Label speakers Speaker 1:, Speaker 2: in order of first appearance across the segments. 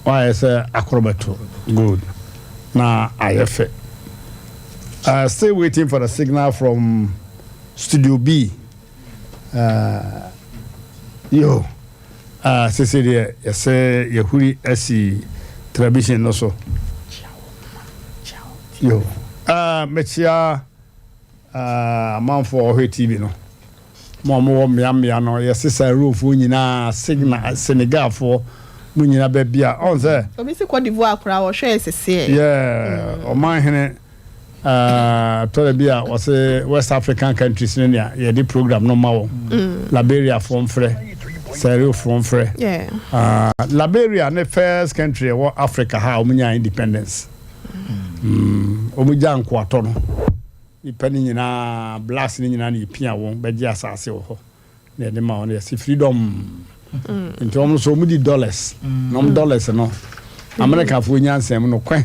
Speaker 1: Wayɛ sɛ akorɔbɛto good na ayɛ fɛ. Still waiting for the signal from Studio B. Yo, sese deɛ yɛsɛ yɛhuri asi television no so. Yo, mekyia amanfoɔ a wɔhwɛ TV no. Mo a mowɔ mmeammea no, yɛse Saharawifoɔ nyinaa, Signa, Senegalfoɔ, mo nyinaa baabi a, ɔn sɛ.
Speaker 2: Obi se Cote d'Ivoire koraa wɔhwɛɛ seseɛ.
Speaker 1: Yeah, ɔman hene, uh, tɔrɔ bi a wɔse West African countries no nea yɛde program no ma wɔn. Liberiafoɔ mfrɛ, Saharawifoɔ mfrɛ. Liberia ne first country ɛwɔ Africa ha a wɔn nyaa independence. Wɔn gya nkoatɔ no. Nnipa no nyinaa, blacks no nyinaa na yɛpia wɔn bɛgye asase wɔ hɔ na yɛde ma wɔn, yɛse freedom. Nti wɔn nso wɔn di dollars, na wɔn dollars no Amerikafoɔ nyansa mu no kwan.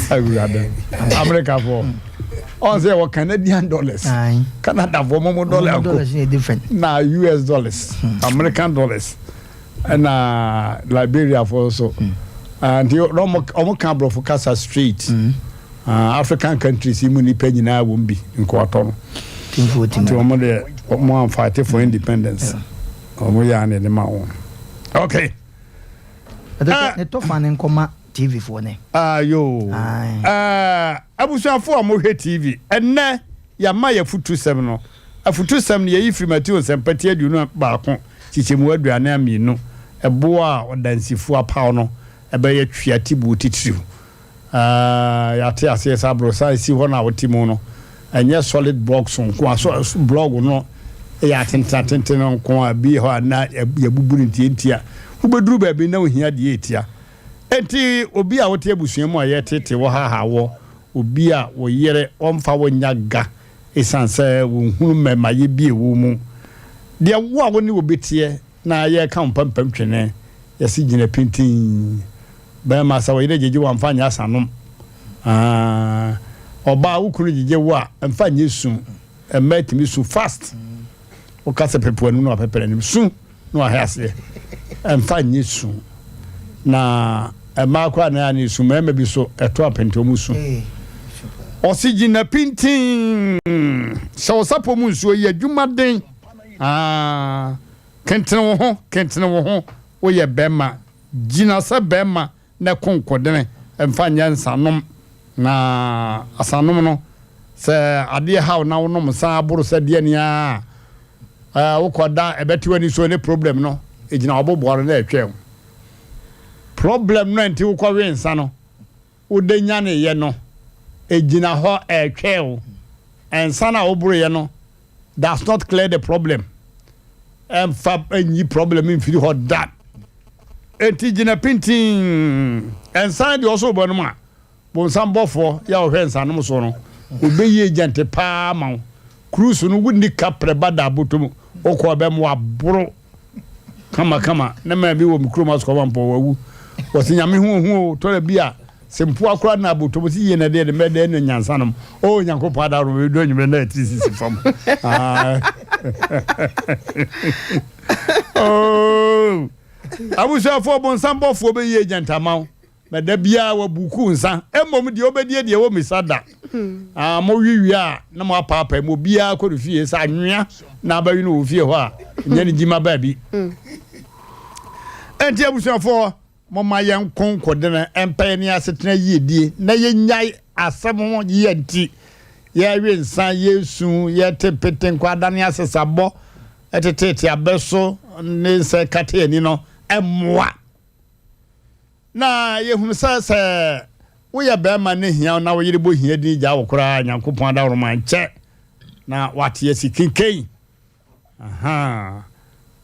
Speaker 1: Awurade, Amerikafoɔ ɔn sɛ yɛwɔ Canadian dollars, Canadafoɔ mo mo dollar nko na US dollars, American dollars. Ɛna Liberia fo nso ah, nti na ɔmo ka aborɔfo kasa straight mm. ah, African countries yi mu nipa nyinaa wɔm bi nkoatɔ no nti ɔmo deɛ ɔmo amfight for independence, ɔmo yɛ ane de ma wɔn, okay.
Speaker 3: Ne tɔfa ne nkɔma TV foɔ ne.
Speaker 1: Ayo. Abusuafo a mohwɛ TV ɛnɛ yɛama yɛfutusɛm no. Afutusɛm no yɛyi firi Mateo nsɛmpati 21 Nkyekyɛmu 42, Ɛboɔ a ɔdansifoɔ apaw no bɛyɛ twea tibuo titiriw. Yɛate aseɛ sɛ aborosan a ɛsi hɔ no a wote mu no, ɛnyɛ solid blocks nko a, so blɔg no yɛ atenten atenten no nko a, bi hɔ a na yɛabubu no ntiantia. Wobɛduru baabi na wohia deɛ ɛtia. Enti obi a wote abusua mu a yɛretete wo haha wɔ, obi a wo yere ɔmfa wo nya ga esiane sɛ wonhunu mmarimayɛ bi a ɛwɔ wo mu. Deɛ wo a wo ne obi teɛ na yɛreka wo mpampam twene, yɛse gyina pintinn. Barima, sɛ wo yere gyegye wo a, mfa nyɛ asanom. Aah, ɔbaa, wo kunu gyegye wo a, mfa nyɛ su. Mmaa tumi su fast. Woka sɛ pepe w'anim na wapepere n'anim. Su! Na wahwe aseɛ ɛmfa nyɛ su na mmaa koraa na ne su mmarima bi so ɛto apente wɔn su ɔsi gyina pintin hyɛ ɔsapɔ mu nsuo yɛ adwuma den aa kentene wo ho kentene wo ho woyɛ bɛrima gyina sɛ bɛrima na ɛko nkodene mfa nyɛ nsanom na asanom no sɛ adeɛ haw na wonom nsa aboro sɛ deɛ nea a wokɔ da ɛbɛte w'ani so ne problem no ɛgyina ɔboboa no na ɛtwɛn wo problem no nti wokɔ we nsa no wode nyaneyɛ no ɛgyina hɔ ɛtwɛn wo. Nsa no a woboroyɛ no does not clear the problem, ɛmfa nyi problem mfiri hɔ da. Enti gyina pintinn. Nsa deɛ ɔsoro bɔ nom a, bonsam bɔfoɔ yɛ a ɔhwɛ nsanom soɔ no, ɔbɛyi agent paa ma wo. Cruise no wonni kaprɛ ba da abotom, wokɔ ɔbɛma waboro kamakama. Ne maa bi wɔ me kurom asokɔma mpɔ wawu. Wɔsi nyame ho ohu o, tɔrɔ bi a sɛ mpoa koraa na abotom si yie na deɛ de mɛdɛ ne nyansa nom. O Nyankopɔn adaworo bɛdu anwummerɛ na atiri sisi fam. Ah. Oh. Abusuafoɔ bonsam bɔfoɔ bɛyi agent ama wo. Na da biara wabuku nsa. Mmom deɛ ɔbɛdie deɛ wɔmmisa da. Ah, mowe wie a na moapaapae mu, obiara kɔ ne fie. Sɛ anwea na abɛwe no wɔ fie hɔ a, nyɛ ne gyima baabi. Enti abusuafoɔ, momma yɛnko nkodene mpa yɛn asetena yiedie na yɛnnyae asɛm ho yea nti yɛrewe nsa, yɛresu, yɛrete mpete, nkwadaa asesabɔ, teteete abɛ so ne nsa ɛkata ani no mmoa. Na yɛhunu sɛ, sɛ woyɛ barima na hia wo na wo yere bɔ hia din gyaa wo koraa a, Nyankopɔn adaworoma nkyɛ na wate asi kenken. Ahaa,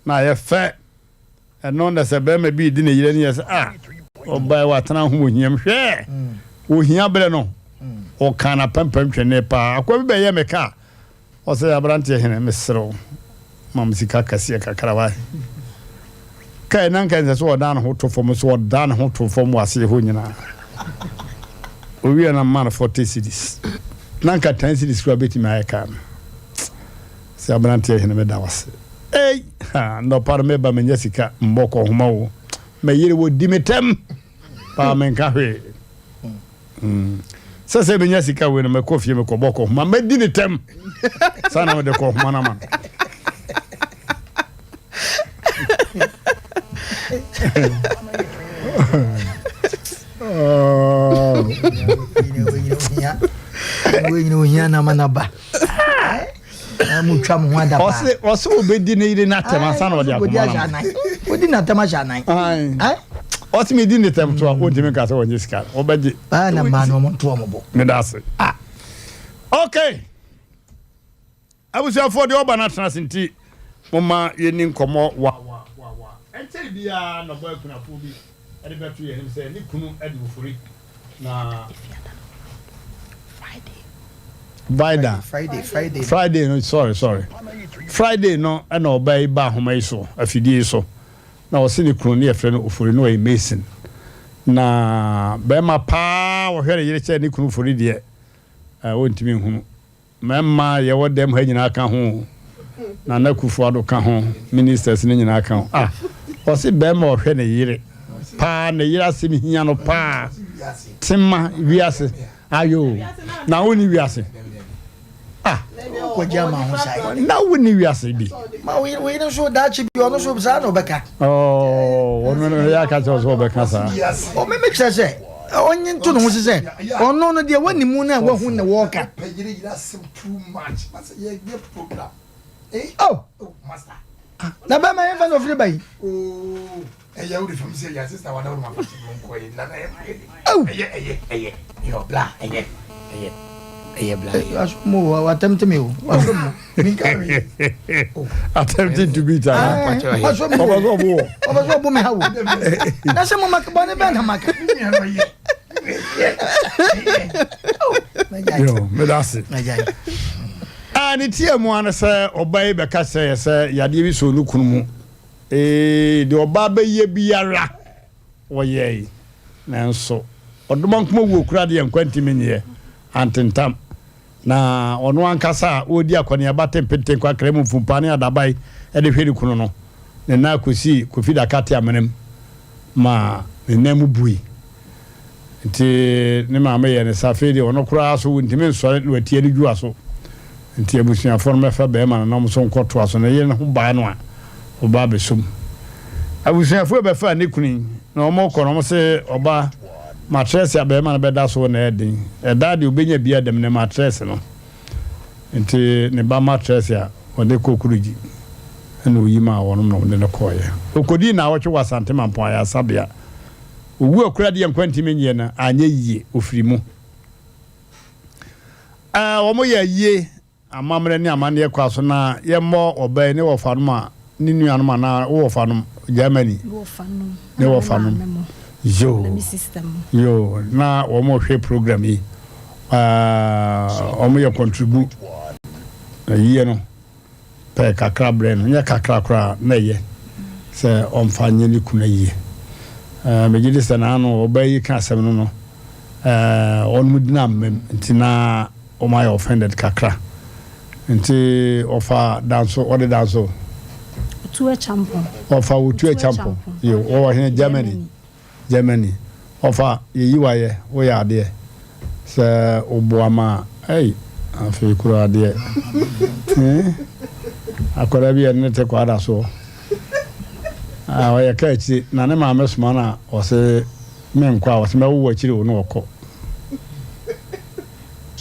Speaker 1: na ayɛ fɛ. Ɛno na sɛ barima bi redi ne yere ani yɛ sɛ, ah, ɔbaa watena ho wɔ hiam. Hwɛ, ohia berɛ no, ɔkaa n'apampam twene paa. Akoa bi bɛyɛɛ me kaa. Ɔse abranteɛ hene mesrɛ wo ma me sika kɛseɛ kakra wae. Kai na nka ɛnsɛ sɛ ɔdan ne ho to fam nso ɔdan ne ho to fam wɔ aseɛ hɔ nyinaa. Owie na mma no 40 cedis. Na nka 10 cedis koraa bɛtumi ayɛ kaa no. Sɛ abranteɛ hene meda wo ase. Ei! Nnɔpa no meba menya sika mbɔ kɔnhoma o. Me yere wɔdi me tɛm paa menka hwee. Hmm. Sɛ sɛ menya sika wei no mɛkɔ fie mekɔbɔ kɔnhoma mɛdi ne tɛm. Saa na mede kɔnhoma no ama no.
Speaker 3: Ohia na ama naba. Mo twa mo ho adaba.
Speaker 1: Ɔse ɔse obedi ne yere n'atɛm ansa na ɔde akoma no ama.
Speaker 3: Odi n'atɛm ahyɛ anan.
Speaker 1: Ɔse mi di ne tɛm to a ontumi nka sɛ ɔnye sika ɔbɛgye.
Speaker 3: Baa na mmaa no ɔmo nto ɔmo bo.
Speaker 1: Meda ase. Ah. Okay. Abusuafoɔ deɛ ɔba no atena ase nti momma yɛnni nkɔmmɔ wa wa wa wa. Ɛnkyɛre biara na ɔbaa kunafoɔ bi de bɛto yɛn anim sɛ ne kunu de ofori na Vida
Speaker 3: Friday Friday
Speaker 1: Friday no sorry sorry Friday no ɛna ɔbaa yi ba ahoma yi so afidie yi so na ɔse ne kunu ne yɛfrɛ no ofori na ɔyɛ mason na bɛrima paa wɔhwɛ ne yere kyɛ ne kunu ofori deɛ ɔntumi nhunu. Mmarima a yɛwɔ dɛm ha nyinaa ka ho o. Nana Akufo Addo ka ho, ministers no nyinaa ka ho. Ah, ɔse barima a ɔhwɛ ne yere paa, ne yere asɛm hia no paa. Tema wiase, ayo, na wonni wiase. Ah,
Speaker 3: Kɔgye ama ho saa.
Speaker 1: na wonni wiase bi.
Speaker 3: Ma wo yere wo yere nso daakye bi ɔno nso saa na ɔbɛka.
Speaker 1: Oh, ɔno no yɛ aka kyerɛ sɛ ɔbɛka saa.
Speaker 3: Ɔme me kyerɛ sɛ ɔnye nto ne ho so sɛ ɔno no deɛ wani mu no a wahu ne wɔɔka. Oh, na bɛma yɛmfa na ɔfiri ba yi. Attempting me o.
Speaker 1: Attempting to beat ana. Ɔbɛ sɛ ɔbo wɔ.
Speaker 3: Ɔbɛ sɛ ɔbo mi ha wo. Na sɛ mo maka bɔne bɛn na maka.
Speaker 1: Yo, meda ase. Ah, ne tia mu ano sɛ ɔba yi bɛka sɛ yɛ sɛ yadeɛ bi sɔ ne kunu mu. Ee, deɛ ɔbaa bɛyɛ biara wɔyɛe. Nanso ɔdomankoma wuo koraa deɛ nkwa ntumi nyeɛ antentam. Na ɔno ankasa a ɔredi akɔneaba tempenten kwakra mu mfumpaa ne adabae de hwɛ ne kunu no, ne nan kɔsii Kofi Dakate amena mu ma ne nan mu bui. Nti ne maame yɛɛ no sɛ afei deɛ ɔno koraa so ɔntumi nsɔre na watia ne dwua so. Nti abusuafoɔ no mmɛfa barima no na wɔn nso nkɔtoa so. Ne yere no ho baa no a, ɔba abɛsɔ mu. Abusuafoɔ bɛfaa ne kunu yi na wɔrekɔ no, wɔse ɔba matrɛse a barima no bɛda so na ɛyɛ den. Ɛda deɛ ɔbɛnya bi adam ne matrɛse no. Nti ne ba matrɛse a ɔde kɔ Kurugyi na ɔyi maa wɔnom na wɔde no kɔeɛ. Ɔkɔdii nnawɔtwe wɔ Asante Mampɔn Ayaresabea. Owu a kura deɛ nkwa ntumi nyɛ no anyɛ yie, ɔfiri mu. Ɛɛ, wɔyɛ ayie, amammerɛ ne amanneɛ kwa so na yɛmmɔ ɔbaa yi ne wɔfanom a ne nuanom anaa wo wɔfanom, Germany, ne wɔfanom. Yoo, yoo, na wɔhwɛ program yi. Ɛɛ, wɔyɛ contribute ayie no. pɛɛ kakra brɛɛ no, nyɛ kakra koraa na ɛyɛ sɛ ɔmfa nyɛ ne kunu ayie. Ɛɛ, megye di sɛ n'ano ɔbaa yi ka asɛm no no, ɛɛ, wɔn di no ammam nti na wɔn ayɛ offended kakra. Nti ɔfa danso, ɔde danso.
Speaker 4: Otu Acheampong.
Speaker 1: Ɔfa Otu Acheampong. Yo, ɔwɔ he Germany. Germany ɔfa yɛyi wayɛ woyɛ adeɛ sɛ woboa ma a ei afei koraa deɛ eh akwadaa bi yɛne ne te kwaada soɔ a ɔyɛ ka akyire na ne maame soma no a ɔse menkɔ a ɔse mɛwo akyire o na ɔkɔ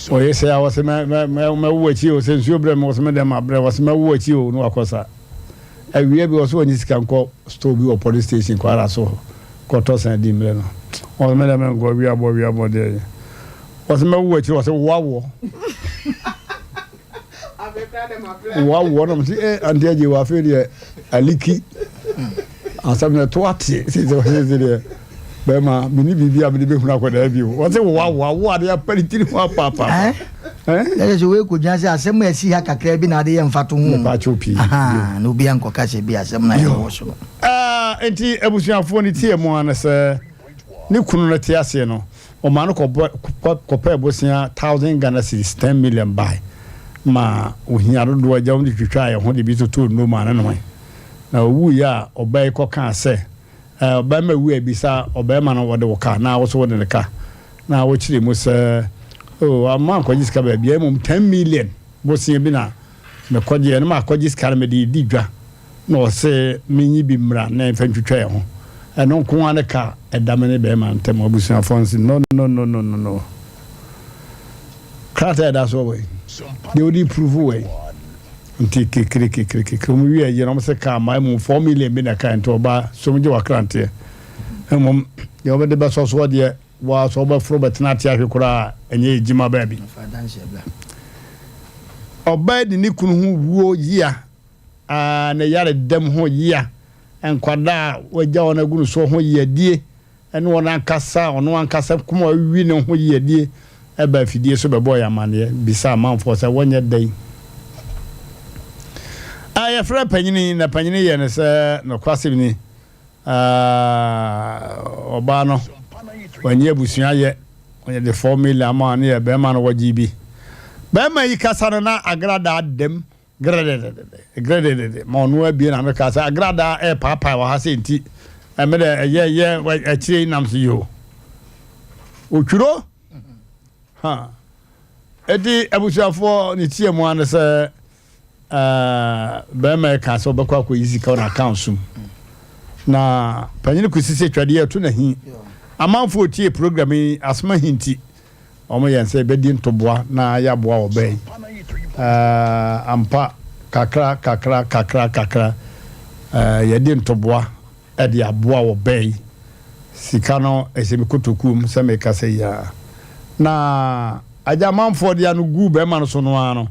Speaker 1: ɔyɛ sɛ a ɔse mɛwo akyire o sɛ nsuo brɛ me ɔse medɛ ma brɛ ɔse mɛwo akyire o na wakɔ sa Awia bi ɔsɛ ɔnye sika nkɔ store bi wɔ police station Kwara so hɔ kɔtɔ san di mbrɛ no. Ɔsɛ me dɛ menkɔ awia bɔ awia bɔ deɛ. Ɔsɛ mɛwo wɔ akyire ɔsɛ woawoɔ. Woawoɔ na mese eh ante agye wɔ afei deɛ aliki. Asɛm no ɛto ate sɛ sɛ deɛ bɛrima mene biribi a mede bɛhunu akwadaa bio. Ɔsɛ woawoɔ awoɔ adeɛ apa ne tiri ho apaapa.
Speaker 3: Ɛyɛ sɛ wei kɔgyina sɛ asɛm a ɛsi ha kakra bi na ade yɛ mfato ho.
Speaker 1: Mepaakyɛw pii.
Speaker 3: Na obi ankɔka sɛ bi asɛm no a ɛwɔ so no.
Speaker 1: Nti abusuafoɔ no tie mu ara ne sɛ ne kunu no te aseɛ no, ɔmaa no kɔpɛɛ bosea thousand Ghana cedis, ten million bae ma ohia dodoɔ agya wɔn de twitwaa yɛn ho de bi totoo nnuro maa ne noe. Na ɔwuiɛ a ɔbaa yi kɔkaa sɛ, Ɛɛ, ɔbarima wu a bisa ɔbarima no wɔde wo ka anaa wo nso wode no ka? Na wokyeree mu sɛ, Oh, mankɔgye sika baabiara, mmom ten million bosea bi na mekɔgyeeɛ, na makɔgye sika no mede redi dwa, na ɔse menyi bi mmra na yɛmfa ntwitwa yɛn ho. Ɛno nko ara ne ka a ɛda me ne barima no ntam. Abusuafoɔ no se, No, no, no, no, no, no. Krataa a ɛda soɔ wɔ yi? Deɛ wode prove wɔ yi? Nti kekere kekere kekere wɔn wie ayi na wɔn sɛ kaa maa mu 4 million bi na ɛka, nti ɔbaa som gye wakranteɛ. Mmom deɛ wɔbɛde bɛsɔ soɔ deɛ, wɔa sɛ wɔbɛforo bɛtena ate ahwe koraa, ɛnyɛ edwuma baabi. Ɔbaa di ne kunu ho wuo yia aa, ne yare dɛm ho yia, nkwadaa a wagya wɔn agu no soɔ ho yiadie, ɛne wɔn ankasa, ɔno ankasa kuma awi ne ho yiadie, ɛba afidie so bɛbɔɔ yɛn amanneɛ bisa amanfoɔ sɛ wɔnyɛ dɛn a yɛfrɛ panyini, na panyini yɛ no sɛ nokwasɛm ni, ɔbaa no wɔnyɛ abusua yɛ wɔnyɛ de 4 million ama ne yɛ bɛrima no, wɔgye bi. Bɛrima yi kasa no na agradaa dɛm grɛdɛdɛdɛ grɛdɛdɛdɛ ma ɔno abie na meka sɛ agradaa ɛɛpaapae wɔ ha sɛ, nti ɛmɛ dɛ ɛyɛ yɛ akyire yi nam so yi o otwuro ha. Eti abusuafoɔ ne tie mu ano sɛ bɛrima yi ka sɛ ɔbɛkɔ akɔyi sika wɔ n'account so mu, na panyin kɔsi sɛ twadeɛ ɛto n'ahi. Amanfoɔ tie program yi asoma hi, nti wɔn yɛn sɛ yɛbɛdi ntoboa na yɛaboa ɔbaa yi. Ampa, kakra kakra kakra kakra, yɛde ntoboa ɛde aboa ɔbaa yi. Sika no ɛsɛ mi kotokuo mu sɛ meka sɛ yia na agya amanfoɔ de ano gu bɛrima no so no ara no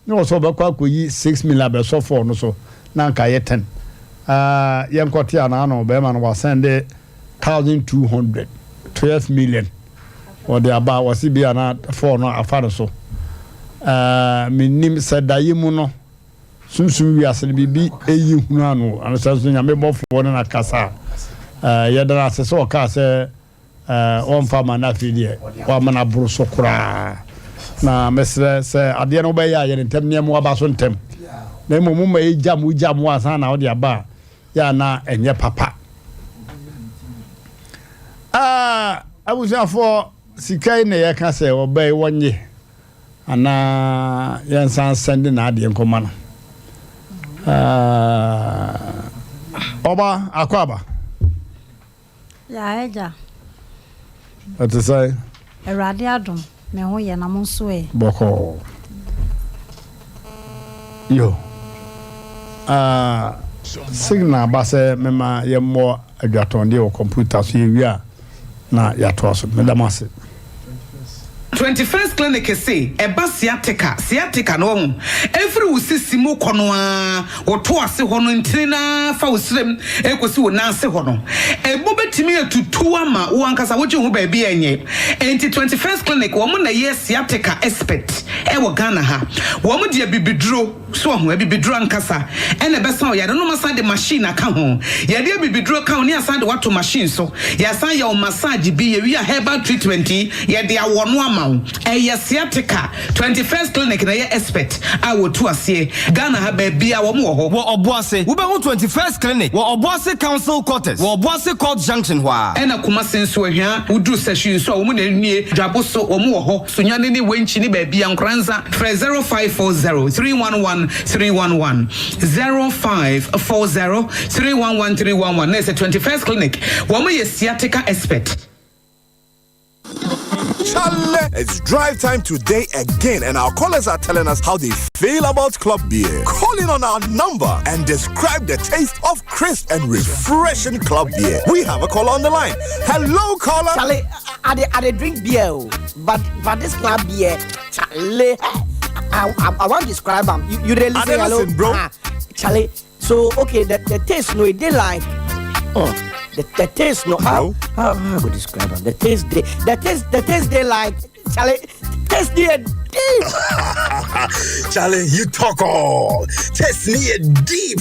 Speaker 1: ne wɔ sɛ ɔbɛkɔ akɔyi 6 million abɛsɔ four no so na nka yɛ 10. Yɛnkɔte anaa no bɛrima no wasɛn 1,200, 12 million wɔde aba, wɔsi bi ana four no afa no so. Menim sɛ daeɛ mu no sunsun wiase no biribi eyi hunu ano anasɛ nso Nyame bɔfoɔ no na kasa a yɛda no ase sɛ ɔkaa sɛ ɔmfa ma no. Afei deɛ wama no aboro so koraa, na mesrɛ sɛ adeɛ no wobɛyɛ a yɛ ne ntɛm, nneɛma waba so ntɛm, na mmom moma yɛgya mo gya mo ansa na wode aba a yɛ ana ɛnyɛ papa. Abusuafoɔ, sika yi na yɛka sɛ ɔbaa yi wɔnye anaa yɛnsan sɛnde n'adeɛ nkɔma no. Ɔba akɔ aba.
Speaker 4: Yaa agya.
Speaker 1: Ɛte sɛ?
Speaker 4: Awurade adom, me ho yɛ, na mo nso ɛ?
Speaker 1: Bɔkɔɔ yo. Signal ba sɛ mema yɛmmɔ adwatɔndeɛ wɔ kɔmputa so. Yɛwie a na yɛatoa so. Meda mo ase.
Speaker 5: 21st Clinic se ɛba sciatica. Sciatica no ɔho ɛfiri wo sisi mu kɔ no a wɔto ase hɔ no, ntini na fa wo serem ɛkɔsi wo nan ase hɔ no, ɛmu bɛtumi atutu ama wo ankasa wogye ho baabi ɛnyɛ. Enti 21st Clinic, wɔn na ɛyɛ sciatica expert ɛwɔ Ghana ha. Wɔn deɛ bibiduro so ɔho, abibiduro ankasa ɛna ɛbɛsa ɔyare no. Ma san de machine aka ho, yɛde abibiduro ka ho ne asan de wato machine so, yɛasan yɛ wo massage bi, yɛwi a herbal treatment yi yɛde awɔ no ama wo. Ɛyɛ sciatica. 21st Clinic na ɛyɛ expert a wɔtu aseɛ Ghana ha baabi a wɔn wɔ hɔ.
Speaker 6: Wɔ Ɔboase, wobɛhu 21st Clinic wɔ Ɔboase Council Quarters, wɔ Ɔboase Court Junction hɔ a.
Speaker 5: Ɛna Kumase nso, Ahwia, woduru Sɛhwi nso a, wɔn na nie Dwabo so, wɔn wɔ hɔ. Sunyani ne Wenkyi ne baabi a Nkoranza, frɛ 0540 311 311, 0540 311 311. Na ɛsɛ 21st Clinic, wɔn yɛ sciatica expert.
Speaker 7: Chale, it's drive time today again, and our callers are telling us how they feel about Club Beer. Call in on our number and describe the taste of crisp and refreshing Club Beer. We have a caller on the line. Hello, caller.
Speaker 8: Charlie, I dey drink beer, oh, but this Club Beer, Charlie, I want to describe am. You dey
Speaker 7: I
Speaker 8: listen,
Speaker 7: dey
Speaker 8: hello?
Speaker 7: listen, bro.
Speaker 8: Ah, Charlie, so okay, the taste no, it dey like, oh, the taste no, how
Speaker 7: Bro.
Speaker 8: how I go describe am? The taste dey like, Charlie. Taste near deep.
Speaker 7: Charlie, you talk all. Taste near deep.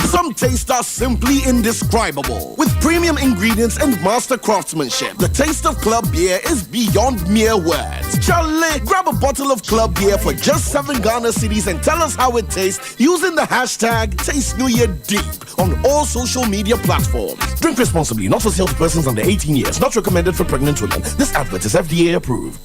Speaker 9: Some tastes are simply indescribable. With premium ingredients and master craftsmanship, the taste of club beer is beyond mere words. Charlie, grab a bottle of club beer for just 7 Ghana cedis and tell us how it tastes using the hashtag TasteNewYearDeep on all social media platforms. Drink responsibly, not for sale to persons under 18 years, not recommended for pregnant women. This advert is FDA approved.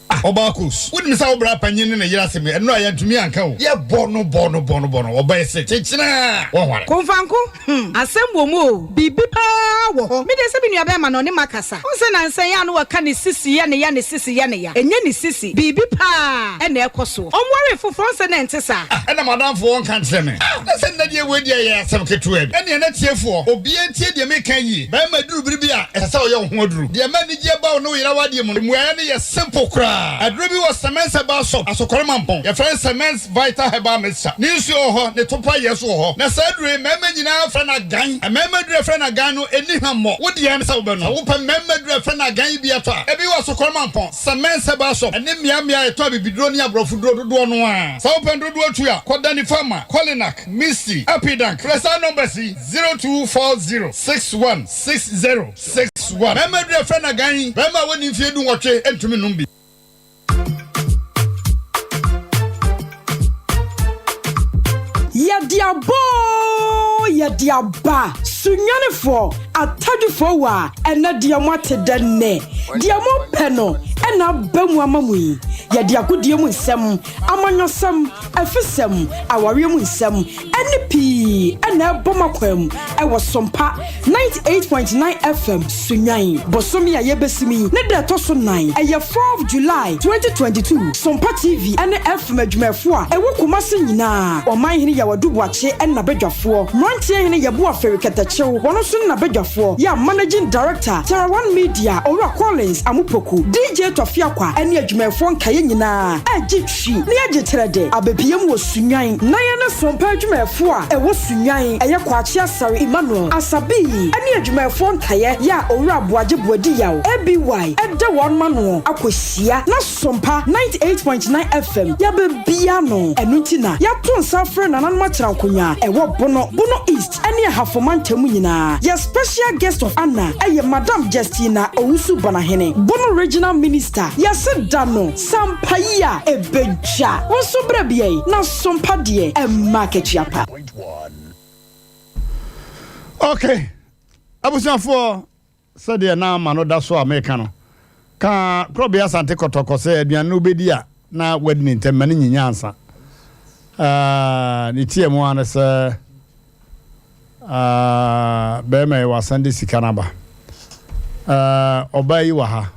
Speaker 1: Ah Ɔbaakus, wonim sɛ wo bra panyin ne ne yere asɛm yi, ɛno a yɛantumi anka o. Yɛbɔ no bɔ no bɔ no bɔ no, ɔbaa yi se kyekyena a, wɔnware.
Speaker 10: Komfanko, hmm, asɛm wɔ mu o, biribi paa wɔ hɔ. Me deɛ sɛ me nuabɛrima no, ɔne makasa. Wohu sɛ nansa yi a na wɔka ne sisi yɛ ne ya, ne sisi yɛ ne ya. Ɛnyɛ ne sisi, biribi paa na ɛrekɔ soɔ. Ɔnwaree foforɔ, wohu sɛ na ɛnte saa.
Speaker 1: Ah, ɛna m'adamfo ɔnka nkyerɛ me. Ah, na sɛ nnɛ deɛ wei deɛ ɛyɛ asɛm ketewa bi. Ɛnneɛ n'atiefoɔ, obiara ntie deɛ mereka yi yie. Barima duru bere bi a, ɛsɛ sɛ ɔyɛ wo ho aduru. Deɛ ɛma anigyeɛ ba wo ne wo yere awadeɛ mu no, mmuaeɛ no yɛ simple koraa. Aduro bi wɔ Semens Herbal Shop, Asokore Mampong. Yɛfrɛ no Semens Vital Herbal Mixture. Ne nsuo wɔ hɔ, ne topa yɛ nso wɔ hɔ. Na saa aduro yi, mmarima nyinaa frɛ no agan. Mmarima aduro a yɛfrɛ no agan no, ɛnni hwammɔ. Wo deɛ ne sɛ wobɛnom. Sɛ wopɛ mmarima aduro a yɛfrɛ no agan yi bi atɔ a, ebi wɔ Asokore Mampong, Semens Herbal Shop, ɛne mmeammea a yɛtɔn abibiduro ne aborɔfoduro dodoɔ no ara. Sɛ wopɛ no dodoɔ tu a, kɔ Danny Pharma, Kolinak, Misty, Apidank. Frɛ saa numbers yi. 0240 61 60 61. Bɛrima aduru a yɛfrɛ no agan yi, bɛrima a wadi mfeɛ dunwɔtwe ntumi nnom bi.
Speaker 11: Yɛde aba oo, yɛde aba. Sunyanifoɔ, Atadwifoɔ wa, ɛnɛ deɛ moate dɛ nnɛ. Deɛ mopɛ no na aba mu ama mo yi. Yɛde agodie mu nsɛm, amanyɔsɛm, afisɛm, awareɛ mu nsɛm, ne pii na ɛbɔ m'akwan mu wɔ Sompa 98.9 FM Sunnwan. Bosome a yɛbɛsim yi ne da ɛtɔ so nan, ɛyɛ fourth July 2022. Sompa TV ne FM adwumayɛfoɔ a ɛwɔ Kumasi nyinaa, Ɔmanhene Yaw Adu Boakye ne n'abadwafoɔ, Mmeranteɛ Hene Yeboah Ferry Kɛtɛkyew, wɔn nso ne n'abadwafoɔ, yɛ a Managing Director, Terra One Media, Owura Collins Amupoku, DJ Tɔfe Akwa ne adwumayɛfoɔ nkaeɛ nyinaa regye Twi ne agye kyerɛ de abɛpue mu wɔ Sunnwan. Na yɛne Sompa adwumayɛfoɔ a ɛwɔ Sunnwan, ɛyɛ Kwakye Asare Emmanuel, Asabii, ne adwumayɛfoɔ nkaeɛ yɛ a Owura Aboagye Boadi Yaw, ABY, da wɔn ano akɔhyia na Sompa 98.9 FM yɛabɛbie ano. Ɛno nti na yɛato nsa afrɛ nananom akyerɛnkonwa a ɛwɔ Bono, Bono East ne Ahafo mantam nyinaa. Yɛ Special Guest of Honour yɛ Madam Justina Owusu Banahene, Bono Regional Minister. Yɛse da no. Sampa yi a ebedwa wo nso berɛ bea yi na sompa deɛ ɛmma akatua pa.
Speaker 1: Ok abusuafoɔ sɛdeɛ na m'ano da so a meka no ka Korɔbea Asante Kɔtɔkɔ sɛ aduane no wobɛdi a na wadi ne ntɛm ma no nyinya ansa. Uh, ne tiɛ mu ara ne sɛ uh, bɛrima yi wasan de sika no aba. Uh, ɔbaa yi wɔ ha.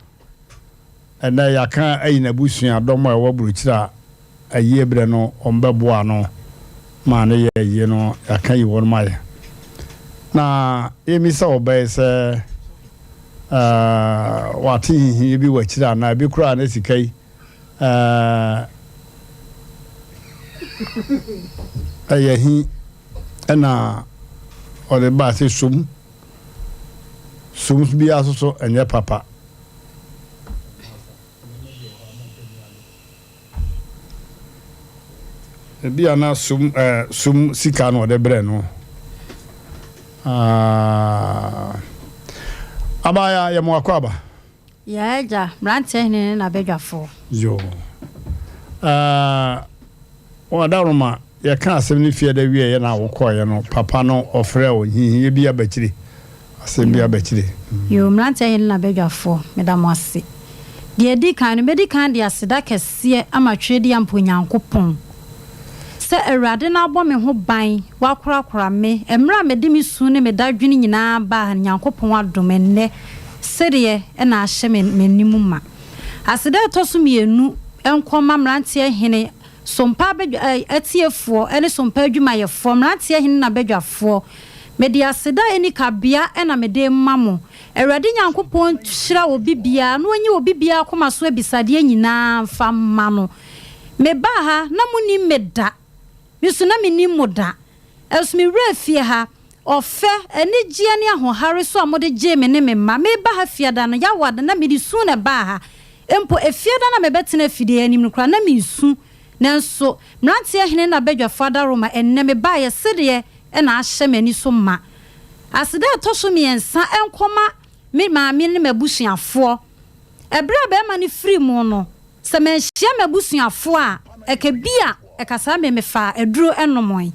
Speaker 1: Ɛnnɛ yɛaka ayi n'abusua dɔm a ɛwɔ aburokyire a ayie berɛ no wɔn bɛboa ano maa no yɛɛ yie no yɛaka ayi wɔnom ayɛ. Na yɛmmisa ɔbaa yi sɛ ɛɛ wate hihiɛ bi wɔ akyire anaa ebi koraa na sika yi ɛɛ ɛyɛ hi ɛna ɔde baa sɛ som som biara nso so ɛnyɛ papa. Ebi a na sum ɛɛ eh, sum sika na ɔde brɛ no. Ah, abaya yɛ mo akɔ aba.
Speaker 4: Yɛ agya, mmeranteɛ hene ne n'abadwafoɔ.
Speaker 1: Yo. Ah, wɔn adaworoma Yɛkaa asɛm no fiada wieeɛ na wokɔeɛ no, papa no ɔfrɛɛ wo, nhinhiyɛ bi aba akyire, asɛm bi aba akyire.
Speaker 4: Yoo, mmeranteɛ hene na badwafoɔ, meda mo ase. Deɛ ɛdi kan no, mɛdi kan de aseda kɛseɛ ama Tweediampo Nyankopɔn sɛ Awurade no abɔ me ho ban, wakorakora me mmerɛ a mede me su ne me dadwene nyinaa baa ha no, Nyankopɔn adom, ɛnnɛ sereɛ na ahyɛ me m'anim ma. Aseda a ɛtɔ so mmienu nkɔ ma mmeranteɛ hene Sompa abadwa eh, atiefoɔ ne Sompa adwumayɛfoɔ, mmeranteɛ hene na badwafoɔ, mede aseda a ɛnni kabea na mede rema mo. Awurade Nyankopɔn nhyira obi biara na ɔnyi obi biara akoma so abisadeɛ nyinaa mfa mma no. Mebaa ha, na monnim me da, me nso na mennim mo da. Nso me wuraa fie ha. Ɔfɛ, anigyeɛ ne ahoɔhare so a mode gyee me ne me mma. Mereba ha Fiada no, Yawada, na mede su na ɛbaa ha. Mpo Efiada no a mebɛtena afidie yi anim no koraa, na meresu. Nanso, mmeranteɛ hene ne n'abadwafoɔ adaworoma, ɛnnɛ mebaeɛ sedeɛ na ahyɛ m'ani so ma. Aseda a ɛtɔ so mmiɛnsa nkɔma me maame ne m'abusuafoɔ. Ɛberɛ a barima no firii mu no, sɛ manhyia m'abusuafoɔ a, ɛka bi a ɛka saa me mefaa aduro nomoe.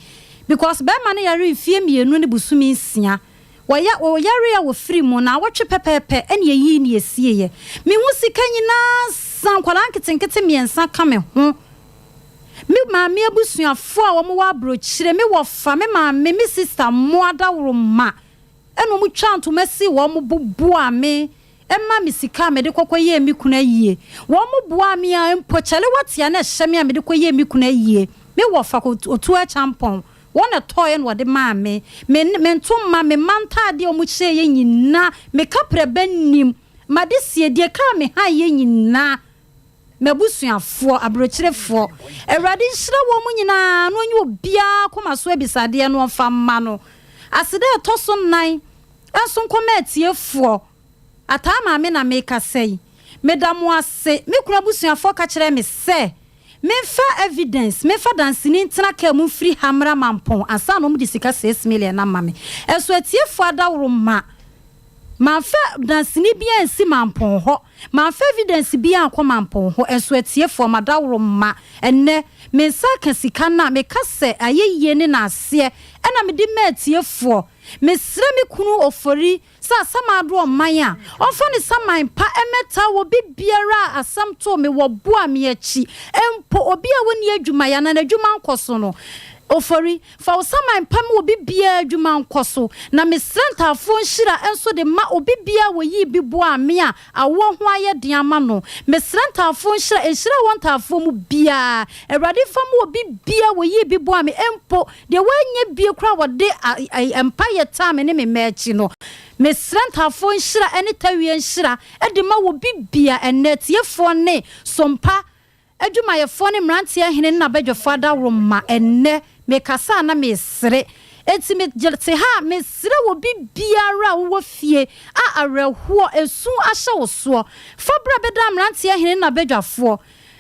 Speaker 4: Because barima no yaree mfeɛ mmienu ne bosome nsia. Wɔya wɔyaree a wɔfirii mu naawɔtwe pɛpɛɛpɛ ɛna yɛyii no yɛsieeɛ. Me ho sika nyinaa sa, nkwadaa nketenkete mmiɛnsa ka me ho. Me maame abusuafoɔ a wɔwɔ aburokyire, me wɔfa, me maame, me sister mmoa dawuroma ɛna wɔtwaa ntoma sii wɔn bo boaa me ma me sika a mede kɔkɔyɛɛ me kunu ayie. Wɔboaa me ara mpo, kyɛlewateɛ a na ɛhyɛ me a mede kɔyɛɛ me kunu ayie, me wɔfa Otuo Acheampong, wɔn na ɛtɔeɛ na wɔde maa me. Me me ntoma, me mma ntaadeɛ a wɔhyɛeɛ nyinaa, me kaprɛba nnim, m'adesie, deɛ ɛkaa me haeɛ nyinaa, M'abusuafoɔ, aburokyerefoɔ, Awurade nhyira wɔn nyinaa na ɔnyi obiara akoma so abisadeɛ no ɔmfa mma no. Aseda a ɛtɔ so nnan nso nkɔma atiefoɔ. Ataa maame na merekasa yi. Meda mo ase. Me kunu abusuafoɔ ka kyerɛɛ me sɛ memfa evidence, memfa danseni ntena kaa mu mfiri ha mmra Mampɔn ansa na wɔde sika 6 million ama me. Ɛso atiefoɔ adaworo ma. Mamfa danseni biara ansi Mampɔn hɔ. Mamfa evidence biara ankɔ Mampɔn hɔ. Ɛnso atiefoɔ, madaworo mma. Ɛnnɛ, me nsa aka sika no a, meka sɛ ayɛyie ne naaseɛ ɛna mede ma atiefoɔ. Mesrɛ me kunu Ofori sɛ Asamado ɔman a, ɔmfa ne saman pa mmɛtaa obi biara a asɛm too me wɔ boa me akyi. Mpo obi a ɔnni adwumayɛ anaa n'adwuma nkɔ so no, Ofori, Fa wo saman pa ma obi biara adwuma nkɔ so, na mesrɛ ntaafoɔ nhyira nso de ma obi biara a wɔyii bi boaa me a awoɔ ho ayɛ den ama no. Mesrɛ ntaafoɔ nhyira, nhyira a ɛwɔ ntaafoɔ mu biara, Awurade mfa ma obi biara a wɔyii bi boaa me, mpo deɛ wannya bie koraa a wɔde mpaeɛ taa me ne me mma akyi no. Mesrɛ ntaafoɔ nhyira ne tawie nhyira de ma obi biara ɛnnɛ, atiefoɔ ne sompa Adwumayɛfoɔ ne mmeranteɛ hene ne n'abadwafoɔ adaworoma ɛnnɛ, mekasa a na meresere. Enti me te ha a, mesrɛ obi biara a wowɔ fie a awerɛhoɔ, esu ahyɛ wo soɔ, fa bra bɛda mmeranteɛ hene ne n'abadwafoɔ.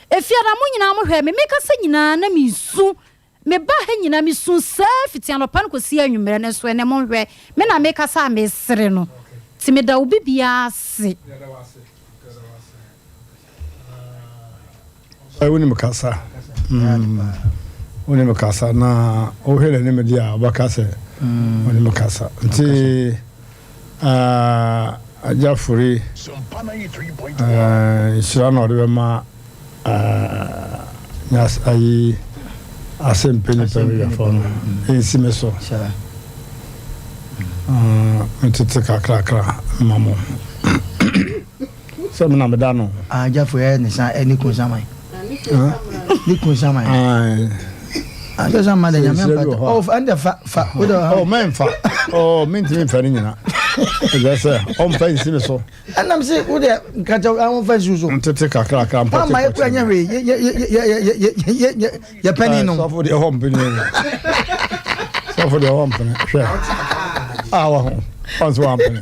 Speaker 4: Efiada mo nyinaa mohwɛɛ me, mekasa nyinaa na meresu. Mebaa ha nyinaa mesuu saa fiti anɔpa no kɔsi anwummerɛ, nanso ɛnnɛ monhwɛ, me na mekasa a mesere no. Nti meda obi biara ase.
Speaker 1: Wonim kasa. Wonim kasa na wohwɛ n'anim deɛ a wobɛka sɛ wonim kasa. Nti Agya Fori nhyira na ɔde bɛma ayi asɛmpɛ nipa wiafoɔ no ɛnsi me so. Metete kakrakra ma mo. Sɛ me na meda no.
Speaker 3: Ah, Jafo yɛ ne san ne kun saman. Ne kun saman. Ah, jɛ san ma de nyame mpa. Oh, fa nda fa fa. O da.
Speaker 1: Oh, men fa. Oh, men timi fa ne nyina. Ɛsɛ sɛ ɔmfa nsi me so.
Speaker 3: Ɛnam se wo de nkakyɛ ɔmfa nsi so.
Speaker 1: Ntete kakra kakra mpɔte.
Speaker 3: Mama yɛ kura nyɛ hwee. Yɛ yɛ yɛ yɛ yɛ yɛ yɛ yɛ pɛni no.
Speaker 1: Sɔfo deɛ hɔ mpene o. Sɔfo deɛ hɔ mpene. Hwɛ. Ah, wa ho. Ɔnso wa mpene.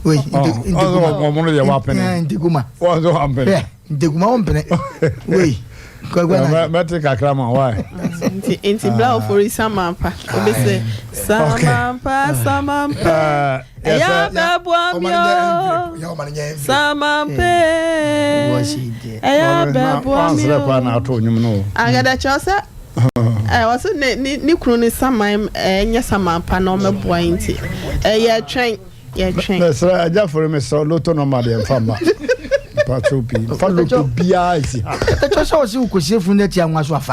Speaker 3: Wei,
Speaker 1: ntekuma. Ɔmo no deɛ wa pene.
Speaker 3: Ntekuma.
Speaker 1: Ɔnso wa mpene.
Speaker 3: Ntekuma wo mpene. Wei.
Speaker 1: Mɛte kakra ma why.
Speaker 2: Nti nti bla ofori samampa. Obi se samampa samampa. Ɛyɛ abɛboa mi o. Samampa. Ɛyɛ abɛboa mi o. Agada kyerɛ sɛ wɔsɛ ne ne ne kunu ne saman ɛnyɛ samampa na ɔmɛboa nti ɛyɛ twɛn. Yɛtwɛn.
Speaker 1: Mesrɛ agya fori mesrɛ loto nɔma deɛ mfa mma mpakyɛw pii mfa loto biara nsi ha.
Speaker 3: Ɛkyɛ sɛ ɔse wokɔsie funu no atia nwa so afa.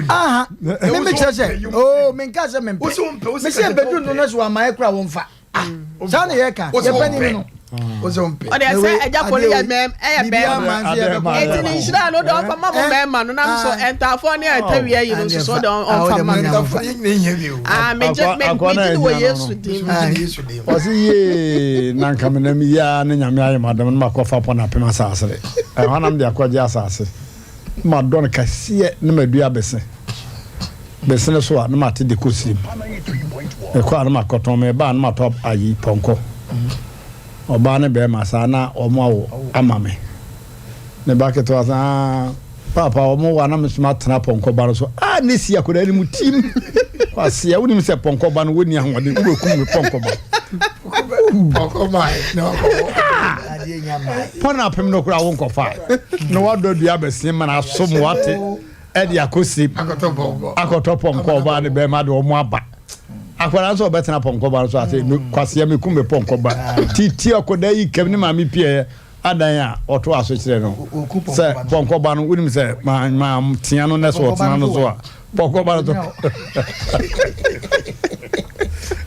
Speaker 3: Aha me mekyerɛ sɛ oo menka sɛ mempɛ mesɛ bɛduru no no so wamaɛ kora wɔmfa ah saa na yɛka yɛpɛ ne no
Speaker 2: ɔde ɛsɛ ɛgya poli yɛ mɛm ɛyɛ bɛrima eti ne nhyira no de ɔnfa ma mo mɛrima no nam so ɛntaafoɔ ne ɛtɛwia yi no nso so de ɔnfa ma no aa megye megye wɔ Yesu din mu.
Speaker 1: Ɔsi yee na nka menam yi ara ne Nyame ayɛ m'adom na makɔfa pɔn apem asase de ɛhɔ na mede akɔgye asase na madɔ no kɛseɛ na madua bese. Mesene so a na mate de kɔ sirim. Mekɔ a na makɔtɔn, meba a na matɔ ayi pɔnkɔ. Ɔbaa ne bɛrima saa na wɔn awo ama me. Ne ba ketewa sɛ aa paapa wɔn wo a na me nso matena pɔnkɔ ba no so. Ah ne si akwadaa no mu tim. Kwasia wonim sɛ pɔnkɔ ba no wɔnni ahoɔden wobɛkum me pɔnkɔ ba.
Speaker 12: Pɔnkɔ ba na wakɔwɔ.
Speaker 1: Pɔn apem no koraa wo nkɔfa na wadɔ dua bɛsen ma no asom wate. ɛde akɔsi akɔtɔ pɔnkɔ ɔbaa ne bɛrima de wɔn aba akwadaa nso ɔbɛtena pɔnkɔ ba no so ase mm. kwaseɛ me kum me pɔnkɔ ba titi akwadaa yi kɛm ne maame pieɛ adan a ɔto aso kyerɛ no sɛ pɔnkɔ ba no wonim sɛ ma ma tea no nɛ so ɔtena no so a pɔnkɔ ba no so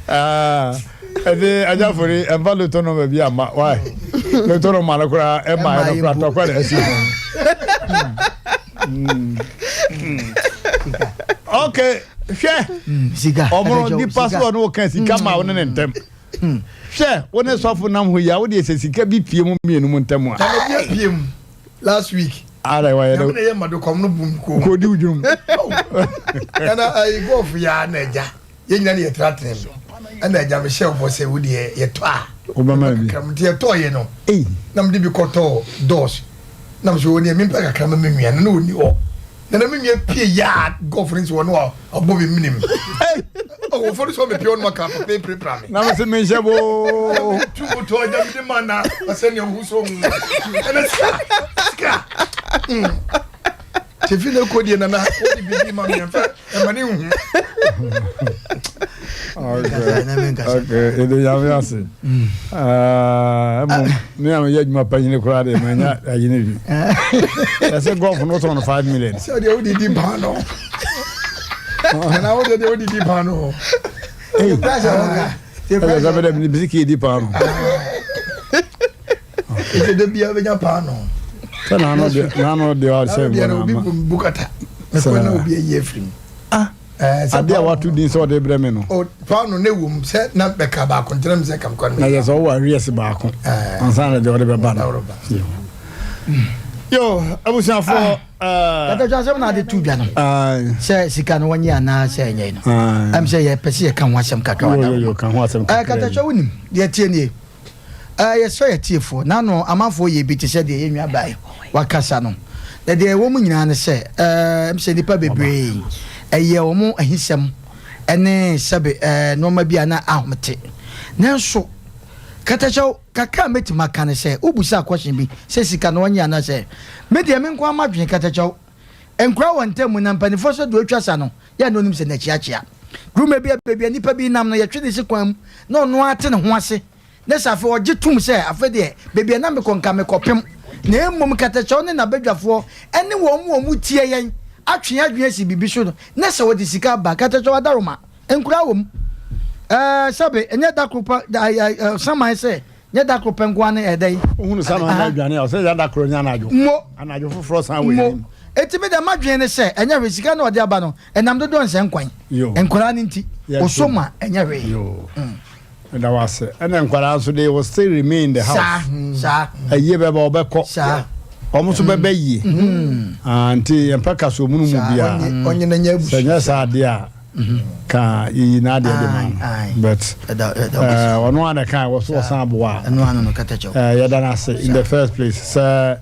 Speaker 1: ah. Ɛde agyafori ɛnfa lotɔ nɔmba bi ama why lotɔ nɔmba no koraa ɛma ɛno koraa tɔkwa na ɛsi ok hwɛ ɔmono nipa so ɔno ɔka sika ma wo ne ne ntɛm hwɛ wo ne sɔfo nam hɔ yi a wode sɛ sika bi pie mu mmienu mu ntɛm a
Speaker 12: pie mu last week
Speaker 1: ara wa yɛ dɛ
Speaker 12: na yɛ ma do kɔm no bum ko
Speaker 1: ko di wudwum
Speaker 12: ɛna ayi gɔf ya na agya Yɛn nyinaa ne yɛtenatena mu. Ɛna agya mehyɛ wo bɔ sɛ wo deɛ yɛtɔ a
Speaker 1: wobɛma bi
Speaker 12: kakra mu. Nti yɛtɔɔyɛ no na mede bi kɔtɔɔ dɔs na mesɛ wɔ neɛ mempɛ kakra ma me nua no na ɔni hɔ. Na na me nua pie yɛ a gɔf no nti wɔne ɔbɔ me menem. Ɔwɔfo no sɛ ɔmepie ɔno aka papa pirapira me.
Speaker 1: Na mese menhyɛ boo.
Speaker 12: Tu moto agya mede ma na ɔsɛ nea ɔho so hu. Ɛna sika sika. Tefi na ɛkɔ deɛ nana wode biribi ma me ɛmfa ɛma ne nhu.
Speaker 1: Ɛde nyame ase mmom me a meyɛ adwuma panyini koraa deɛ manya ayi no bi ɛsɛ golf no wotɔn no 5 million
Speaker 12: sɛ deɛ wode di paa no nana wode deɛ wode di paa no
Speaker 1: ɛsɛ sɛ bɛdɛ bisiki di paa no
Speaker 12: Ɛsɛ da biara bɛnya paano.
Speaker 1: Sɛ n'ano deɛ n'ano deɛ ɔhyɛ
Speaker 12: bɔ n'ama. Obi bukata. Mekɔ na obi ayi afiri mu.
Speaker 1: Ah. Adeɛ a wato din sɛ ɔde brɛ me no.
Speaker 12: Paano ne wom sɛ na bɛka baako ntina mi sɛ kam kwan.
Speaker 1: Na yɛ sɛ ɔwɔ arrears baako. Ansa na deɛ ɔde bɛba no. Yo abusuafoɔ.
Speaker 3: Kɛtɛtwa asɛm na ade to dwa no. Sɛ sika no wɔnyɛ anaa sɛ ɛnyɛ no. Ɛm sɛ yɛpɛ sɛ yɛka ho asɛm kakra. Kɛtɛtwa wonim deɛ tie nie. Ɛɛ, yɛsrɛ yɛn atiefoɔ, na ano amanfoɔ yɛ bi te sɛ deɛ yɛn nua baa yi wakasa no. Na deɛ ɛwɔ mu nyinaa ne sɛ, ɛɛ, ɛm sɛ nnipa bebree, ɛyɛ wɔn ahisɛm ne sɛbe ɛɛ nneɛma bi a na ahomete. Nanso, katakyɛw, kakra a mɛtumi aka ne sɛ, wobusaa question bi sɛ sika no wɔnyɛ anaasɛ, me deɛ me nko ara m'adwene katakyɛw, nkura wɔ ntam mu na mpanimfoɔ sɛ deɛ ɔtwa sa no, yɛ a na ɔnim sɛ n'akyiakyia. Duru baabi a baabi a nnipa bi nam no, yɛtwe no si kwan mu na ɔno ara te ne ho ase, na sɛ afei ɔgye tom sɛ, Afei deɛ, baabi a na mekɔ nka mekɔpem, na mmom katakyɛw ne n'abadwafoɔ ne wɔn a wɔtie yɛn atwe yɛn adwene asi biribi so no, na sɛ wɔde sika ba, katakyɛw adaworoma, nkoraa wɔ mu. Ɛɛ, sɛbe, ɛnyɛ da koro pɛ, saman sɛ, nyɛ da koro pɛ nko ara ne ɛdɛ yi.
Speaker 1: Wohunu saman na adwane a, ɔsɛ yɛ da koro nyɛ anadwo.
Speaker 3: Mo.
Speaker 1: Anadwo foforɔ san wɔ yɛn anim.
Speaker 3: Enti me deɛ m'adwene ne sɛ, ɛnyɛ hwee, sika na ɔde aba no, ɛnam dodoɔ nsɛ nkwan. Nkwadaa no nti, ɔsɔ mu a, ɛnyɛ hwee.
Speaker 1: Yoo. Meda wo ase. Ɛna nkwadaa nso they will still remain in the house.
Speaker 3: Saa, saa.
Speaker 1: Ayie bɛba wɔbɛkɔ.
Speaker 3: Saa.
Speaker 1: Wɔn nso bɛbɛ yie. Ah, nti yɛmpɛ kasoɔmunu mu biara.
Speaker 12: Ɔnye na nyɛ abusua.
Speaker 1: Sɛ nyɛ saa adeɛ a, ka yɛyi n'adeɛ de ma no. But ɔno ara na ɛka wɔ so ɔsan aboa a.
Speaker 3: Ɛno ano no katakyɛw.
Speaker 1: Yɛda no ase in the first place sɛ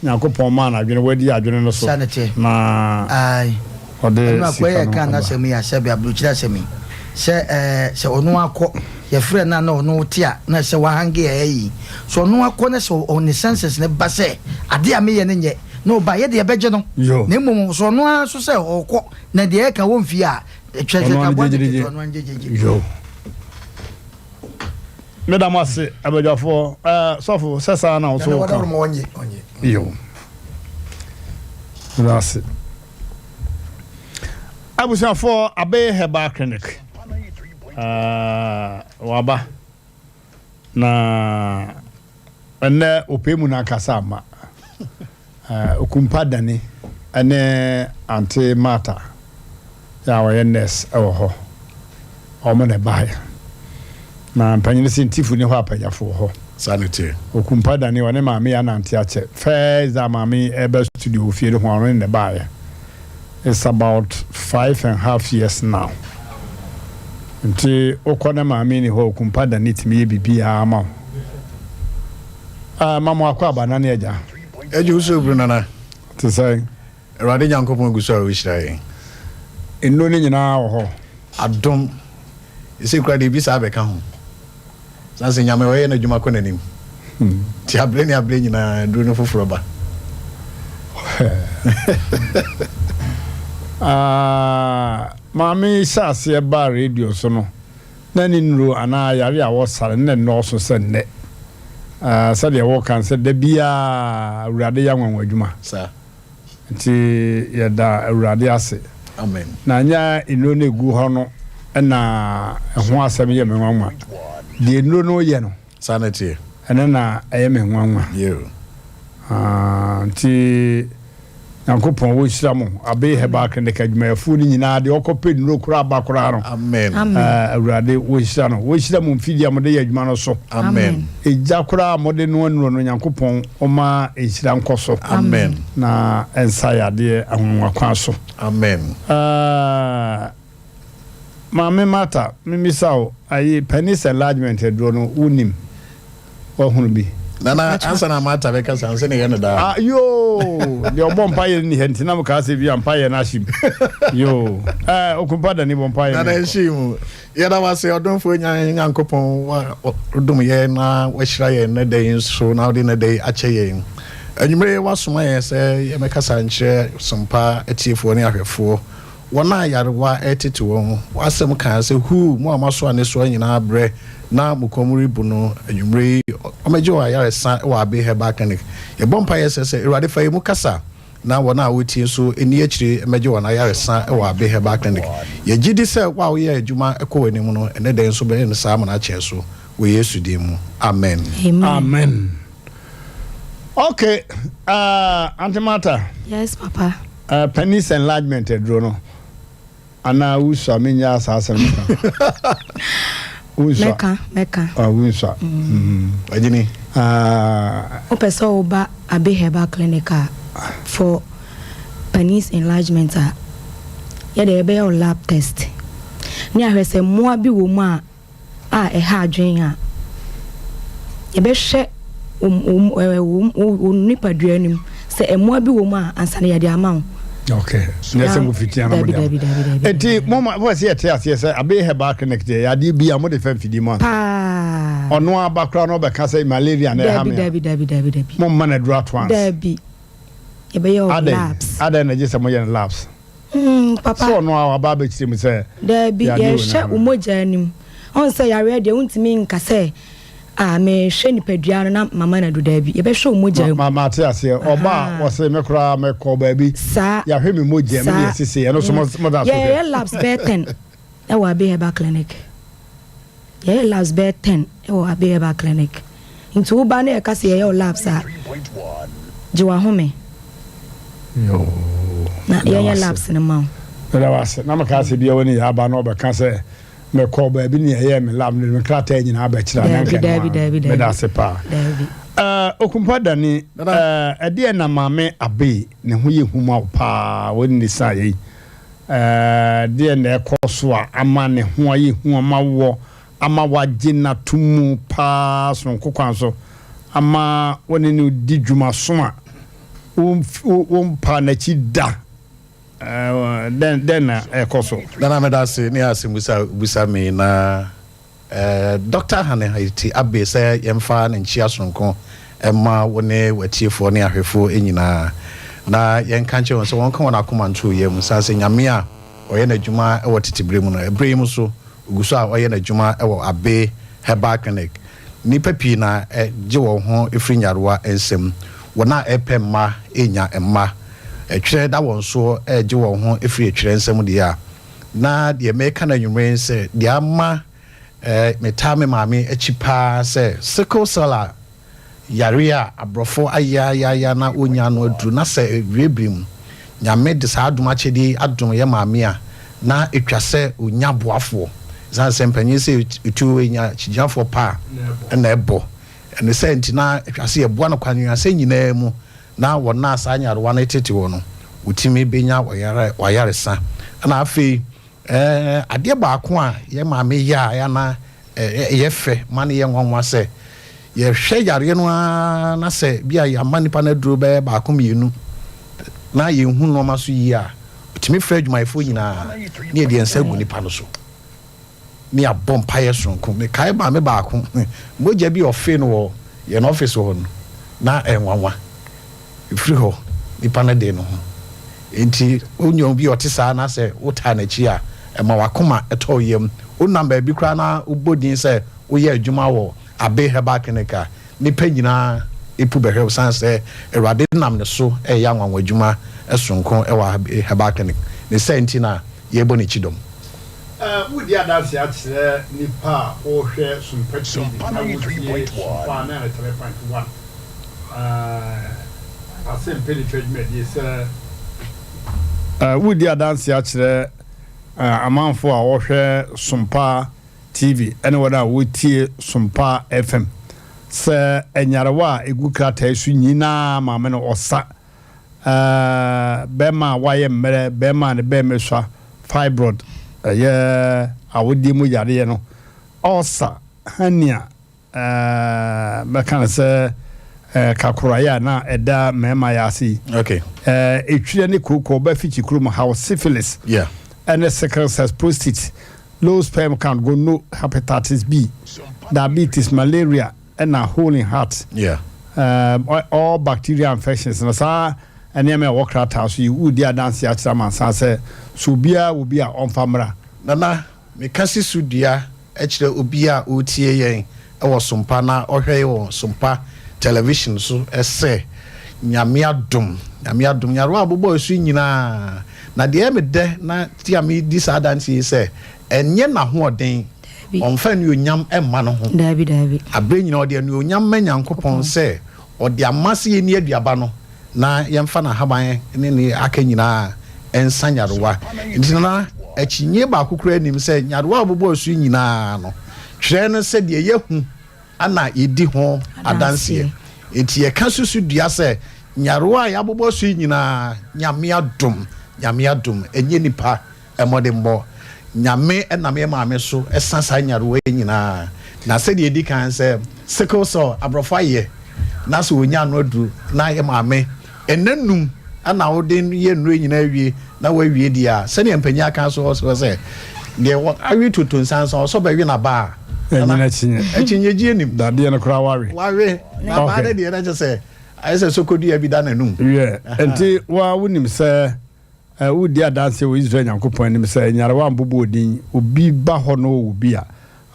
Speaker 1: Nyankopɔn maa no adwene, wadi adwene no so
Speaker 3: Saa na ɛteɛ.
Speaker 1: na
Speaker 3: Ae.
Speaker 1: ɔde
Speaker 3: Ɛno akoa
Speaker 1: sika
Speaker 3: yi a
Speaker 1: no
Speaker 3: ɛkaa
Speaker 1: aba.
Speaker 3: n'asɛm yi a, sɛbe aburokyire asɛm yi, sɛ ɛɛ sɛ ɔno akɔ, yɛfrɛ no a na ɔno te a, na sɛ wahange a ɛyɛ yi. Sɛ ɔno akɔ na sɛ ɔ ne senses no ba sɛ adeɛ a meyɛ no nyɛ, na ɔba a, yɛ deɛ yɛbɛgye no.
Speaker 1: Yo.
Speaker 3: Na mmom sɛ ɔno ara nso sɛ ɔrekɔ na deɛ ɛka wɔ mfie a, kyerɛ sɛ
Speaker 1: Ɔno ara
Speaker 3: ka
Speaker 1: ne
Speaker 3: boa no
Speaker 1: gyegyegye.
Speaker 3: tete, ɔno ara ne gyegyegye.
Speaker 1: Yo. Meda mo ase abadwafoɔ. Ɛɛ sɔfo sɛ saa na ɔso ka. Yo. Meda ase. Abusuafoɔ Abe Herbal Clinic. Ɛɛ waba na ɛnɛ ɔpɛ mu n'ankasa ama. Okumpa Dani ne Ante Martha a ɔyɛ nurse wɔ hɔ, wɔn na ɛbaeɛ. Na mpanyin se Ntifu ni hɔ a Panyafo wɔ hɔ.
Speaker 13: Saa na ɛteɛ.
Speaker 1: Okumpa Dani ɔne maame yi anante akyɛ. First da maame yi ɛreba studio wɔ fie no ho a ɔno ne na ɛbaeɛ. It's about 5½ years now. Nti wokɔ na maame ni hɔ Okumpa Dani tumi yɛ biribiara ma wo. Ah, ma mo akɔ aba nane agya.
Speaker 13: Agya wo so aburu nana.
Speaker 1: Te sɛn?
Speaker 13: Awurade Nyankopɔn gu so a ɔrehyira yɛn.
Speaker 1: Nnuro no nyinaa wɔ hɔ.
Speaker 13: Adom. Ɛsei koraa deɛ ebi saa bɛka ho. Sane sɛ Nyame ɔyɛ n'adwuma kɔ n'anim. Nti aberɛ ne aberɛ nyinaa aduro no foforɔ ba.
Speaker 1: Ah, maame yi hyɛ aseɛ baa radio so no, na ne nnuro anaa yare a wɔsare no na ɛnnɔɔso sɛ nnɛ. Ah, sɛdeɛ wɔka no sɛ da biara Awurade yɛ anwanwa adwuma.
Speaker 13: Saa.
Speaker 1: Nti yɛda Awurade ase.
Speaker 13: Amen.
Speaker 1: Na nyɛ nnuro no egu hɔ no na ɛho asɛm yɛ me nwanwa. Deɛ nnuro no yɛ no.
Speaker 13: Saa na ɛteɛ.
Speaker 1: Ɛno na ɛyɛ me nwanwa.
Speaker 13: Yoo.
Speaker 1: Ah, nti Nyankopɔn wɔnhyira mo. Abbey Herbal Clinic adwumayɛfoɔ no nyinaa, deɛ ɔkɔpɛ nnuro koraa ba koraa no.
Speaker 13: Amen.
Speaker 1: Ah, Awurade wɔnhyira no. Wɔnhyira mo mfidie a mode yɛ adwuma no so.
Speaker 13: Amen.
Speaker 1: Egya koraa a mode noa nnuro no, Nyankopɔn ɔma nhyira nkɔ so.
Speaker 13: Amen.
Speaker 1: Na ɛnsa yadeɛ anwanwa kwan so.
Speaker 13: Amen.
Speaker 1: Ah, Maame Martha, memmisa wo, ayi penis enlargement aduro no, wonim? Woahunu bi?
Speaker 13: Nana, ansa na Martha bɛkasa, ansa na ɛyɛ no daa.
Speaker 1: Ah, yoo, deɛ ɔbɔ mpaeɛ no ni ha nti na mekaa sɛ bi a mpaeɛ no ahye mu. Yoo, eh, Okumpa Dani bɔ mpaeɛ
Speaker 13: Nana
Speaker 1: no.
Speaker 13: ɛnhye mu. Yɛda wo ase, ɔdomfoɔ Nyankopɔn, wodom yɛn na wahyira yɛn nnɛ da yi nso na wode nnɛ da yi akyɛ yɛn. Anwummere yi woasoma yɛn sɛ yɛmmɛkasa nkyerɛ Sompa atiefoɔ ne ahwɛfoɔ. Wɔn a nyarewa retete wɔn. W'asɛm kaa sɛ, Huu, mo a moasoa nnesoa nyinaa abrɛ na mo kɔn mu rebu no, anwummere yi, wɔmmɛgye wɔn ayaresa wɔ Abbey Herbal Clinic. Yɛbɔ mpaeɛ srɛ sɛ, Awurade, fa yɛn mu kasa, na wɔn a wɔretie nso nni akyire mmɛgye wɔn ayaresa wɔ Abbey Herbal Clinic. Yɛgye di sɛ wo a woyɛ adwuma kɔ w'anim no, ɛnnɛ da yi nso bɛyɛ no saa ama no akyɛn so, wɔ Yesu din mu, amen.
Speaker 1: Amen. Okay, Auntie Martha.
Speaker 14: Yes, Papa.
Speaker 1: Penis enlargement aduro no anaa wusua menyɛ saa asɛm no ka. Wusua.
Speaker 14: Mɛka, mɛka.
Speaker 1: Ah, wusua.
Speaker 13: Wajini.
Speaker 14: Wopɛ sɛ woba Abbey Herbal Clinic a for penis enlargement a, yɛde yɛbɛyɛ wo lab test ne ahwɛ sɛ mmoa bi wɔ mu a a ɛha adwene a, yɛbɛhwɛ wo nipadua no mu sɛ mmoa bi wɔ mu a ansa na yɛde ama wo.
Speaker 1: Okay. Nyɛ sɛ mo fiti ana mo de ama. Eti mo ma mo sɛ yɛte aseɛ sɛ Abbey Herbal Clinic deɛ yadeɛ bi a mo de fa mfidie mu ansa.
Speaker 14: Paa.
Speaker 1: Ɔno aba koraa na ɔbɛka sɛ malaria na ɛha me a.
Speaker 14: Dabi dabi dabi dabi.
Speaker 1: Mo mma no aduro ato ansa.
Speaker 14: Dabi. Yɛbɛyɛ wɔ labs.
Speaker 1: Adɛn na gye sɛ mo yɛ no labs?
Speaker 14: Mm, papa.
Speaker 1: Sɛ ɔno a waba abɛkyerɛ mu sɛ.
Speaker 14: Daabi, yɛhwɛ wo mogya anim. Ɔn sɛ yareɛ deɛ wontumi nka sɛ ah mehwɛ nipadua no na mama no adu daabi. Yɛbɛhwɛ wo mogya mu.
Speaker 1: Ma mate aseɛ. Ɔba a wɔse me koraa mekɔ baabi.
Speaker 14: Saa.
Speaker 1: Yɛahwɛ me mogya mu ne yɛsese ɛno so mo da so hwɛ.
Speaker 14: Yɛyɛ labs bɛyɛ 10 ɛwɔ Abbey Herbal Clinic. Yɛyɛ labs bɛyɛ ten wɔ Abbey Herbal Clinic. Nti wo ba na yɛka sɛ yɛyɛ wo labs a, gye w'ahome na yɛnyɛ labs no ma wo.
Speaker 1: Meda wo ase. Na mekaa sɛ bia wone yɛ aba na ɔbɛka sɛ mekɔɔ baabi ne yɛyɛɛ me lab no de me krataa nyinaa bɛkyerɛ a na nka ɛno ara. Meda ase paa. Eh, Okumpa Dani, eh, ɛdeɛn na Maame Abbey ne ho yɛ hu ma wo paa wɔ ne saa yei? Ɛdeɛn na ɛkɔ so a ama ne ho ayɛ hu ama woɔ, ama woagye no ato mu paa sononko kwan so, ama wo ne no di dwuma so a wompaa n'akyi da? Dɛn na ɛkɔ so?
Speaker 13: Nana meda ase ne asɛmbusa a wobisa me na Dɔkta Hannah Haiti Abbey sɛ yɛmfa ne nkyea sononko mma wo ne w'atiefoɔ ne ahwɛfoɔ nyinaa, na yɛnka nkyerɛ wɔn sɛ wɔnka wɔn akoma nto wo yam, sane sɛ Nyame a ɔyɛ n'adwuma wɔ tete berɛ mu no, ɛberɛ yi mu nso ɔgu so a ɔyɛ n'adwuma wɔ Abbey Herbal Clinic. Nnipa pii na ɛgye wɔn ho firi nyarewa nsam, wɔn a ɛrepɛ mma renya mma, ɛtwerɛ da wɔn soɔ regye wɔn ho firi ɛtwerɛ nsam deɛ a, Na deɛ meka no anwummerɛ yi sɛ, deɛ ama metaa me maame akyi pa ara sɛ sickle cell a yareɛ a aborɔfo ayaayaaya na wɔnnya ano aduru na sɛ ɛwie bere mu Nyame de saa adom akyɛdeɛ yi adom yɛ maame a na ɛtwa sɛ ɔnya boafoɔ ɛsiane sɛ mpanin sɛ ɛtuo nya akyigyinafoɔ pa a ɛna ɛbɔ ɛno sɛ nti na ɛtwa sɛ yɛboa no kwanwasɛ nyinaa mu na wɔn a saa nyarewa no tete wɔn no, wotumi bɛnya w'ayaresa. Ɛna afei adeɛ baako a yɛn maame yɛ a ɛyɛ na ɛyɛ fɛ ma no yɛ nwanwa sɛ yɛhwɛ yareɛ no ara na sɛ bi a yɛama nipa no aduro bɛyɛ baako mmienu na yɛnhu nnoɔma so yie a, ɔtumi frɛ adwumayɛfoɔ nyinaa ne yɛde yɛn nsa gu nipa no so ne yɛabɔ mpaeɛ soronko. Mekae maame baako, mogya bi a ɔfee no wɔ yɛn ɔfese hɔ no, na ɛyɛ nwanwa. Ɛfiri hɔ, nipa no dee ne ho. Enti wonya obi a ɔte saa na sɛ wotaa n'akyi a, ɛma w'akoma tɔ wo yam. Wonam baabi koraa na wobɔ din sɛ woyɛ adwuma wɔ Abbey Herbal Clinic a, nnipa nyinaa pu bɛhwɛ wo sane sɛ Awurade nam ne so reyɛ anwanwadwuma sononko wɔ Abbey Herbal Clinic. Ne saa nti na yɛrebɔ ne kyidɔm.
Speaker 1: Woredi adanse akyerɛ nnipa a wɔrehwɛ Sompa TV na wɔretie Sompa 93.1 Asɛmpa Nifa dwumadie sɛ. Woredi adanse akyerɛ amanfoɔ a wɔhwɛ Sompa TV ne wɔn a wɔtie Sompa FM sɛ nyarewa a ɛgu krataa yi so nyinaa maame no ɔsa, bɛrima a wayɛ mmerɛ, bɛrima a ne bɛrima sua, fibroid, ɛyɛ awodeɛ mu yareɛ no, ulcer, hernia, mɛka no sɛ kakoraeɛ a na ɛda mmarima yɛ ase yi.
Speaker 13: Okay.
Speaker 1: Etwirɛ ne kooko ɔba fikyi kurom haw syphilis.
Speaker 13: Yeah.
Speaker 1: Ɛne sickle cell prostate, low sperm count, gono, hepatitis B, diabetes, malaria, ɛna hole in heart.
Speaker 13: Yeah.
Speaker 1: All bacterial infections na saa nneɛma a ɛwɔ krataa so yi wodi adanse akyerɛ amansan sɛ so obiara wɔ bi a ɔmfa mmra.
Speaker 13: Nana, Meka si so dua kyerɛ obiara a ɔretie yɛn wɔ Sompa na ɔhwɛ yɛn wɔ Sompa television so sɛ, Nyame adom, Nyame adom, nyarewa a ɔbobɔɔ so yi nyinaa, na deɛ ɛyɛ me dɛ na ti a medi saa adanseɛ yi sɛ, ɛnyɛ n'ahoɔden, ɔmfa anuonyam mma ne ho, aberɛ nyinaa ɔde anuonyam ma Nyankopɔn sɛ ɔde ama sɛ yɛnni aduaba no. na yɛmfa n'ahaban ne ne aka nyinaa nsa nyarewa. Nti na akyinnye baako koraa nnim sɛ nyarewa a wɔbobɔɔ so yi nyinaa no, twerɛ no sɛ deɛ yɛahu na yɛdi ho adanseɛ. Nti yɛka susu dua sɛ nyarewa a yɛabobɔ so yi nyinaa, Nyame adom, Nyame adom, ɛnyɛ nipa mmɔdenbɔ. Nyame nam yɛn maame so sa saa nyarewa yi nyinaa. Na sɛdeɛ ɛdi kan sɛ sickle cell aborɔfo ayɛ na sɛ wɔnya ano aduru na yɛ maame ɛna num na wode yɛ nnuro nyinaa awie na wawie deɛ a, sɛdeɛ mpanyin aka so hɔ sɛ deɛ awe toto nsansa ɔsɔ bɛwe n'aba
Speaker 1: a akyinnye
Speaker 13: nim.
Speaker 1: Dadeɛ no koraa wawe.
Speaker 13: Wawe n'aba no deɛ na kyɛ sɛ ayɛ sɛ sokodua bi da n'anum.
Speaker 1: Wiɛ, nti wa wonim sɛ Woredi adanse wɔ Israel Nyankopɔn anim sɛ nyarewa a mbobɔɔ din, obi ba hɔ na ɔwɔ bi a,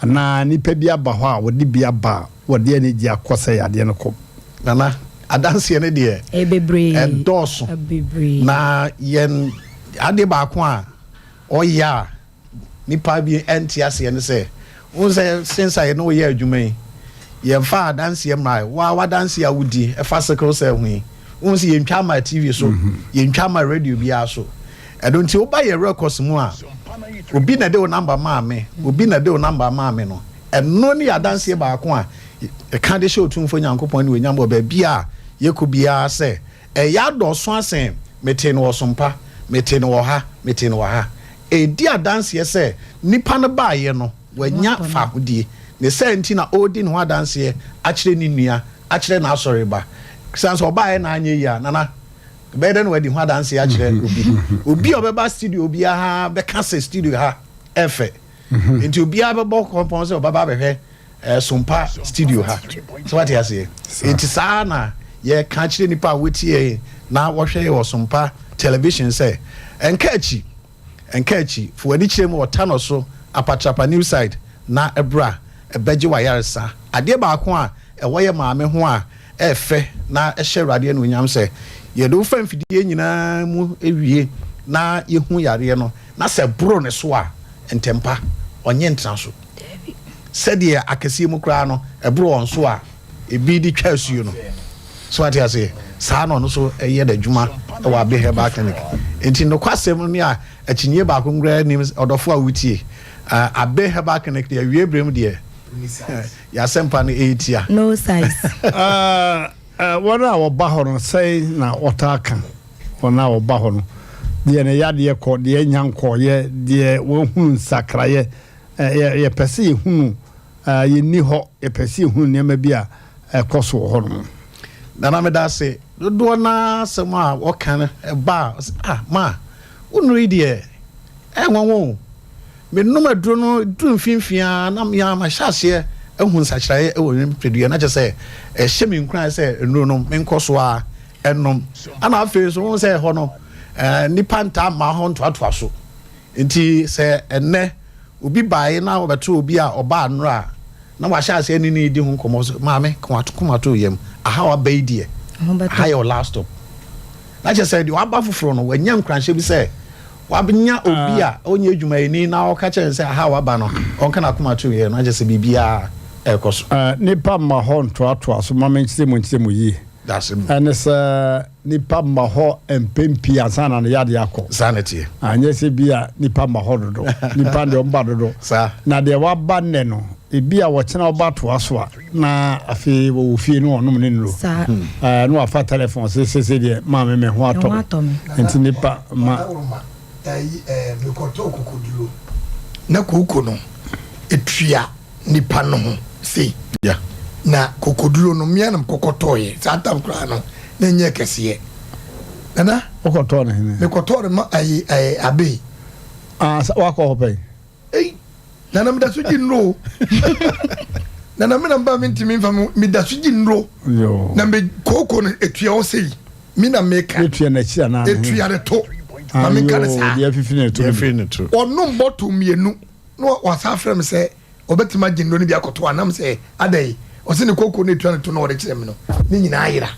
Speaker 1: anaa nnipa bi aba hɔ a wɔde bi aba a, wɔde anigye akɔ sɛ yadeɛ no kɔ.
Speaker 13: Nana, adanseɛ no deɛ, ɛdɔɔso. Na yɛn adeɛ baako a ɔyɛ a Nnipa bi nte aseɛ ne sɛ, wohu sɛ since a yɛne wo yɛ adwuma yi, yɛmfa adanseɛ mmae. Wo ara w'adanseɛ a wodi ɛfa sickle cell ho yi, wohu sɛ yɛntwa mmaa TV so, yɛntwa mmaa radio biara so. Ɛno nti woba yɛn records mu a, obi na ɛde wo number maa me, obi na ɛde wo number maa me no, ɛno ne yɛn adanseɛ baako a yɛka de hyɛ Otumfoɔ Nyankopɔn animuonyam wɔ baabi a yɛkɔ biara sɛ, ɛyɛ adɔɔso asen metee no wɔ Sompa, metee no wɔ ha, metee no wɔ ha. Ɛredi adanseɛ sɛ nipa no baeɛ no wanya fahodie. Ne saa nti na ɔredi ne ho adanseɛ akyerɛ ne nua, akyerɛ n'asɔre ba. Sane sɛ ɔbaeɛ na anyɛ yie a, Nana, ɛbɛyɛ dɛn na wadi ho adanseɛ akyerɛ obi? Obi a ɔbɛba studio biara bɛka sɛ studio ha ɛfɛ. Nti obiara bɛbɔ kɔmpɔn sɛ ɔbɛba abɛhwɛ eh, Sompa studio ha. So wate aseɛ? Nti saa na yɛka kyerɛ nipa a wɔtie na wɔhwɛ yɛ wɔ Sompa television sɛ ɛnka akyi, ɛnka akyi, fa w'ani kyerɛ mu wɔ Tano so, Apatrapa New Side na bra bɛgye w'ayaresa. Adeɛ baako a ɛwɔ yɛ maame ho a ɛfɛ na ɛhyɛ Awurade anuonyam sɛ yɛde wo fa mfidie nyinaa mu wie na yɛhu yareɛ no na sɛ ɛboro ne so a, ntɛmpa ɔnyɛ ntena so. Sɛdeɛ akɛseɛ mu koraa no ɛboro wɔn so a ebi de twa asuo no. So ate aseɛ? Saa na ɔno nso yɛ n'adwuma wɔ Abe Herbal Clinic. Nti nokwasɛm ne a akyinnye baako nkoraa nnim, ɔdɔfo a wotie, Abe Herbal Clinic deɛ awie berɛ mu deɛ yɛ asɛmpa no ɛretia.
Speaker 14: No size.
Speaker 1: Wɔn a wɔba hɔ no, sɛn na wɔtaa ka? Wɔn a wɔba hɔ no, deɛ ne yadeɛ kɔ, deɛ anya nkɔeɛ, deɛ wahunu nsakraeɛ. Yɛpɛ sɛ yɛhunu, yɛnni hɔ, yɛpɛ sɛ yɛhunu nneɛma bi a ɛkɔ so wɔ hɔnom.
Speaker 13: Nana meda ase. Dodoɔ no ara asɛm a wɔka no ɛba a, ɔse ah ma, wo nnuro yi deɛ ɛyɛ nwanwa o. Menom aduro no duru mfimfini ara na me ara mahyɛ aseɛ ahu nsakyeraeɛ wɔ me nipadua na kyerɛ sɛ ɛhyɛ me nkuran sɛ nnuro no menkɔ so ara nnom. Ɛna afei nso wohu sɛ ɛhɔ no nnipa ntaa mma hɔ ntoatoa so nti sɛ ɛnnɛ obi baeɛ na wɔbɛto obi a ɔbaa nnora a na wahyɛ aseɛ ne no redi ho nkɔmmɔ sɛ maame koma to yam aha waba yi deɛ aha yɛ wo last stop. Na kyerɛ sɛ deɛ waba foforɔ no wanya nkuranhyɛ bi sɛ wanya obi a ɔnyɛ adwumayɛni na ɔka kyerɛ no sɛ aha waba no ɔnka n'akoma to yɛ no akyerɛ sɛ biribiara ɛrekɔ so.
Speaker 1: Nnipa mma hɔ ntoatoa so ma menkyerɛ mu nkyerɛ mu yie. Ɛne sɛ nipa mma hɔ mpɛn pii ansa na ne yadeɛ akɔ.
Speaker 13: Saa na ɛteɛ.
Speaker 1: Anyɛ sɛ bi a nipa mma hɔ dodo. Nipa deɛ ɔmba dodo.
Speaker 13: Saa.
Speaker 1: Na deɛ waba nnɛ no, ebi a wɔkyena ɔba toa so a, na afei wɔwɔ fie no ɔnom ne nnuro.
Speaker 14: Saa.
Speaker 1: Ɛɛ na wafa telefon sɛ sese deɛ maame me ho atɔ me. Nti nipa ma.
Speaker 12: Ɛyi ɛɛ mekɔtɔɔ kokoduro na kooko no etua nipa no ho sei.
Speaker 13: Yeah.
Speaker 12: Na kokoduro no mmea na mekɔkɔtɔɔyɛ saa tam koraa no na ɛnyɛ kɛseɛ. Nana.
Speaker 1: Wokɔtɔɔ no hene?
Speaker 12: Mekɔtɔɔ no ma ayi ɛɛ abe.
Speaker 1: Ah, wakɔ hɔ pɛn?
Speaker 12: Ei, nana meda so gye nnuro o. Nana me na mba mentumi mfa me meda so gye nnuro. Na me kooko no etua hɔ sei. Me na meka.
Speaker 1: Etua n'akyi anaa?
Speaker 12: Etua ne to. Ma menka ne saa.
Speaker 1: Deɛ afifi ne to.
Speaker 13: Deɛ afiri ne to.
Speaker 12: Ɔnom bɔtol mmienu na wasan afrɛ me sɛ ɔbɛtumi agye nnuro no bi akɔto anam sɛ adɛn ɔse ne kooko no etua ne to na ɔde kyerɛ me no ne nyinaa ayera.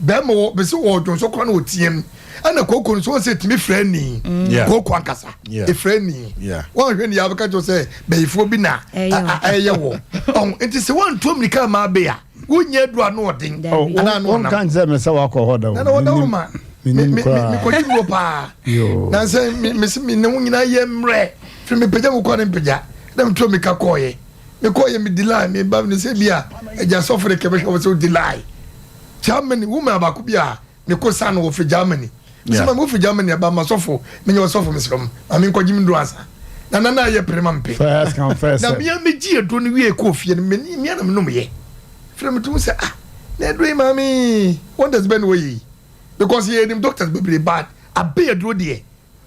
Speaker 12: Bɛrima wɔ bɛsi wɔ dwonsɔ koraa na ɔteam ɛna kooko no so wɔn sɛ ɛtumi frɛ ni kooko ankasa ɛfrɛ ni wɔn ahwɛ ni abɛka kyerɛ sɛ bɛyifoɔ bi na ɛyɛ wɔ ɔn nti sɛ wɔn ntuo mirika ama abe a wonyɛ aduru ano ɔden
Speaker 1: ana ano ɔnam wɔn kan sɛ mɛ sɛ wakɔ hɔ da o
Speaker 12: nana wɔda wɔn ma me kɔgye duro paa na sɛ me me me ne ho nyinaa yɛ mmerɛ firi me pagya mu kɔ ne mpagya na me tuo mirika kɔɔyɛ me kɔɔyɛ me di line me ba me sɛ bi a agya sɔfo de kɛmɛhwɛ wɔ sɛ odi line Germany woman baako bi a me ko sa no wɔfiri Germany me sɛ ma wofiri Germany aba ma sɔfo menyɛ ɔsɔfo mesrɛ m ma menkɔgye me nduro ansa na na na ayɛ pere ma mpe
Speaker 1: First come first
Speaker 12: na
Speaker 1: serve.
Speaker 12: mea megye aduro no wie kɔɔ fie no me mea na menomyɛ frɛ me tom sɛ ah na aduro yi maame wonders bɛ ne wɔyɛ yi because yɛnim doctors bebree but abe aduro deɛ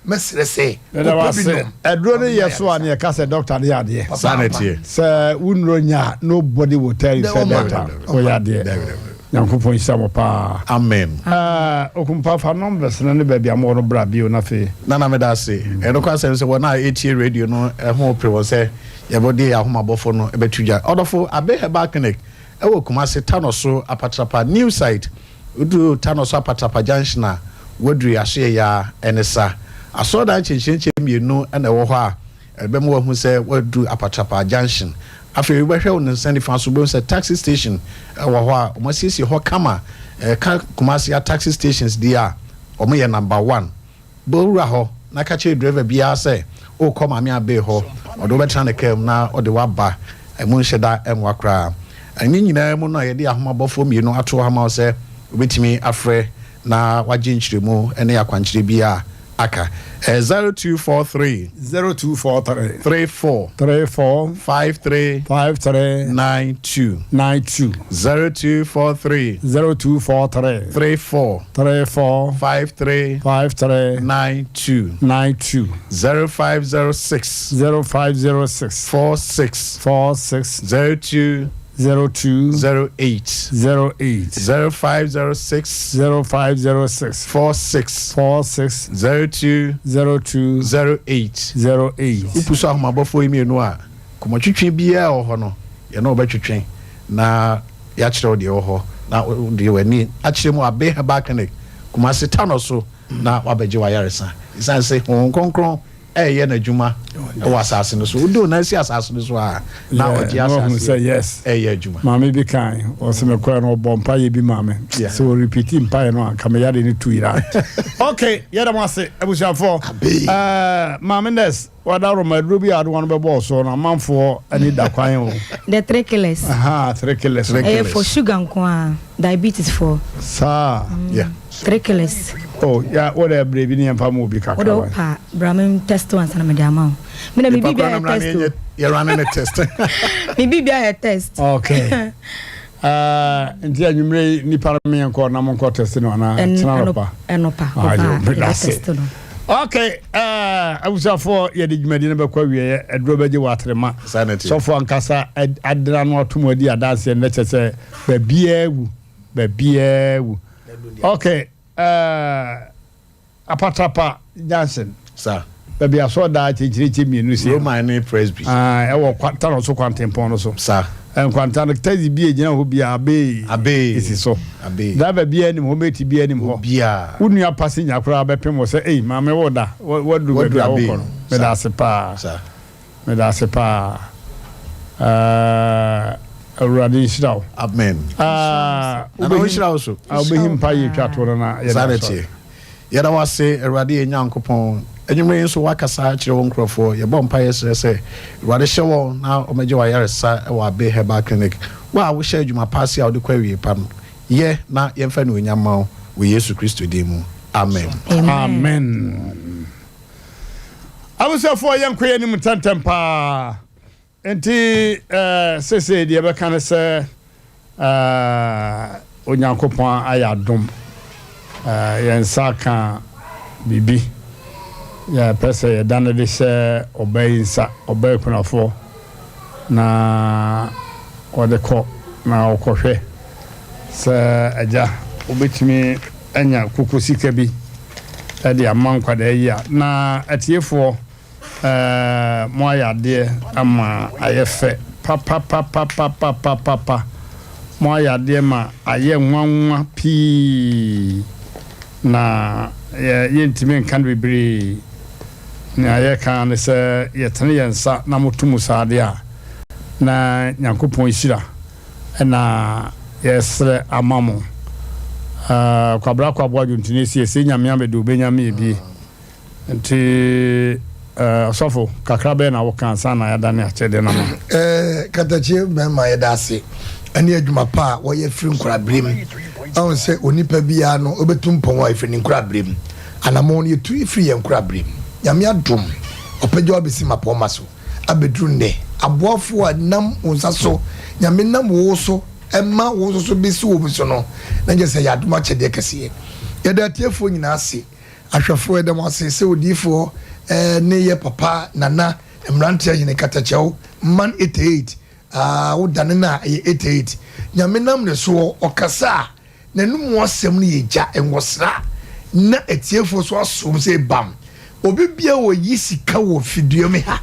Speaker 12: Mɛsrɛ sɛ
Speaker 1: Yɛda wo
Speaker 12: wopɛ bi
Speaker 1: ase.
Speaker 12: nom.
Speaker 1: Aduro no yɛ so a na yɛka sɛ doctor no yɛ adeɛ.
Speaker 13: Saa na ɛteɛ.
Speaker 1: Sɛ wo nnuro nyɛ a nobody will tell you sɛ doctor woyɛ adeɛ. Nyankopɔn nhyira mo paa.
Speaker 13: Amen.
Speaker 1: Ɛɛ Okumpa fa numbers no ne baabi a mowɔ no bra bio na afei.
Speaker 13: Nana meda ase. Ɛnokwasɛm sɛ wɔn a ɛretie radio no ho pere wɔn sɛ yɛbɛde yɛn ahomabɔfo no bɛto dwa. Ɔdɔfo, Abe Herbal Clinic wɔ Kumasi, Tanoso, Apatrapa, New Site. Woduru Tanoso Apatrapa Junction a, woaduru yɛn asoɛeɛ ara, ɛne sa. Asɔredan nkyenkyerenkyɛ mmienu na ɛwɔ hɔ a ɛbɛma woahu sɛ woaduru Apatrapa Junction. Afei wobɛhwɛ wo nsa nifa so, wobɛhu sɛ taxi station wɔ hɔ a wɔasiesie hɔ kama. Ɛka Kumasi a taxi stations deɛ a, wɔyɛ number one. Bɔ wura hɔ na ka kyerɛ driver biara sɛ worekɔ Maame Abey hɔ. Ɔde wo bɛtena ne kaa mu na ɔde wo aba. Ɛmu nhyɛ da nwa koraa. Ne nyinaa mu no, yɛde ahomabɔfoɔ mmienu ato hɔ ama wo sɛ wobɛtumi afrɛ na woagye nkyerɛmu ne akwankyerɛ bi a aka. Ɛyɛ 0243.
Speaker 1: 0243.
Speaker 13: 34.
Speaker 1: 34.
Speaker 13: 53.
Speaker 1: 53.
Speaker 13: 92.
Speaker 1: 92.
Speaker 13: 0243.
Speaker 1: 0243.
Speaker 13: 34.
Speaker 1: 3 4.
Speaker 13: 5 3.
Speaker 1: 5 3.
Speaker 13: 9 2.
Speaker 1: 9 2.
Speaker 13: 0 5 0 6.
Speaker 1: 0 5 0 6.
Speaker 13: 4 6.
Speaker 1: 4 6.
Speaker 13: 0 2.
Speaker 1: 0 2.
Speaker 13: 0 8.
Speaker 1: 0 8.
Speaker 13: 0 5 0 6.
Speaker 1: 0 5 0 6.
Speaker 13: 4 6.
Speaker 1: 4 6.
Speaker 13: 0 2.
Speaker 1: 0 2.
Speaker 13: 0 8.
Speaker 1: 0 8.
Speaker 13: Wopu so ahomabɔfoɔ yi mmienu a, kɔmɔtwetwe biara a ɛwɔ hɔ no, yɛne wo bɛtwetwe na yɛakyerɛ wo deɛ ɛwɔ hɔ na wode w'ani akyerɛ mu Abe Herbal Clinic, Kumasi Tanɔ so na woabɛgye w'ayaresa. Ɛsiane sɛ Honhom Kronkron ɛreyɛ n'adwuma wɔ asase no so, wode wo nan si asase no so a, na ɔgye ahyɛ aseɛ ɛreyɛ adwuma.
Speaker 1: Maame bi kae, ɔse mekɔɛ no ɔbɔ mpaeɛ bi maa me. Sɛ ɔrepiti mpaeɛ no a, nka me yadeɛ no tu yera. Ok, yɛda mo ase abusuafoɔ. Maame nurse. Wadaroma aduro bi a ade wɔn bɛbɔ ɔso no amanfoɔ ani da kwan o.
Speaker 14: The three killers.
Speaker 1: Aha, three killers.
Speaker 14: Ɛyɛ for sugar nko ara, diabetes foɔ.
Speaker 1: Saa.
Speaker 13: Yeah.
Speaker 14: Three killers.
Speaker 1: Oh, ya wo de brɛ bi ne yɛmfa ma obi kakra.
Speaker 14: Wo de wo pa bra me test ansa na mede ama wo. Me na me biribi ayɛ test o.
Speaker 13: Yɛ running a test.
Speaker 14: Me biribi ayɛ test.
Speaker 1: Okay. Uh, nti anwummerɛ yi nipa no meɛnkɔ na monkɔ test no anaa kyena nɔpa
Speaker 14: ɛnɔpa ɔba test no.
Speaker 1: Okay, uh, abusuafoɔ yɛde dwumadi no bɛkɔ awieɛ aduro bɛgye wɔ aterema sɔfoɔ ankasa adena no atom adi adanseɛ no kyɛ sɛ baabiaa wu baabiaa wu. Okay, uh, Apatrapa junction.
Speaker 13: Sa.
Speaker 1: Baabi asɔɔdaa kyɛnkyerɛkyɛ mmienu si.
Speaker 13: Roman ne Presby.
Speaker 1: Ah, ɛwɔ kwanta no so kwantempɔn no so.
Speaker 13: Sa.
Speaker 1: Nkwanta no taxi bi a egyina hɔ biara abee.
Speaker 13: Abee.
Speaker 1: Esi so.
Speaker 13: Abee.
Speaker 1: Driver biara nim hɔ, mate biara nim hɔ.
Speaker 13: Obiara.
Speaker 1: Wo nua passenger koraa bɛpem wo sɛ, ei maame wo da, waduru baabi a wokɔ no. Meda ase paa.
Speaker 13: Sa.
Speaker 1: Meda ase paa. Eh, Awurade nhyira wo.
Speaker 13: Amen.
Speaker 1: Ah,
Speaker 13: Nana ɔnhyira wo so.
Speaker 1: Ah, wobɛhi mpa yɛ twa toɔ no na yɛda
Speaker 13: Saa na
Speaker 1: asɔre.
Speaker 13: ɛteɛ. Yɛda wo ase, Awurade yɛn Nyankopɔn. Anwummerɛ yi nso woakasa akyerɛ wo nkurɔfoɔ. Yɛbɔ mpaeɛ srɛ sɛ, Awurade hyɛ wɔn na wɔmmɛgye wo ayaresa wɔ Abe Herbal Clinic. Wo a wohyɛ adwuma pa ase a wode kɔ awie pa no, yɛ na yɛmfa anuonyam mma wo wɔ Yesu Kristo din mu. Amen.
Speaker 1: Amen. Abusuafoɔ yɛnkɔ yɛn anim ntɛntɛm paa. Nti eh, seesei deɛ ɛbɛka ne sɛ eh, Onyankopɔn ayɛ adom eh, yɛn nsa aka biribi. Yɛpɛ sɛ yɛda no de hyɛ ɔbaa yi nsa, ɔbaa akunafoɔ, na ɔde kɔ na ɔkɔhwɛ sɛ agya wobɛtumi anya koko sika bi de ama nkwadaa yi a. Na atiefoɔ eh, moayɛ adeɛ ama ayɛ fɛ papapapapapapapa. Moayɛ adeɛ ma ayɛ nwanwa pii, na yɛ, yɛntumi nka no bebree. Nea yɛka ara ne sɛ yɛtene yɛn nsa na moto mu saa deɛ a, na Nyankopɔn nhyira na yɛsrɛ ama mo. Eh, Kwabra Kwaboa dwontoni siesie Nyame abɛde obenya me ebie. Nti eh, ɔsɔfo, kakra bɛn na woka ansa na yɛadane akyɛdeɛ no ama?
Speaker 12: Eh, Katakyie mmarima yɛda ase ɛne adwuma pa a wɔyɛ firi nkoraberɛ mu. Ɛho sɛ onipa biara no ɔbɛtu mpɔn a ɛfiri ne nkoraberɛ mu. Anamɔn no yɛtu firi yɛn nkoraberɛ mu. Nyame adom, ɔpɛgya wabɛsi mmapɔmma so abɛduru nnɛ. Aboafoɔ a nam wo nsa so, Nyame nam wo so ma wo nso so bɛsi wɔn so no, na kyerɛ sɛ ɛyɛ adom akyɛdeɛ kɛseɛ. Yɛda atiefoɔ nyinaa ase. Ahwɛfoɔ yɛda mo ase sɛ odiyifoɔ ne yɛ papa Nana mmeranteɛ hene katakyɛw man 88 aa wo dane no a ɛyɛ 88 Nyame nam ne soɔ ɔkasa a n'anomu asɛm no yɛ gya nwɔsra na atiefoɔ so asom sɛ bam obi bia ɔyi sika wɔ fidua mu ha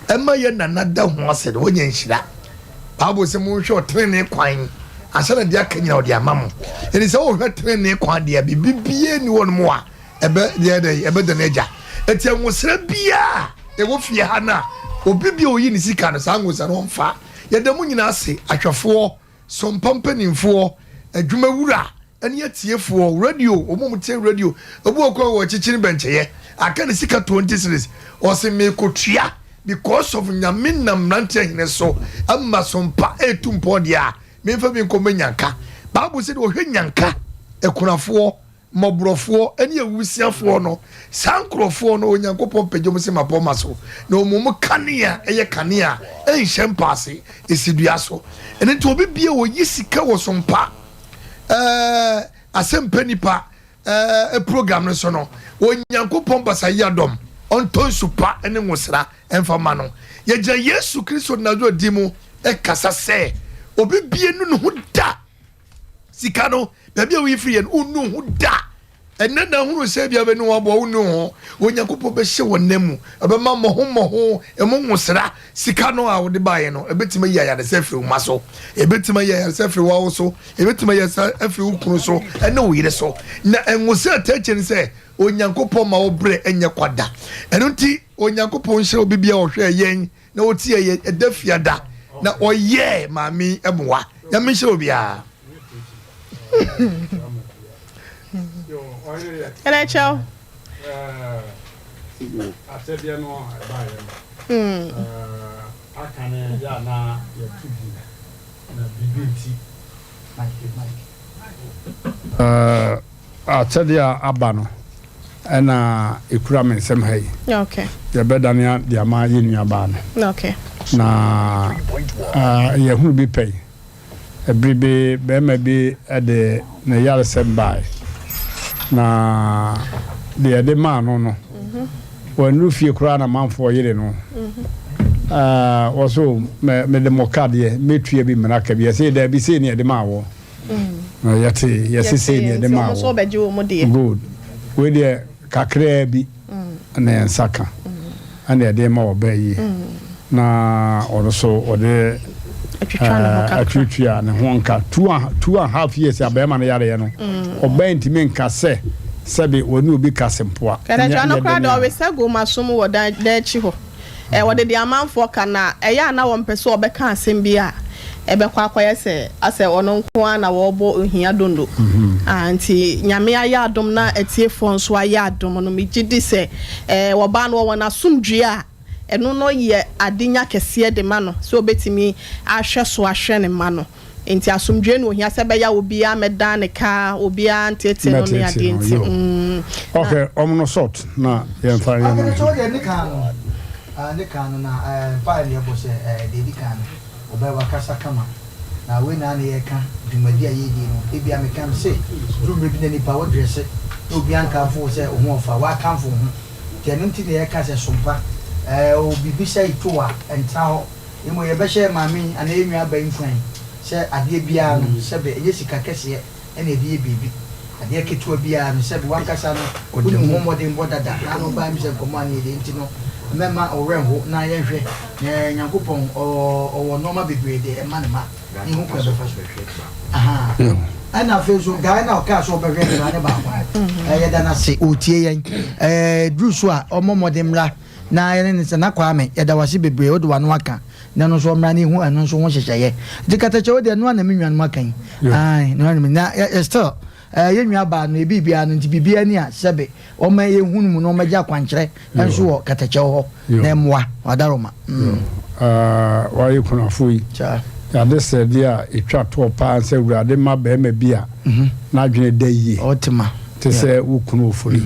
Speaker 12: ɛma yɛ Nana da ho ase no wanya nhyira. Bible sɛ monhwɛ ɔtenenee kwan ansa na deɛ aka nyina ɔde ama mo. Ɛnti sɛ wohwɛ tenenee kwan deɛ biribi biara nni hɔ nom a ɛbɛ deɛ dɛ ɛbɛdane agya. Ɛti nwosra biara ɛwɔ fie ha no a obi bi a ɔyi ne sika no saa nwosra no ɔmfa. Yɛda mo nyina ase ahwɛfoɔ, sompa mpanimfoɔ, adwumawura ne atiefoɔ, radio, wɔn a wɔtie radio, ebi wɔ kɔ wɔ kyikyiri bɛnkyɛyɛ, aka ne sika 20 cedis, ɔse mekotua because of Nyame nam mmeranteɛ hene so ama sompa ɛretu mpɔn deɛ a, memfa bi nkɔ mɛ nyanka. Bible sɛ deɛ ɔhwɛ nyanka, akunafoɔ, mmɔborɔfoɔ ne awusiafoɔ no, saa nkurɔfoɔ no Onyankopɔn pagya wɔn si mmapɔmma so, na wɔn mu kanea yɛ kanea a ɛnhyɛ mpaase, ɛsi dua so. Ɛno nti obi bia ɔyi sika wɔ sompa ɛɛ asɛmpɛ nipa ɛɛ program no so no, Onyankopɔn basa yi adɔm, ɔntɔ nsu pa ne nwosra ɛmfa ma no. Yɛgyina Yesu Kristo Nasaret din mu ɛkasa sɛ obi bia nu ne ho da. Sika no, baabi a woyi firi yɛ no, wonnu ho da. Ɛnnɛ na ahunu sɛ ebia bɛne wɔn aboa, wonnu ho. Onyankopɔn bɛhyɛ wɔn nan mu, ɛbɛma mmɔho mmɔho, emu nwosra. Sika no a wode baeɛ no, ɛbɛtumi ayi ayaresa afiri wo mma so, ɛbɛtumi ayi ayaresa afiri w'awo so, ɛbɛtumi ayi ayaresa afiri wo kunu so ne wo yere so. Na nwosra a ɛtaa akyire ne sɛ, Onyankopɔn ma wo berɛ nyɛ kwa da. Ɛno nti, Onyankopɔn nhyira obi biara a ɔhwɛɛ yɛn na ɔtiee yɛn ɛda fiada na ɔyɛɛ maame yi mmoa. Nyame nhyira obiara.
Speaker 2: Ɛna kyɛw.
Speaker 1: Akyɛdeɛ no ɛbaeɛ no, aka no yɛ a na yɛto din na biribi nti. Akyɛdeɛ a aba no ɛna ɛkura me nsam ha yi. Yɛbɛdane de ama yɛn nuabaa no. Na yɛhunu bi pɛn. Bere bi, barima bi de ne yaresɛm bae, na deɛ yɛde maa no no, wannuru fie koraa na manfoɔ yere no. Wɔso mede mo ka deɛ mɛtua bi mmara ka bi. Yɛse daabi, sei ne yɛde maa wɔ. Na yɛte yɛse sei ne yɛde maa wɔ. Good. Wei deɛ kakraa bi. na yɛn nsa ka ɛna yɛde ma ɔbaa yi na ɔno nso ɔde atwitwa ne ho nka two and half years a bɛrima no yareɛ no ɔbaa ntumi nka sɛ sɛbe wɔne obi ka sempoa.
Speaker 2: Kɛdɛkyɛ no koraa deɛ ɔresɛ gu masom wɔ dan akyi hɔ. Ɛ, wɔde deɛ amanfoɔ ka na ɛyɛ a na wɔmpɛ sɛ wɔbɛka asɛm bi a ɛbɛkɔ akɔyɛ sɛ asɛ ɔno nko ara na wɔrebɔ ohia dondo. Ah, nti Nyame ayɛ adom na atiefoɔ nso ayɛ adom no, megye di sɛ ɛ, ɔbaa no ɔwɔ n'asomdwoeɛ a, ɛno no yɛ adenya kɛseɛ de ma no sɛ ɔbɛtumi ahwɛ so ahwɛ ne mma no. Nti asomdwoeɛ na ohia sɛ ɛbɛyɛ a obiara mmɛdan ne ka, obiara nteetee no ne adeɛ nti. Mm,
Speaker 1: na. Ok, ɔmo no salt na yɛn fa yɛn
Speaker 3: no. Aketewa deɛ ne kan no, ah, ne kan no na eh, mpaeɛ na yɛbɔ sɛ eh, deɛ edi kan no, ɔbɛyɛ wakasa kama. Na wei na na yɛka dwumadi a yɛredi no, ebia meka me se, duru mmerɛ bi na nipa wo dresse na obiara nkamfo wo sɛ wo ho ɔfa, woakamfo wo ho. Nti ɛno nti na yɛka sɛ sompa, eh, o biribi sɛ to a, ɛntena hɔ. Mmom yɛbɛhyɛ yɛn maame yi anaa yɛn nuabaa yi nkuran sɛ adeɛ biara no, sɛbe ɛnyɛ sika kɛseɛ na yɛde yɛ biribi. Adeɛ ketewa biara no, sɛbe w'ankasa no wonim ho mmɔdenbɔ dada na ano bae sɛ nkɔmmɔ a na yɛdi nti no, mɛmma wo werɛ nho na yɛnhwɛ na Nyankopɔn ɔwɔ nnoɔma bebree de ma ne mma na yɛhu kwan a yɛbɛfa so. Ahaa. Ɛna afei nso guy no a ɔkaa sɛ ɔbɛhwɛ nkwadaa no baako no, yɛda no ase, ɔretie yɛn. Ɛduru so a, ɔmmɔ mmɔden mmra. Na yɛne no sɛ, Na Kwame, yɛda wo ase bebree, wode w'ano aka, na ɛno nso ɔmmra na yɛhu ɛno nso ho nhyehyɛeɛ. Nti katakyɛ wo deɛ, ɛno ara na me nuanom aka yi. Ae, ɛno ara na me, na yɛ, still, eh, yɛn nua baa no, yɛ biribiara no, nti biribiara ni a, sɛbe, wɔma yɛhu no mu na wɔmɛgye akwankyerɛ nso wɔ katakyɛ hɔ, na ɛmmoa, wadaroma. Mm.
Speaker 1: Ah, wayɛ kunafo yi. Yɛade srɛdeɛ a ɛtwa toɔ paa sɛ Awurade ma barima bi a n'adwene da yie.
Speaker 3: Ɔtema.
Speaker 1: Te sɛ wo kunu Ofori.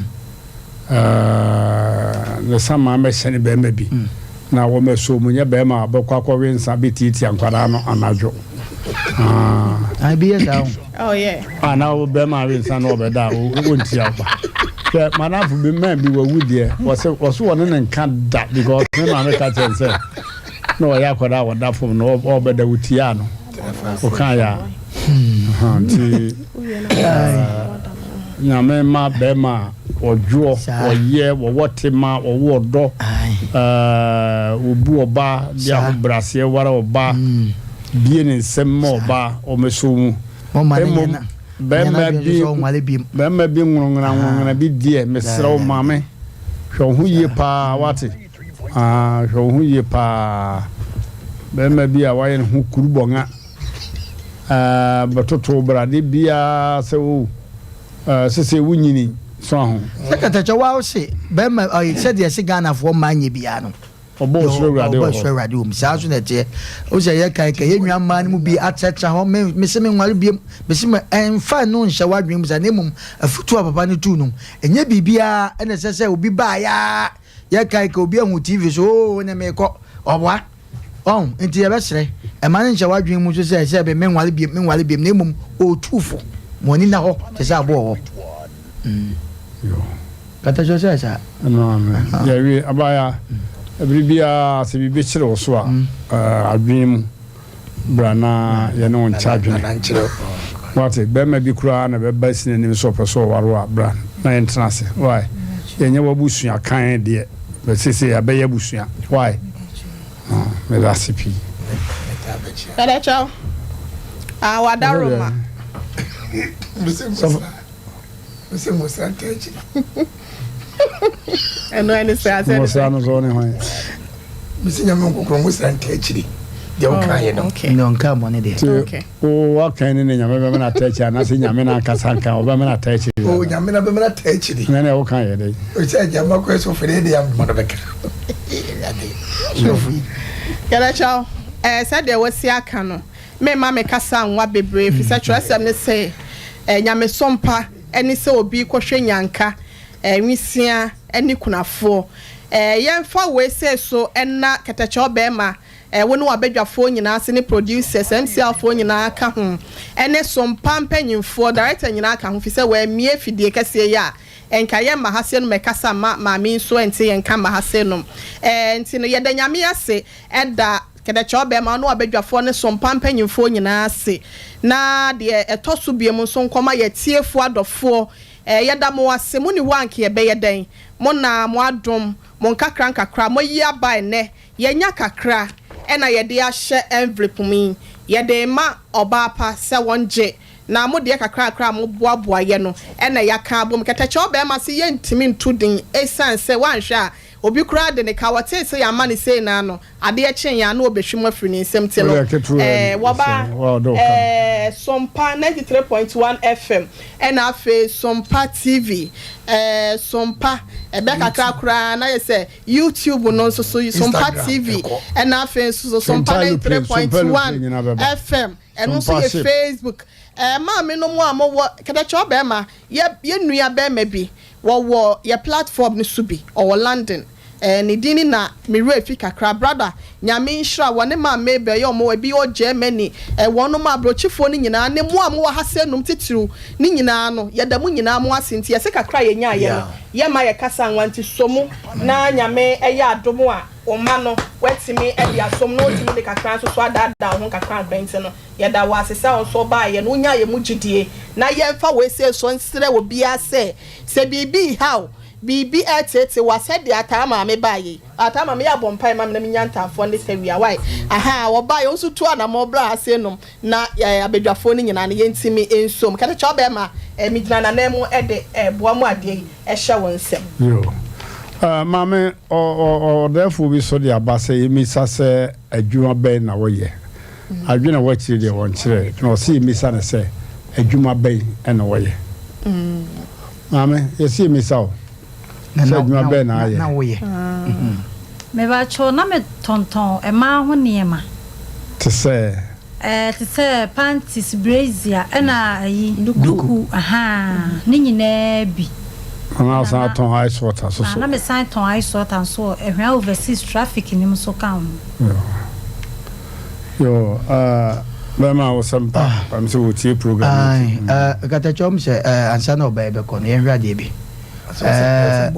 Speaker 1: Ne samaa mɛhyɛne bɛrima bi na wɔmɛso mu nyɛ bɛrima a bɛkɔ akɔwe nsa bɛtiatia nkwadaa no anadwo.
Speaker 3: Ah, bi yɛ saa o.
Speaker 2: Oh yeah.
Speaker 1: Ah, na wo bɛrima awe nsa na ɔbɛda a wɔntia wo ba. Hwɛ madamfo bi man bi wawu deɛ wɔse wɔso wɔne ne nka da because ne maame ka kyerɛ no sɛ na ɔyɛ akwadaa a wɔda fam na ɔbɛda wotiaa no. Ɔka yɛ a. Nti Nyame ma bɛrima a ɔdwoɔ, ɔyɛ, wɔwɔ tema, wɔwɔ ɔdɔ, wɔbu ɔba, de ahobraseɛ ware ɔba, bie ne nsam ma ɔba, ɔmɛsɔ mu. Mmom bɛrima bi bɛrima bi nworɔnwora nworɔnwora bi deɛ, mesrɛ wo maame, hwɛ wo ho yie paa, wate? Hwɛ wo ho yie paa. Bɛrima bi a wayɛ ne ho kurubɔnga. Bɛtoto brade biara sɛ o sese wo nyini so aho.
Speaker 3: Sɛ katakyɛ wa ose bɛrima ɔyɛ sɛdeɛ ɛse Ghanafoɔ mmaa nyɛ biara no.
Speaker 1: Ɔbɔ osoro awurade wɔ hɔ.
Speaker 3: Ɔbɔ osoro awurade wɔ mu saa nso na ɛteɛ. O sɛ yɛ kae kae yɛ nua mmaa no mu bi atratra hɔ me mese me nware biem mese me ɛnfa no nhyɛ w'adwene mu saa na mmom afutuo a papa no tuu no ɛnyɛ biribiara ɛna ɛsɛ sɛ obi baa yaa yɛ kae kae obi ahu TV so oo ne mekɔ ɔboa. Wahu? Enti yɛbɛsrɛ, mma no nhyɛ w'adwene mu nso sɛ, sɛ ɛbɛ, menware biom, menware biom, na mmom ɔretu fo. Ma w'ani nna hɔ te sɛ aboɔ wɔ hɔ. Mm. Kata kyerɛ sɛ saa.
Speaker 1: Ɛno ano. Yɛwie, abaayewa, bere biara sɛ biribi kyere wo so a, adwene mu, bra na yɛne wo nkyɛ adwene. Wate, bɛrima bi koraa na bɛba si n'anim sɛ ɔpɛ sɛ ɔware wo a, bra na yɛntena ase. Why? Yɛnyɛ w'abusua kan deɛ, but seesei yɛabɛyɛ abusua. Why? Ah, meda ase pii.
Speaker 2: Dada kyɛw. Ah, wada Roma.
Speaker 12: Mese ngosra nta akyiri.
Speaker 2: Ɛno ɛne sɛ asɛ
Speaker 1: ne sɛ. Ngosra no so ne hwan?
Speaker 12: Mese nyame nkokoro ngosra nta akyiri. Deɛ woka yɛ no.
Speaker 3: Ndɛ ɔnkaa bɔne deɛ.
Speaker 1: Nti wo wakan ne ne Nyame bɛma no ata akyiri anaasɛ Nyame no ankasa nka ɔbɛma no ata akyiri?
Speaker 12: O Nyame no bɛma no ata akyiri.
Speaker 1: Na nea woka yɛ dɛn?
Speaker 12: Ɔsɛ agya mma kɔ sɔfo deɛ deɛ amema no bɛka. Awurade sɔfo yi.
Speaker 2: Yɛbɛkyɛ wo eh, sɛdeɛ wasi aka no, memma me kasa nwa bebree, ɛfiri sɛ twerɛsɛm no se eh, nyamesom pa ne sɛ obi kɔhwɛ nyanka, eh, nwisiaa ne kunafoɔ. Eh, yɛmfa wei sei so nna kɛtɛkyɛw bɛɛma, eh, wo ne w'abadwafoɔ nyinaa ase ne producers, MCL foɔ nyinaa ka ho, ɛne Sompa mpanyinfoɔ, director nyinaa ka ho, firi sɛ wɔammie fidie kɛseɛ yi a, nka yɛmma ha sei nom ɛkasa mma maame yi nso ɛnte yɛn nka mma ha sei nom. Eh, nti no yɛda Nyame ase ɛda kɛtɛkyɛw bɛɛma, wo ne w'abadwafoɔ ne Sompa mpanyinfoɔ nyinaa ase. Na deɛ ɛtɔ so biom nso nkɔma yɛatiefoɔ adɔfoɔ, Eh, yɛda mo ase, mo nni hɔ a anka yɛbɛyɛ dɛn? Mo na mo adom, mo nkakra nkakra a moayi aba ɛnnɛ, yɛanya kakra ɛna yɛde ahyɛ envelope mu yi, yɛde rema ɔbaa pa sɛ wɔngye, na mo deɛ kakra kakra a moboaboaeɛ no ɛna yɛaka abom. Kɛtɛkyɛ ɔbarima se yɛntumi nto din ɛsiane sɛ woanhwɛ a obi koraa de ne ka, wɔtee sɛ yɛama no sei naa no, Adeɛ kyeeɛ a na wɔbɛhwim afiri ne nsam nti no, eh, wɔba eh, Sompa 93.1 FM ɛna afei Sompa TV, eh, Sompa ɛbɛ kakra koraa na yɛ sɛ YouTube no nso so Sompa TV ɛna afei nso so Sompa 93.1 FM ɛno nso yɛ Facebook. Eh, maame no mo a mowɔ kɛtɛkyɛ ɔbɛrima yɛ yɛ nua bɛrima bi wɔwɔ yɛ platform no so bi ɔwɔ London. Eh ne din ni na me werɛ fi kakra brother Nyame nhyira wɔ ne maa Mabel yɛ ɔmo ebi wɔ Germany eh wɔnom abrokyifoɔ no nyinaa ne mo a mo wɔ ha sɛ nom titiriw ne nyinaa no yɛda mo nyinaa mo ase nti yɛse kakra a yɛnyaayɛ no yɛ ma yɛ kasa nwa nti sɔ mu na Nyame yɛ adom a wo mma no watumi de asom na wotumi de kakra nso so adaadaa wo ho nkakra nkakra nti no yɛda wo ase sɛ wo nso wobaayɛ no wonyaa yɛ mu gyidie na yɛmfa wei sei so nsrɛ obiara sɛ sɛ biribi reha wo Biribi reteetee wo a sɛdeɛ ataa maame baeɛ yi ataa maame yɛ abɔ mpaeɛ ma me na menya ntaafoɔ ne tawia wai ahaa wɔbaeɛ wo nso tu anamɔn bra ha sei nom na eh, abadwafoɔ no nyinaa no yɛntumi nsom kɛtɛkyɛ ɔbɛrima eh, megyina n'anan mu de eh, boa mu adeɛ yi hyɛ wo nsam.
Speaker 1: Yo. Eh, maame, ɔdɛɛfoɔ bi so de aba sɛ yɛmmisa sɛ adwuma bɛn na woyɛ. Adwene a ɛwɔ akyire deɛ wɔnkyerɛɛ, na ɔse yɛmmisa no sɛ adwuma bɛn na ɔyɛ. Maame, yɛse yɛmmisa wo sɛ adwuma bɛn na ayɛ?
Speaker 3: Na woyɛ.
Speaker 4: Mebakyɛw, na metontɔn mmaa ho nneɛma.
Speaker 1: Te sɛ?
Speaker 4: Ɛɛ, te sɛ panties, brazier, ɛna ayi, duku, ahaa, ne nyinaa bi.
Speaker 1: Na na wosan tɔn ice water nso so?
Speaker 4: Na mesan tɔn ice water nso wɔ Ahwea Overseas traffic no mu nso ka ho.
Speaker 1: Yo, uh, bɛma wo sɛm pa ah. pam sɛ wɔtie program
Speaker 3: no mm. eh, katakyɛ ɔm sɛ eh, ansa na ɔbɛyɛ bɛkɔ no yɛnhwɛ adeɛ bi eh,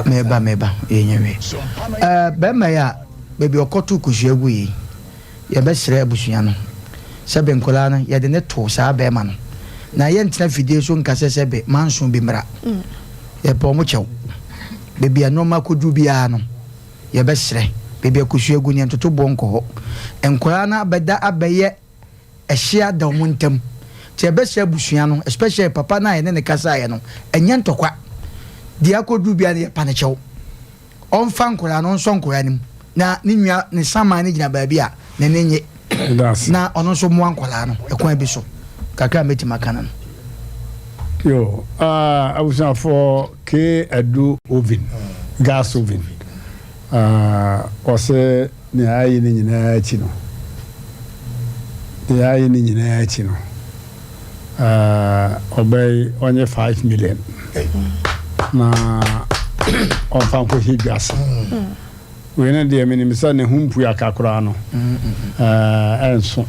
Speaker 3: meba meba yɛnyɛ hwɛ bɛrima yi a baabi ɔkɔto kosua gu yi yɛbɛsrɛ abusua no sɛ be nkɔlaa no yɛde ne to saa bɛrima no na yɛntena fidie so nka sɛ sɛ be manso bi mmra mm. yɛpɛ ɔmo kyɛw baabi a nneɛma akɔduru biara no Yɛbɛsrɛ, baabi a kosua gu no yɛntoto boɔ nkɔ hɔ. Nkwadaa no abɛda abɛyɛ ɛhye ada wɔn ntam. Nti yɛbɛsrɛ abusua no, especially papa no a yɛne no kasaeɛ no, ɛnyɛ ntɔkwa. Deɛ akɔduru biara no yɛpa no kyɛw. Ɔmfa nkwadaa no, ɔnsɔ nkwadaa no mu na ne nua, ne saman no gyina baabi a n'ani nnye na ɔno nso mmoa nkwadaa no ɛkwan bi so. Kakra a mɛtumi aka no no.
Speaker 1: Yo, uh, abusuafoɔ K Adu oven, gas oven, uh, ɔsɛ nea ayɛ ne nyinaa akyi no, nea ayɛ ne nyinaa akyi no, uh, ɔbɛyi ɔnyɛ 5 million na ɔmfa nkɔhyɛ dwa se. Wei no deɛ menim sɛ ne ho mpuaka koraa no ɛnso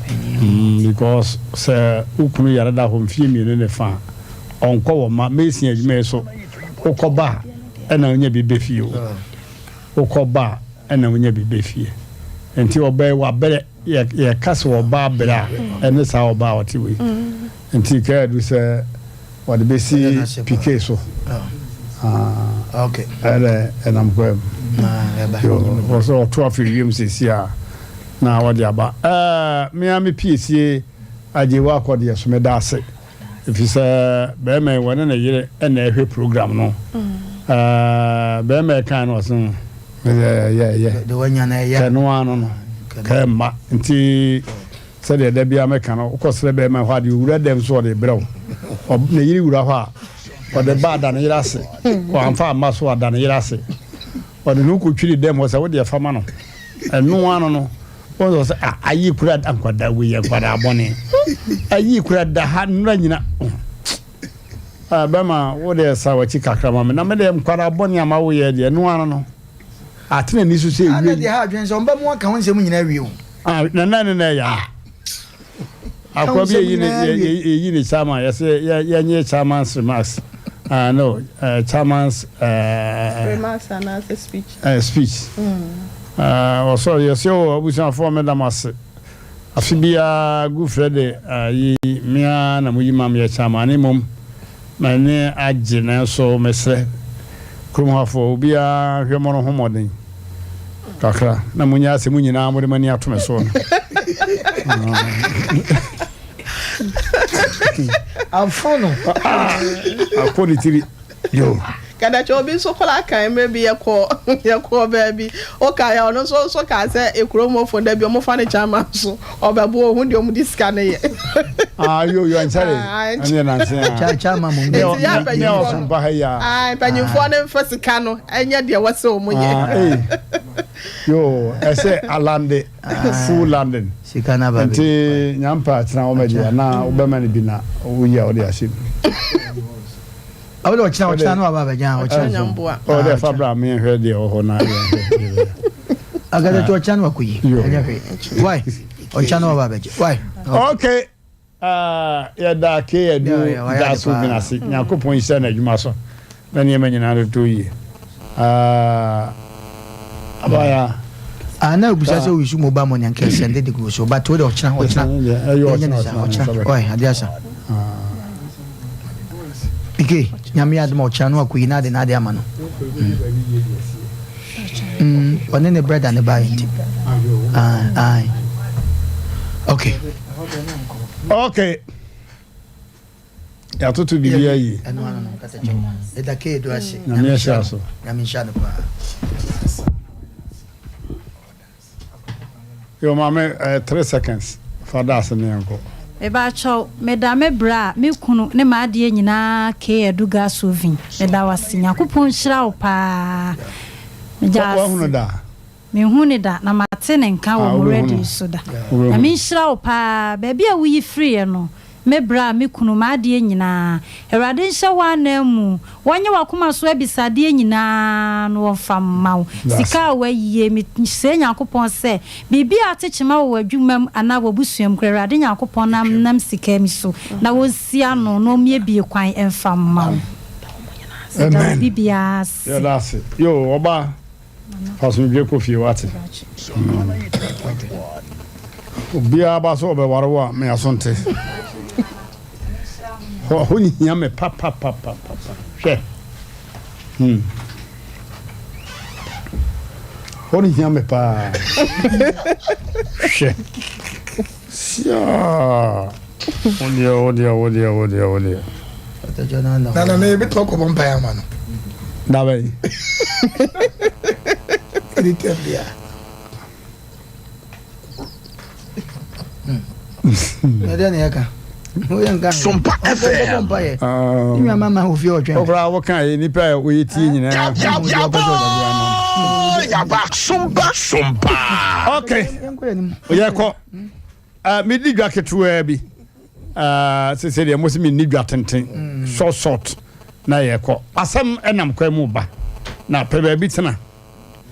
Speaker 1: because sɛ wo kunu yare da hɔ mfie mmienu ne fa a ɔnkɔ wɔ ma mesi adwuma yi so wokɔ ba a ɛna wonya bi bɛ fie o wokɔ ba a ɛna wonya bi bɛ fie nti ɔbɛyɛ wabrɛ yɛka sɛ ɔba abrɛ a ɛne saa ɔba a ɔte wei Nti kaa du sɛ wɔde bɛsi pike so ɛdɛ ɛnam kwa mu wɔ sɛ ɔto afiri wiem sɛsi a na wɔde aba mea me piesie agye wɔ akɔ deɛ so meda ase ɛfiri sɛ bɛrima yi wɔne ne yere ɛna ɛhwɛ program no bɛrima ɛkan no ɔse yɛyɛ kɛnoa no no. Ka ɛmma. Nti sɛdeɛ da biara mɛka no, wokɔ srɛ bɛrima hɔ a, deɛ owura dɛm so ɔde brɛ wo. Ne yere wura hɔ a, ɔde ba ada ne yere ase. Wamfa amma so ada ne yere ase. Ɔde ne ho kɔtwiri dɛm hɔ sɛ wo deɛ fa ma no. Ɛno ano no, wɔn sɛ ah, ayi kura da nkwadaa wei yɛ nkwadaa bɔne. Ayi kura da ha nnura nyina. Ah, bɛma wo deɛ sa w'akyi kakra ma me. Na me deɛ nkwadaa bɔne a ma woyɛ deɛ ɛno ano no. Atena ni so sɛ ewie.
Speaker 3: Ana deɛ ha adwene sɛ ɔmbɛ mu aka ho nsɛm nyinaa wie o.
Speaker 1: Ah, na na ne na ɛyɛ ah. Akwa bi eyi ne eyi ne chairman yɛsɛ yɛ yɛnyɛ chairman's remarks. Ah no, uh, chairman's uh,
Speaker 2: remarks anaasɛ speech.
Speaker 1: Uh, speech. Mm. Uh, ɔsɔ yɛsɛ o abusuafoɔ meda mo ase. Afe biara gu frɛ de ayi me ara na moyi ma meyɛ chairman ne mmom M'ani agye nanso mesrɛ kurom hafoɔ obiara nhwɛ mo no ho mmɔden kakra na monyɛ asɛ mo nyinaa mode mo ani ato me soɔ no.
Speaker 3: Amfa no.
Speaker 1: Akɔ ne tiri. Yo.
Speaker 2: Kadakyɛ obi nso koraa kan mmerɛ bi yɛkɔ yɛkɔɔ baabi wokae a ɔno nso nso kaa sɛ ekurom hɔfoɔ da bi ɔmo fa ne chairman so ɔbɛbo ɔhu deɛ ɔmo de sika no yɛ.
Speaker 1: Ah yo yo ankyɛre ɛne nanse a.
Speaker 3: Cha chairman mo.
Speaker 2: Nti yɛ mpanyinfoɔ
Speaker 1: no
Speaker 2: ah mpanyinfoɔ no nfa sika no ɛnyɛ deɛ wɔsɛ ɔmo yɛ.
Speaker 1: Ah ee yo ɛsɛ alande full landing.
Speaker 3: Sika no aba
Speaker 1: Nti nyampa tena wɔn agye anaa wobɛma no bi na woyi a wode ahyɛ mu.
Speaker 3: Awo de ɔkyena ɔkyena no aba abɛgya ɔkyena.
Speaker 2: Nyamboa.
Speaker 1: Ɔ dɛ fa bra me nhwɛ deɛ wɔ hɔ na yɛnhwɛ.
Speaker 3: Agada to ɔkyena no akɔyi. Ɛnyɛ hwee. Why? Ɔkyena no aba abɛgye. Why?
Speaker 1: Okay. Uh, yɛda K adu da so gyina ase. Nyankopɔn nhyira n'adwuma so na nneɛma nyinaa toto yie. Uh, abaya.
Speaker 3: Ah, na obisa sɛ oyisu mobile money anka ɛsɛnde de gu so but wo de ɔkyena ɔkyena
Speaker 1: ɛyɛ ɔkyena
Speaker 3: ɔkyena ɔyɛ ade asa. Ike, nyame yɛ adom a ɔkyena no akɔyi n'ade n'ade ama no. Mm, ɔne ne brɛda ne baeɛ nti. Aye, aye. Okay.
Speaker 1: Okay. Yɛatoto biribi ayi.
Speaker 3: Ɛno ano no, kata kyɛw. Ɛda kee do ase.
Speaker 1: Nyame ahyira so.
Speaker 3: Nyame nhyira no paa.
Speaker 1: Yo maame eh, 3 seconds fa da ase ne yɛnkɔ.
Speaker 4: Mebakyɛw, meda me bra, me kunu ne m'adeɛ nyinaa Kay Adu Gasovin. Meda wo ase. Nyankopɔn nhyira wo paa. Meda ase.
Speaker 1: Woahunu da?
Speaker 4: Menhuu no da, na mate ne nka wɔ
Speaker 1: Ah,
Speaker 4: mo
Speaker 1: wobɛhunu.
Speaker 4: radio so da.
Speaker 1: Wobɛhunu.
Speaker 4: Nyame nhyira wo paa. Baabi a woyi firiiɛ no, Me bra, me kunu, m'adeɛ nyinaa. Awurade nhyɛ wo ananmu, wɔnyɛ w'akoma so abisadeɛ nyinaa na wɔmfa mma wo. Sika a woayie, me srɛ Nyankopɔn sɛ, biribi a ate kyema wɔ w'adwuma mu anaa w'abusua mu koraa, Awurade Nyankopɔn nam nam sika yi so na wɔnsi ano na ɔmmiebie kwan mfa mma wo. Meda
Speaker 1: Amen.
Speaker 4: obi biara ase.
Speaker 1: Yɛda ase. Yoo, ɔbaa. Fa asomdwoe kɔ fie, wate? Obiara ba sɛ ɔbɛware wo a, me aso nte. Hɔ hɔ hia me papapapapa. Hwɛ. Hmm. Hɔ no hia me paa. Hwɛ. Siaa. Wo deɛ, wo deɛ, wo deɛ, wo deɛ, wo deɛ.
Speaker 12: Nana me ebi tɔ kɔbɔ mpaeɛ ama no.
Speaker 1: Dabɛ yi.
Speaker 12: Ɛdi tɛm bia.
Speaker 3: Ɛdɛ ne yɛka.
Speaker 9: Sompa FM.
Speaker 3: Nwa mama wo fie ɔtwɛn.
Speaker 1: Okura wo kan yi nipa a oye tie nyinaa.
Speaker 9: Yaba Sompa Sompa.
Speaker 1: Okay. Yɛkɔ. Uh, medi dwa ketewaa bi. Uh, sese deɛ mo se menni dwa tenten. Mm. Short short na yɛkɔ. Asɛm ɛnam kwan mu ba. Na pɛ baabi tena.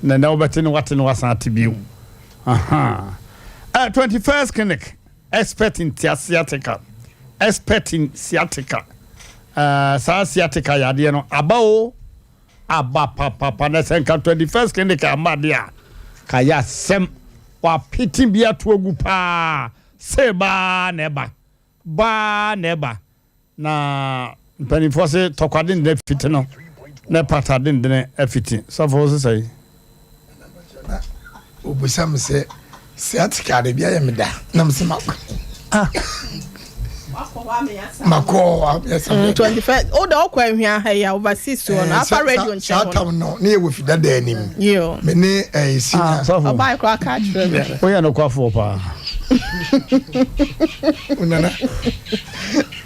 Speaker 1: Na na wobɛte ne wate ne wasan ate bio. Aha. Uh, 21st clinic expert in sciatica. Expert in sciatica. Uh, saa sciatica yadeɛ no aba o. Aba papapa na sɛ nka 21st clinic amma de a ka yɛ asɛm. Wapete bi ato agu paa se baa na ɛba baa na ɛba na mpanimfoɔ se tɔkwa dendene afiti no na pata dendene afiti. Sɔfo wo se sɛn?
Speaker 12: Obisa me sɛ sciatica de bi ayɛ me da na me sɛ ma.
Speaker 3: Ah.
Speaker 12: Makɔ hɔ.
Speaker 2: 21st o de ɔkɔ ahwia ha yi a overseas wɔ no afa radio nkyɛn hɔ.
Speaker 12: Saa tam no ne yɛ wɔ fi dada anim. Me ne ɛyɛ senior.
Speaker 2: Ɔbaa kora aka akyerɛ me.
Speaker 1: Woyɛ nokwafoɔ paa.
Speaker 12: Nana.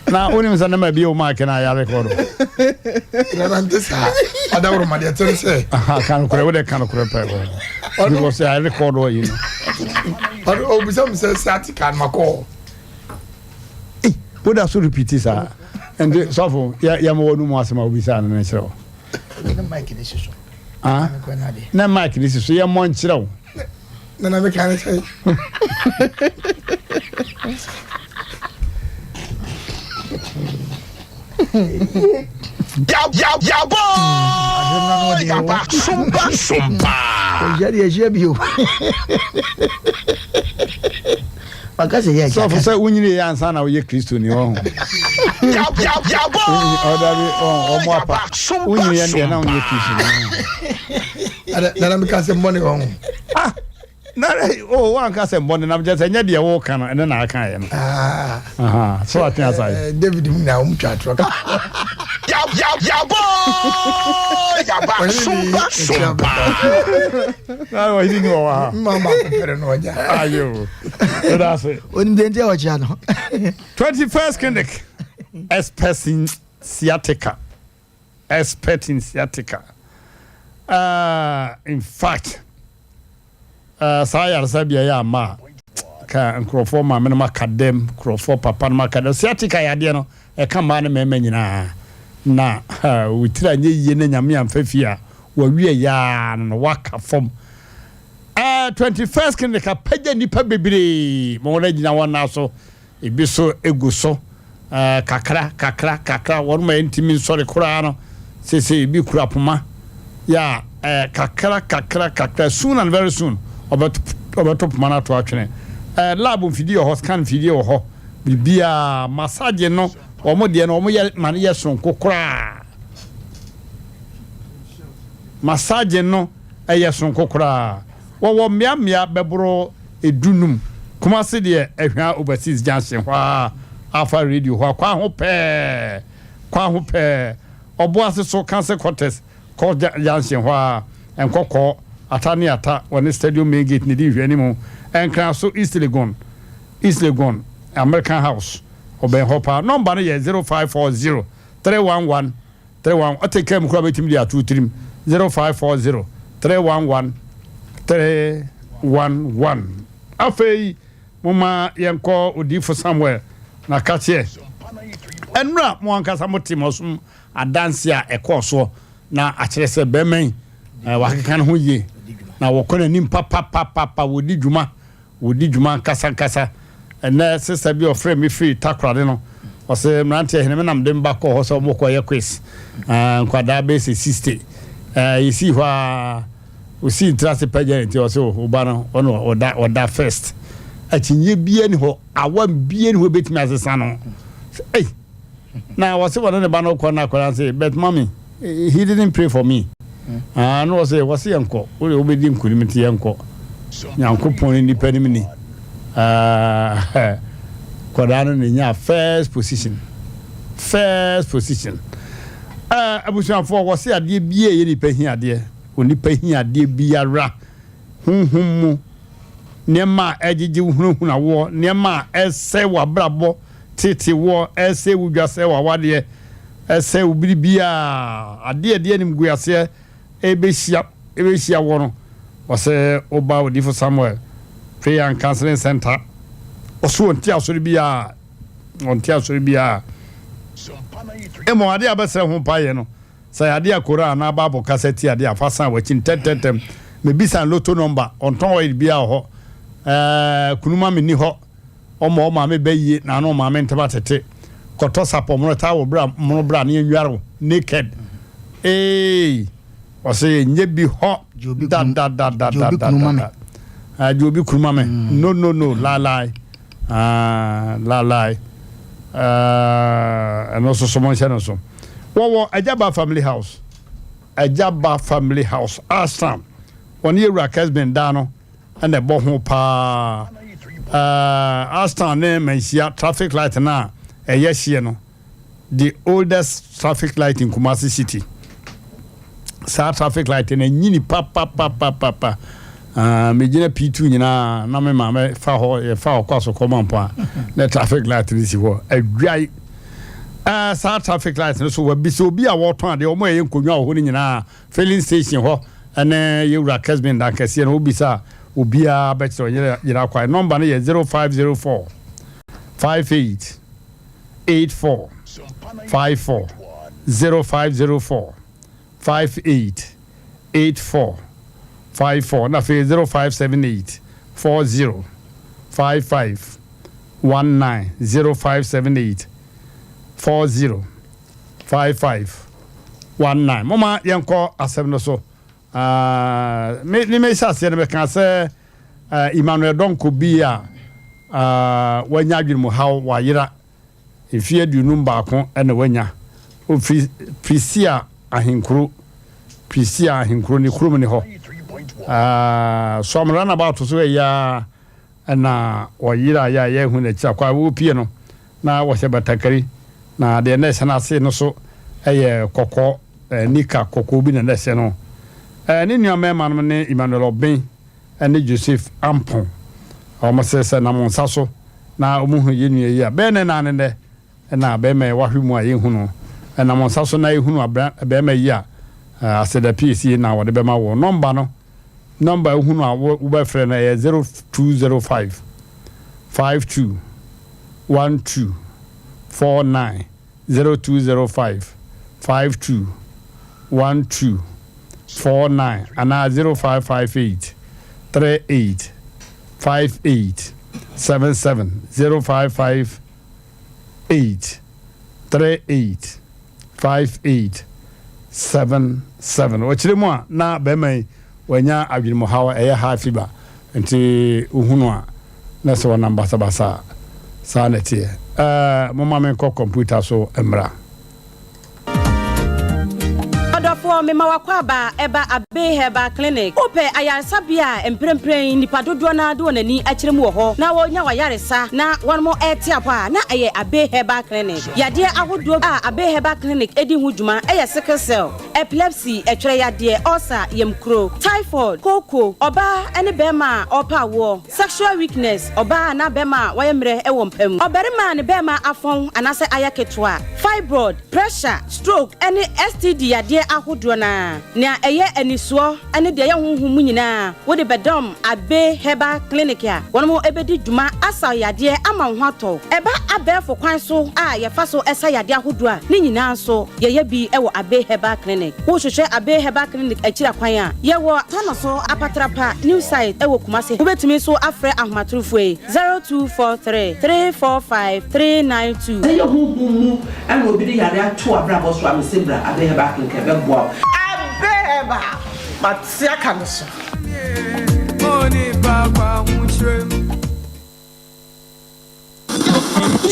Speaker 1: Na wonim sɛ ne ma bi wo maake no ayare kɔ do.
Speaker 12: Nana nte saa. Adaworo ma deɛ tere sɛ.
Speaker 1: Ka nokorɛ wode ka nokorɛ pɛ. Because ayare kɔ do ayi no.
Speaker 12: Ɔbisa mi sɛ sciatica no makɔ hɔ.
Speaker 1: Woda so repeat saa. Nti sɔfo yɛ ma wɔn mu asɛm a wobisa no no nkyerɛ wo.
Speaker 3: Na mic ne si so.
Speaker 1: Ah? Na mic ne si so yɛ mmɔ nkyerɛ wo.
Speaker 12: Nana mi ka ne sɛ.
Speaker 9: Yabɔ yaba sumpa sumpa.
Speaker 3: Ɔyɛ deɛ ɛhyɛ bio. Waka sɛ yɛ
Speaker 1: Sɔfo sɛ wonyini yɛ ansa na woyɛ Kristoni wɔ ho. Ɔdabi ɔmo apa wonyini yɛ deɛ na wonyɛ Kristoni.
Speaker 12: Nana mi ka sɛ mbɔne wɔ ho.
Speaker 1: Ah na o wanka sɛ mbɔne na kyerɛ sɛ nyɛ deɛ wɔka no ɛne na aka yɛ no. Ah. So ate asa yi.
Speaker 12: David mu na wɔn twa atorɔ ka.
Speaker 9: Yabɔ yaba sumpa sumpa.
Speaker 1: Na ɔhene ni wɔ ha.
Speaker 12: Mma baako pɛrɛ na ɔgya.
Speaker 1: Ayo. Ɛda ase.
Speaker 3: Onim deɛ nti a ɔkyea no.
Speaker 1: 21st Clinic expert in sciatica. Expert in sciatica. Uh, in fact, uh, saa ayaresabea yɛ ama a ka nkurɔfoɔ maame no aka dɛm nkurɔfoɔ papa no aka dɛm sciatica yɛ adeɛ no ɛka mmaa ne mmarima nyinaa na uh, wo tiri anyɛ yie na nyame amfa fie a Wɔawie yɛ ara no na wɔaka fam. Ɛɛ 21st Clinic apagya nnipa bebree ma wɔagyina wɔn nan so. Ebi so egu so ɛɛ kakra kakra kakra. Wɔn ma ɛntumi nsɔre koraa no, seesei ebi kura poma yɛ a ɛɛ kakra kakra kakra soon and very soon ɔbɛto ɔbɛto poma no ato atwene. Ɛɛ lab mfidie wɔ hɔ, scan mfidie wɔ hɔ, biribiara. Massage no wɔn deɛ no wɔyɛ ma no yɛ soronko koraa. Massaging no yɛ soronko koraa. Wɔwɔ mmeammea bɛboro dunum. Kumasi deɛ, Ahwea Overseas Junction hɔ ara, Alpha Radio hɔ a, kwan ho pɛɛ, kwan ho pɛɛ. Ɔboase so, Council Quarters, Court Junction hɔ ara, Nkɔkɔɔ, Ata ne Ata, wɔne Stadium Main Gate na ɛdi nhwɛanimu. Nkran so, East Legon, East Legon, American House, ɔbɛn hɔ paa. Nɔmba no yɛ 0540 311 31 ɔte kaa mu koraa bɛtumi de ato tirim 0540 311 311 Afei momma yɛnkɔ odiyifo Samuel na kateɛ. Ɛnora mo ankasa mote mo ɔsom adanse a ɛkɔɔ soɔ na akyerɛ sɛ bɛrima yi wakeka ne ho yie na wɔkɔ n'anim papapapapa wɔdi dwuma Wɔdi dwuma ankasa ankasa. Ɛnnɛ sista bi a ɔfrɛɛ me firi Takoradi no, ɔse, Mmeranteɛ hene, me na mede me ba kɔɔ hɔ sɛ wɔkɔyɛ quiz. Ah, nkwadaa bɛyɛ sɛ 60. Eh, yɛsii hɔ ara, ɔsii ntira ase pagya ne ti, ɔse, oh, wo ba no, ɔno ɔda, ɔda first. Akyinnyeɛ biara ni hɔ, awam biara ni hɔ ɛbɛtumi asesa no. Sɛ, ei! Na wɔse wɔne ne ba no kɔ na akwadaa no se, but mommy, he didn't pray for me. Ah, na wɔse, wɔse yɛnkɔ, wode wobɛdi nkonim nti yɛnkɔ. Nyankopɔn ne nipa nim ni. Ah, akwadaa no na nyaa first position. First position. Ah, abusuafoɔ, wɔse adeɛ biara ɛyɛ nipa hia adeɛ. Onipa hia adeɛ biara. Honhom mu nneɛma a ɛgyegye wo hunahuna woɔ, nneɛma a ɛsɛe w'abrabɔ, tete woɔ, ɛsɛe wo dwa, sɛe w'awadeɛ, ɛsɛe wo biribiara, adeɛ a ɛde animguaseɛ ɛbɛhyia ɛbɛhyia woɔ no, ɔsɛ woba Odiyifo Samuel Prayer and Counseling Center, ɔso ɔnte asɔre biara, ɔnte asɔre biara, mmom adeɛ a bɛsrɛ ho mpaeɛ no, Sɛ ɛyɛ adeɛ a Koran anaa Bible kasa tia deɛ a, fa san w'akyi ntɛntɛntɛm. Mebisa no lotto number, ɔntɔn oil biara wɔ hɔ. Ɛɛ, kunu ma menni hɔ. Ɔmmɔ wo maame bɛ yie na ano maame ntɛm atete. Kɔtɔ sapɔ mono taa wo bra mono bra na yɛnware wo naked. Eei, ɔse nyɛ bi hɔ da da da da da da da. Ah, gye obi kunu ma me. No no no, laelae. Ah, laelae. Ah, ɛno nso so monhyɛ no so. Wɔwɔ Agyaba Family House. Agyaba Family House, Ashtown. Wɔne Yɛwura Kesbin dan no na ɛbɔ ho paa. Uh, Ashtown ne Manhyia traffic light no a ɛyɛ hyeɛ no, the oldest traffic light in Kumasi city. Saa traffic light no anyini papapapapa. Uh, megyina P2 nyinaa na me maame fa hɔ yɛfa hɔ kɔ asokɔ ma mpo a na traffic light no si hɔ adwae. Uh, saa traffic light no so wabisa obi a wɔtɔn adeɛ wɔn a ɛyɛ nkonnwa wɔ hɔ no nyinaa filling station hɔ ɛne yɛwura Kesbin dan kɛseɛ no wobisa a obiara bɛkyerɛ ɔnyere yere akwan nɔmba no yɛ 0504 58 84 54 0504 58 84 54 na afei 0578 40 55 19 0578 40 55 19 moma yɛnkɔ asɛm no so uh, me ne mehyɛ aseɛ no mɛka sɛ uh, Emmanuel Donko bi a uh, wanya adwene mu haw wayera Mfeɛ aduonum baako na wanya. Ɔfiri Prisia ahenkuro, Prisia ahenkuro, ne kurom ne hɔ. Soam runabout so ɛyɛ ara na ɔyeraeɛ a yɛanhu n'akyiri akɔ a wɔrepie no na wɔhyɛ batakari na deɛ na ɛhyɛ n'ase no so yɛ kɔkɔɔ, nika kɔkɔɔ bi na na ɛhyɛ no. Ne nua mmarima nom ne Emmanuel Obeng ne Joseph Ampon. Wɔn se sɛ nam nsa so na wɔhunu yɛn nua yi a, bɛyɛ nnɛ naa ne nnɛ na barima yi wahwe mu a yɛnhu no. Ɛnam nsa so na yɛhunu abra barima yi a, aseda piesie na wɔde bɛma wo. Nɔmba no, nɔmba a wohunu a wobɛfrɛ no ɛyɛ 0205 52 12 49. 0205 52 12 49 anaa 0558 38 58 77 0558 38 58 77. Ɔkyerɛ mu a na bɛrima yi wanya adwenemuhaw a ɛyɛ high fever nti wohu no a na sɛ ɔnam basabasa a saa na ɛteɛ. Ɛɛ momma menkɔ kɔmputa so mmra.
Speaker 10: Ɔdɔfoɔ, mema w'akwaaba ɛba Abbey Herbal Clinic. Wopɛ ayaresabea a mprempren nnipa dodoɔ no ara de wɔn ani akyerɛ mu wɔ hɔ na wɔnya w'ayaresa na wɔnom rete apɔ a, na ɛyɛ Abbey Herbal Clinic. Yadeɛ ahodoɔ a Abbey Herbal Clinic di ho dwuma yɛ sickle cell, Epilepsy, ɛtwerɛ yadeɛ, ulcer, yamkuro, typhoid, kooko, ɔbaa ne barima a ɔrepɛ awoɔ, sexual weakness, ɔbaa anaa barima a wayɛ mmerɛ wɔ mpa mu, ɔbarima a ne barima afɔn anaasɛ ayɛ ketewa, fibroid, pressure, stroke ne STD yadeɛ ahodoɔ no ara. Nea ɛyɛ anisoɔ ne deɛ ɛyɛ honhom mu nyinaa wode bɛdɔm Abbey Herbal Clinic a wɔn bɛdi dwuma asa wo yadeɛ ama wo ho atɔ wo. Ɛba abɛɛfo kwan so a yɛfa so sa yadeɛ ahodoɔ a, ne nyinaa nso Yɛyɛ bi wɔ Abbey Herbal Clinic. Wohwehwɛ Abbey Herbal Clinic akyiri akwan a, yɛwɔ Tanoso Apatrapa New Site wɔ Kumasi. Wobɛtumi nso afrɛ ahomatorofoɔ yi, 0243 345 392.
Speaker 5: Sɛ ɛyɛ honhom mu na obi de yare ato w'abrabɔ so a, mese bra Abbey Herbal Clinic ɛbɛboa wo.
Speaker 8: Abbey Herbal, mate aka no so.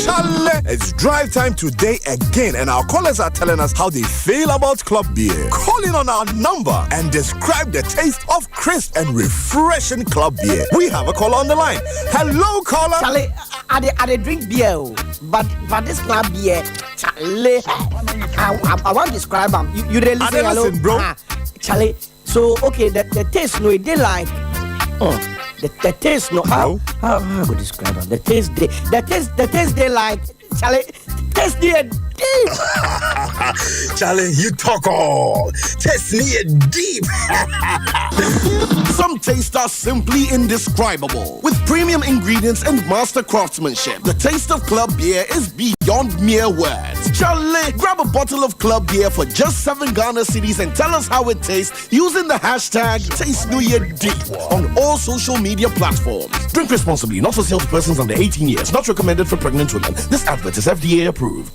Speaker 7: Chale, it's drive time today again, and our callers are telling us how they feel about club beer. Calling on our number and describe the taste of crisp and refreshing club beer. We have a caller on the line. Hello, caller.
Speaker 8: Charlie, I, I, I, I drink beer, oh, but but this club beer, Charlie, I, I, I want to describe them. You, you really say hello,
Speaker 7: listen, bro.
Speaker 8: Ah, Charlie, so okay, the, the taste no, it did like. Oh, the, the taste no how how how I go describe am? The taste dey the taste the taste dey like Charlie taste dey deep.
Speaker 7: Charlie, you talk all. Taste me deep.
Speaker 9: Some tastes are simply indescribable. With premium ingredients and master craftsmanship, the taste of club beer is beyond mere words. Charlie, grab a bottle of club beer for just 7 Ghana cedis and tell us how it tastes using the hashtag TasteNewYearDeep on all social media platforms. Drink responsibly, not for sale to persons under 18 years, not recommended for pregnant women. This advert is FDA approved.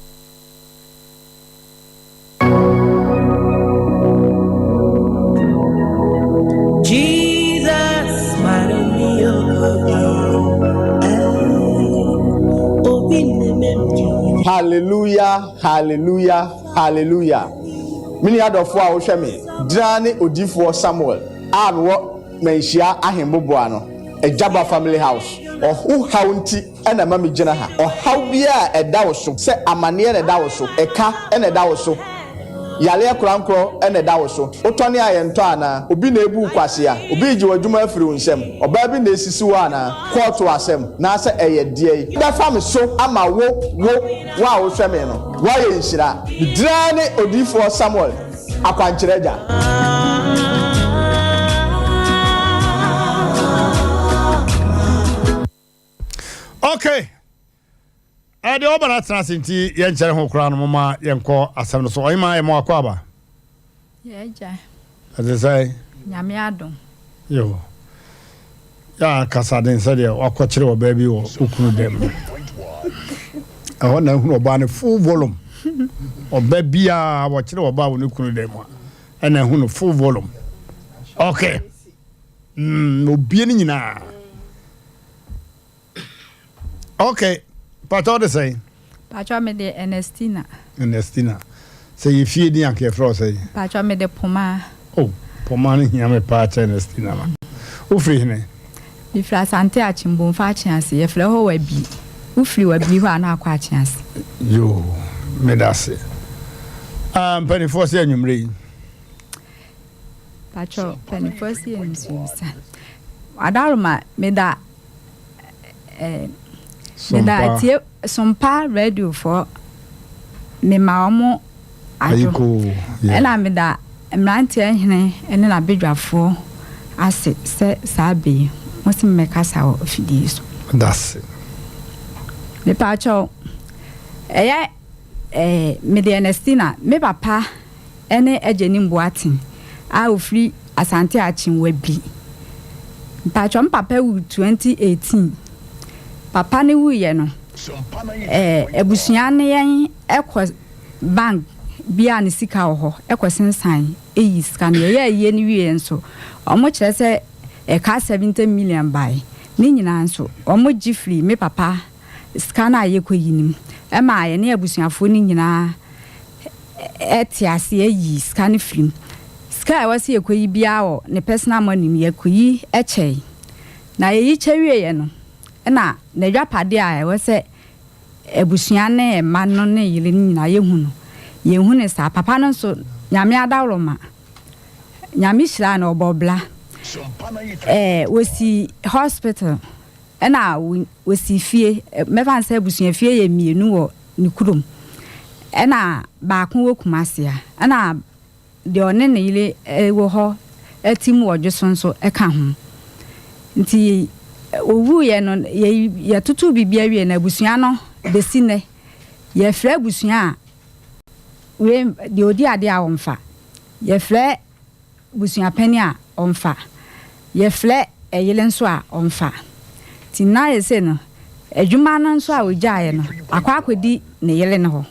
Speaker 15: Jesus,
Speaker 16: Hallelujah, hallelujah, hallelujah. Me nua dɔfoɔ a wohwɛ me, Draa ne odiyifoɔ Samuel a mewɔ Manhyia Ahemboboa no, Agyaba Family House. Wo haw nti na ɛma migyina ha. Ɔhaw biara a ɛda wo so, sɛ amanneɛ na ɛda wo so, ɛka na ɛda wo so, yareɛ korankorɔ na ɛda wo so, wotɔne a yɛntɔ anaa? Obi na ebu wo kwasea? Obi regye w'adwuma afiri wo nsam? Ɔbaa bi na esisi wo anaa? Kɔɔto asɛm, naasɛ ɛyɛ deɛn? Bɛfa me so ama wo, wo, wo a wohwɛ me no, woayɛ nhyira. Me din ara ne Odiyifoɔ Samuel. Akwankyerɛ Agya.
Speaker 1: Okay. Ɛdeɛ ɔba no atena ase nti yɛnkyɛre ho koraa no moma yɛnkɔ asɛm no so. Ɔhema yɛ mo akɔ aba.
Speaker 15: Yɛ agya.
Speaker 1: Ɛte sɛ.
Speaker 15: Nyame adom.
Speaker 1: Yo. Yɛ a kasa den sɛdeɛ wakɔkyere ɔbaa bi wɔ wo kunu dɛm no. Ɛhɔ na ahunu ɔbaa no full volume. Ɔbaa biara wɔkyere ɔbaa wɔ ne kunu dɛm a ɛna ahu no full volume. Okay. Mm, obie no nyinaa. Okay, patɔ wode sɛn?
Speaker 15: Patɔ me de Ernestina.
Speaker 1: Ernestina. Sɛ yɛ fie din anka yɛfrɛ wo sɛn?
Speaker 15: Patɔ me de Poma.
Speaker 1: Oh, Poma no hia me paa kyɛ Ernestina ma. Wofiri hene?
Speaker 15: Mefiri Asante Akyem, Bomfa Akyease. Yɛfrɛ hɔ Wabi. Wofiri Wabiri hɔ a na akɔ Akyease.
Speaker 1: Yoo, meda ase. Ah, mpanimfoɔ sɛ anwummerɛ yi.
Speaker 15: Patɔ, mpanimfoɔ sɛ yɛnsuo bisa. Adaroma, meda eh, meda atie sompa radio foɔ mema wɔn adwo ɛna meda mmeranteɛ hene ne n'abadwafoɔ ase sɛ saa bɛ yi mo se mmɛkasa wɔ afidie so.
Speaker 1: Dase.
Speaker 15: Mepaakyɛw ɛyɛ eh, mede Ernestina me papa ne Agyenim Boateng a ofiri Asante Akyem Wabi. Mpakyɛw me papa wu 2018. Papa no wuiɛ no, eh, abusua ne yɛn kɔ bank bi a ne sika wɔ hɔ kɔ sensan yi sika no. Yɛyɛ ayie no wieɛ nso, wɔn kyerɛ sɛ ɛka 70 million bae. Ne nyinaa nso, wɔn gye firi me papa sika no a yɛkɔyi no mu. Ɛmaa yɛne abusuafoɔ no nyinaa te aseɛ yi sika no firi mu. Sika a ɛwɔ sɛ yɛkɔyi biara wɔ ne personal money mu, yɛkɔyi kyɛe. Na yɛyi kyɛ wieeɛ no, ɛna n'adwapadeɛ a ɛwɔ sɛ abusua ne mma no ne yere no nyinaa yɛhu no, yɛnhu no saa. Papa no nso, Nyame adaworoma, Nyame hyiraa no, ɔbɔɔ bra. Ɛɛ, wɔsi hospital. Ɛna wɔsii fie, mɛfa no sɛ abusuafie yɛ mmienu wɔ ne kurom, ɛna baako wɔ Kumasi ha, ɛna deɛ ɔne ne yere wɔ hɔ atim wɔ Dwoso nso ka ho. Nti ɔwuiɛ no, yɛtotoo biribi awie no, abusua no bɛsi nnɛ, yɛfrɛ abusua a, wei deɛ ɔdi adeɛ a ɔmfa, yɛfrɛ busuapanin a ɔmfa, yɛfrɛ ɛyere nso a ɔmfa. Nti na ayɛ sei no, adwuma no nso a ɔgyaeɛ no, akɔ akɔdi ne yere no hɔ.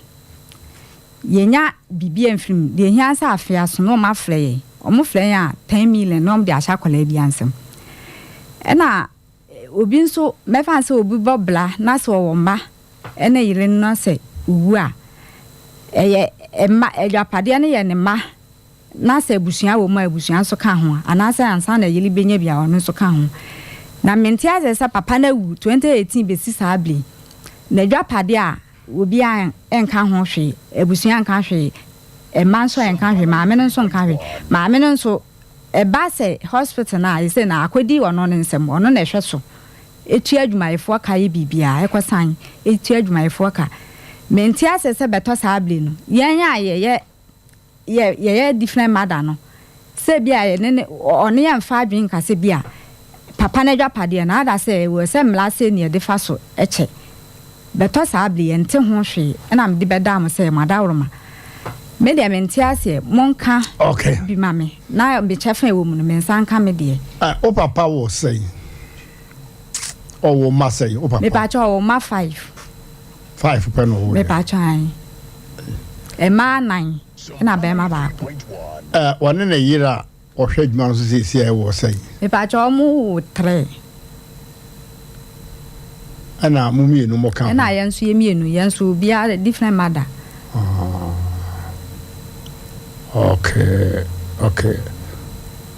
Speaker 15: Yɛnnya biribi amfiri mu. Deɛ ɛhia ne sɛ afe aso na wɔafrɛ yɛn. Wɔfrɛ yɛn a, ten million na wɔde ahyɛ akwadaa biara nsam. Ɛna obi nso, mɛfa no sɛ obi bɔ bra na sɛ ɔwɔ mma ne yere no na sɛ ɔwu a, ɛyɛ mma, agyapadeɛ no yɛ ne mma na sɛ abusua wɔ mu a, abusua nso ka ho, anaasɛ ansa na yere bɛnya bi a, ɔno nso ka ho. Na mente aseɛ sɛ papa no awu 2018 bɛsi saa berɛ yi, n'adwapadeɛ a obiara nka ho hwee, abusua nka hwee, mma nso nka hwee, maame no nso nka hwee. Maame no nso, ɛba sɛ hospital no a, ɛsɛ na akɔdi ɔno ne nsam, ɔno na ɛhwɛ so, ɛtua adwumayɛfoɔ ka yɛ biribiara, ɛkɔsan ɛtua adwumayɛfoɔ ka. Mente aseɛ sɛ bɛtɔ saa berɛ no, yɛn a yɛyɛ yɛ yɛyɛ different mother no sɛ bi a yɛne ne ɔne yɛn mfa adwene nka sɛ bi a papa no adwapadeɛ no ada sɛ ɛwɔ sɛ mmara sei ne yɛde fa so kyɛ bɛtɔ saa bere yɛnte ho hwee ɛna mede bɛdaa mo sɛ mo adaworoma me deɛ mente aseɛ monka
Speaker 1: okay.
Speaker 15: bi ma me na me kyɛfa ɛwɔ mu no me nsa nka me deɛ.
Speaker 1: Uh, wo papa wɔ sɛn? Ɔwɔ mma sɛn? Wo papa?
Speaker 15: Mepakyɛ ɔwɔ mma five.
Speaker 1: Five pɛ na ɔwɔ yɛ.
Speaker 15: Mepakyɛ ayi. Mmaa nan ɛna bɛrima baako.
Speaker 1: Ɛ wɔne ne yere a ɔhwɛ adwuma no so seesie a ɛwɔ sɛn?
Speaker 15: Mepakyɛ wɔn wo three.
Speaker 1: Ɛna mo mmienu mo ka ho.
Speaker 15: Ɛna yɛn nso yɛ mmienu yɛn nso obiara different mother.
Speaker 1: Ah, okay okay.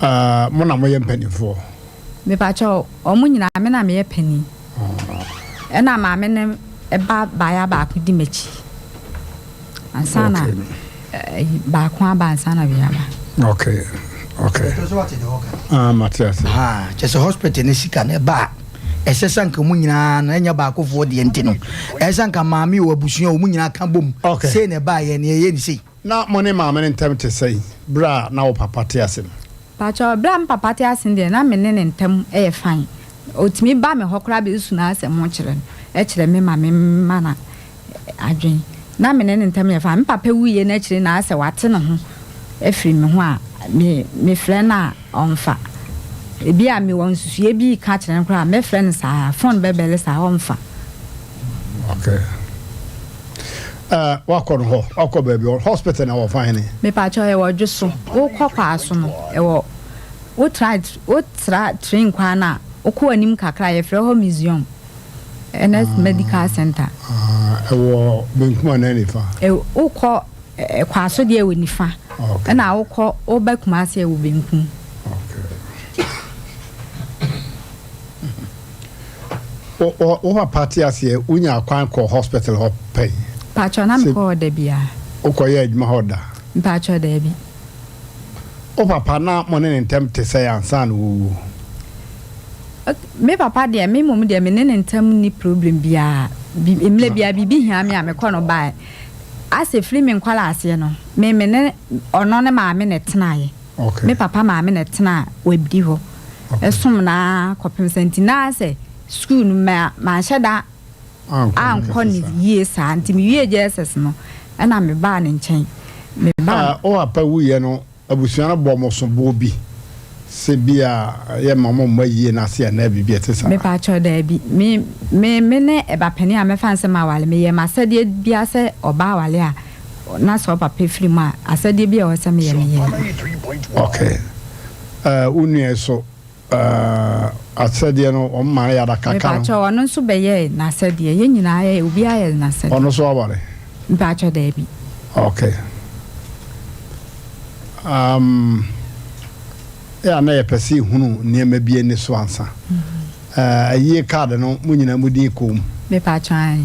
Speaker 1: Uh, mo na moyɛ mpanimfoɔ.
Speaker 15: Mepakyɛ wɔn nyinaa me na meyɛ panin. Ɛna maame no ba baeɛ baako di m'akyi ansa na baako aba ansa na wei aba.
Speaker 1: Okay, okay. Ah, mate ase.
Speaker 3: Ah, kyɛ sɛ hospital ne sika no ɛba a ɛsɛ sɛ nka mu nyinaa no ɛnyɛ baakofoɔ deɛ nti no ɛsɛ sɛ nka maame wɔ abusua wɔn nyinaa ka bom sei na ɛbaa yɛ ne ɛyɛ ne sei.
Speaker 1: Na mo ne maame no ntam te sɛn berɛ a na wo papa te ase no?
Speaker 15: Pakyɛw, berɛ a me papa te ase no deɛ na me ne ne ntam yɛ fine. Ɔtumi ba me hɔ koraa bɛsusu n'asɛm ho kyerɛ no, kyerɛ me ma me ma no adwene. Na me ne ne ntam yɛ fine. Me papa wuiɛ no akyire na asɛ wate ne ho afiri me ho a, me mefrɛ no a ɔmfa. Ebi a mewɔ nsusuiɛ bi reka kyerɛ no koraa a, mɛfrɛ no saa, phone bɛbɛle saa, ɔmfa.
Speaker 1: Okay. Uh, wakɔ no hɔ, wakɔ baabi, hospital na wɔfa hene?
Speaker 15: Mepakyɛw, ɛwɔ Dwoso. Wokɔ Kwaaso no, ɛwɔ Wotra wotra train kwan no a, wokɔ anim kakra a, yɛfrɛ hɔ Museum, Ernest Medical Center.
Speaker 1: Ah, ɛwɔ benkum anaa nifa?
Speaker 15: Ɛ wokɔ ɛ Kwaso deɛ ɛwɔ nifa.
Speaker 1: Okay.
Speaker 15: Ɛna wokɔ woba Kumasi ɛwɔ benkum.
Speaker 1: Okay. Wo wo wo papa te aseɛ wonya kwan kɔ hospital hɔ pɛn?
Speaker 15: Mpakyɛw na mekɔ hɔ da biara.
Speaker 1: Wokɔyɛ adwuma hɔ da?
Speaker 15: Mpakyɛw daabi.
Speaker 1: Wo papa na mo ne ne ntam te sɛn ansa na ɔrewu?
Speaker 15: Ok, me papa deɛ, me mmom deɛ me ne ne ntam nni problem biara. Bi, mmerɛ biara biribi hia me a mekɔ no bae. Asɛ firi me nkwadaa-aseɛ no, me me ne ɔno ne maame na ɛtenaeɛ.
Speaker 1: Okay.
Speaker 15: Me papa maame na ɛtenaa Wabdi hɔ.
Speaker 1: Okay.
Speaker 15: Ɛsom no ara kɔpem sɛ nti na asɛ sukuu no ma, manhyɛ da ankɔ no yie saa nti mewiee JSS no ɛna mebaa ne nkyɛn. Mebaa.
Speaker 1: A Wo papa wuiɛ no, abusua no bɔɔ mo soboɔ bi sɛ bi a yɛmma mo mma yie no ase anaa biribi a ɛte saa?
Speaker 15: Mepakyɛw, daabi. Me, me, me ne ɛba panin a mɛfa no sɛ maware, meyɛɛ m'asɛdeɛ biara sɛ ɔbaa aware a, na sɛ ɔpapa firi mu a, asɛdeɛ bi a ɛwɔ sɛ meyɛ, meyɛɛ.
Speaker 1: Okay. Eh, wo nua yi so, Eh, asɛdeɛ no wɔn maa no yɛ adaka ka no.
Speaker 15: Mepakyɛw, ɔno nso bɛyɛɛ n'asɛdeɛ. Yɛn nyinaa yɛ, obiara yɛ n'asɛdeɛ.
Speaker 1: Ɔno nso aware?
Speaker 15: Mepakyɛw, daabi.
Speaker 1: Okay. Um, yɛ a na yɛpɛ sɛ yɛhunu nneɛma bi ani so ansa. Eh, ayie kaade no, mo nyinaa mo din kɔ mu?
Speaker 15: Mepakyɛw, ae.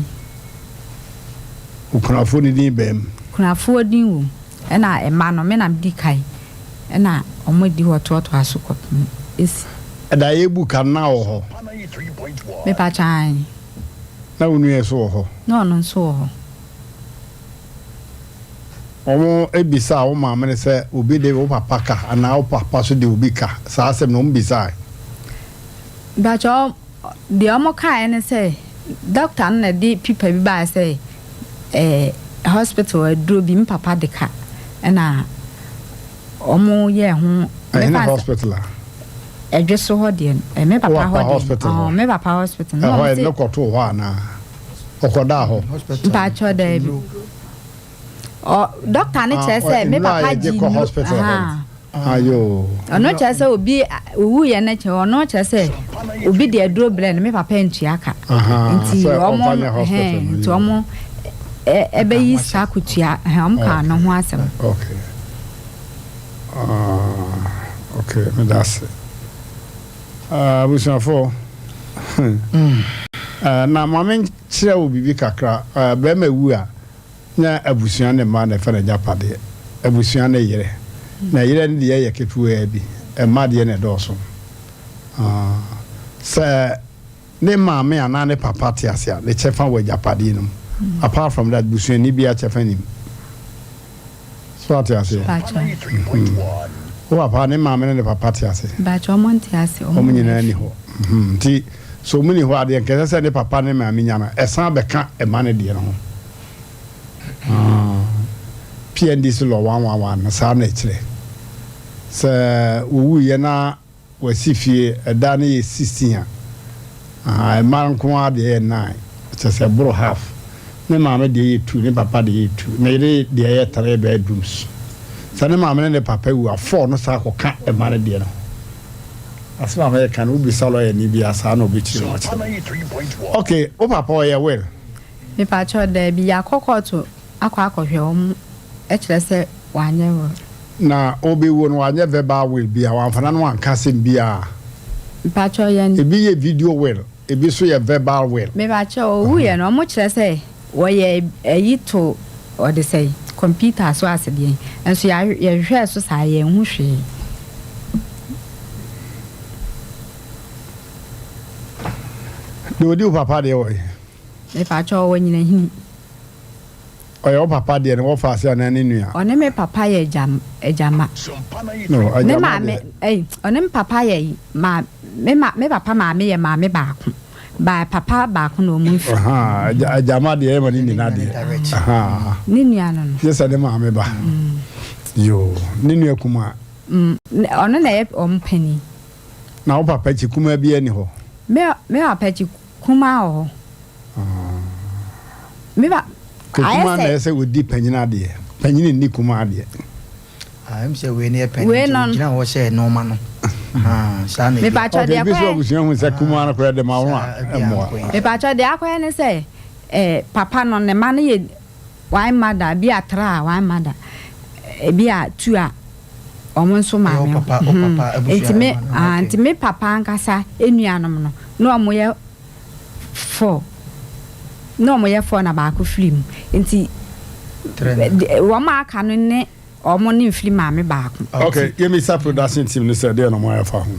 Speaker 1: Okunafoɔ no din baa mu?
Speaker 15: Kunafoɔ din wɔ mu. Ɛna mma no, me na medi kan, ɛna wɔdi hɔ toatoa so kɔpem esi.
Speaker 1: Ɛda a yɛbu ka no, na wɔ hɔ?
Speaker 15: Mepakyɛ aane.
Speaker 1: Na wo nua nso wɔ hɔ?
Speaker 15: Na ɔno nso wɔ hɔ.
Speaker 1: Wɔbisaa wo maame no sɛ obi de wo papa ka anaa wo papa nso de obi ka? Saa asɛm no, wɔbisae?
Speaker 15: Mepakyɛ, Deɛ wɔkaeɛ ne sɛ doctor no na ɛde paper bi baeɛ sɛ ɛɛ hospital aduro bi me papa de ka ɛna wɔyɛɛ ho.
Speaker 1: Ɛhene hospital a?
Speaker 15: Ɛdwe so hɔ deɛ no me papa hɔ deɛ no me papa hospital.
Speaker 1: Ɛhɔ yɛ ne kɔtoo hɔ anaa ɔkɔdaa hɔ?
Speaker 15: Mpakyɛ daabi. Ɔ doctor no kyerɛ sɛ me papa gye nnuro.
Speaker 1: Ayoo.
Speaker 15: Ɔno kyerɛ sɛ obi owu yɛ no kyerɛ ɔno kyerɛ sɛ obi de aduro brɛ no me papa ntua ka. Nti ɔmo nti ɔmo ɛbɛyi saa kutua ɔmo kaa no ho asɛm.
Speaker 1: Okay. Uh, okay, me da ase. Uh, abusuafo. Uh, na maame kyerɛ wo biribi kakra. Uh, bɛrima wu a Nyɛ abusua ne mma na ɛfa n'agyapadeɛ. Abusua ne yerɛ. Na yerɛ no deɛ yɛ ketewaa bi. Mma deɛ na ɛdɔɔso. Sɛ ne maame anaa ne papa te ase a, ne kyɛfa wɔ agyapadeɛ no mu. Apart from that, busuani biara kyɛfa nnim. So ate aseɛ? Wo papa, ne maame ne ne papa te ase?
Speaker 15: Mpakyɛ, wɔn nte ase.
Speaker 1: Wɔn nyinaa nni hɔ. Nti, sɛ wɔn nni hɔ a, deɛ nka ɛsɛ sɛ ne papa ne maame nya no, ɛsan bɛka mma no deɛ no ho. PNDC law 111 no, saa na ɛkyerɛ. Sɛ wɔwuiɛ na Wasi fie, ɛda no yɛ 16 a, ahaa, mma nko ara deɛ yɛ nine, kyerɛ sɛ ɛboro half. Ne maame deɛ yɛ two, ne papa deɛ yɛ two, ne yere deɛ yɛ three bedrooms. Sɛ ne maame ne ne papa wu a, four no san kɔka mma no deɛ no ho. Asɛm a mereka no, wobisa lɔyani bi a, saa na ɔbɛkyerɛ mu akyerɛ wo. Okay, wo papa ɔyɛ will?
Speaker 15: Mepakyɛw, daabi, yɛakɔ kɔɔto akɔ akɔhwɛ wɔn kyerɛ sɛ wanyɛ will.
Speaker 1: Na ɔbɛwuo no wanyɛ verbal will biaa, wamfa n'ano anka asɛm biaa.
Speaker 15: Mpakyɛw yɛn.
Speaker 1: Ebi yɛ video will. Ebi nso yɛ verbal will.
Speaker 15: Mepakyɛw, owuiɛ no, ɔmo kyerɛ sɛ wɔyɛ ayi to ɔde sɛn, computer so ase deɛn, nso yɛhwehwɛɛ so saa yɛnhu hwee.
Speaker 1: Deɛ ɔdi wo papa deɛ wɔ he?
Speaker 15: Mepakyɛw, ɔwɔ Nyinahini.
Speaker 1: Ɔyɛ wo papa deɛ ne wɔfa ase anaa ne nua?
Speaker 15: Ɔne me papa yɛ agya agyama.
Speaker 1: No,
Speaker 15: Ne
Speaker 1: agyama
Speaker 15: maame
Speaker 1: deɛ.
Speaker 15: ɛyi ɔne me papa yɛ ma me ma me papa maame yɛ maame baako ba papa baako na ɔmo nfi.
Speaker 1: Ahaa, agya agyama deɛ ɛma ne nina deɛ. Ahaa.
Speaker 15: Ne nua no no.
Speaker 1: Gye sɛ ne maame ba. Yoo, ne nua kumaa.
Speaker 15: Mm, ɔno na ɛyɛ ɔmo panin.
Speaker 1: Na wo papa akyi kumaa biara nni hɔ?
Speaker 15: Me me papa akyi kumaa wɔ hɔ. Me ba
Speaker 1: ayɛ sɛ. Kumaa na ɛsɛ sɛ odi panyin adeɛ. Panyin nni kumaa adeɛ.
Speaker 3: Ah, ɛm sɛ wei no yɛ panyin nti ogyina hɔ sɛ nneɛma no. Ah, saa na
Speaker 15: ebi. Mepatwa deɛ
Speaker 1: kɔyɛ. Ebi so abusua hu sɛ kumaa no koraa de ma wɔn a ɛmmoa.
Speaker 15: Mepatwa deɛ akɔyɛ ne sɛ eh, papa no ne ma no yɛ one mother bi a tra a one mother ebi a two a wɔn nso maame ho. Nti me ah, nti me papa ankasa enuanom no na wɔn yɛ four na wɔn yɛ four na baako firi mu nti wɔn a aka no ne wɔn ne nfiri maame baako.
Speaker 1: Ok, yɛmisa production team no sɛ deɛ na wɔn ayɛ fa ho.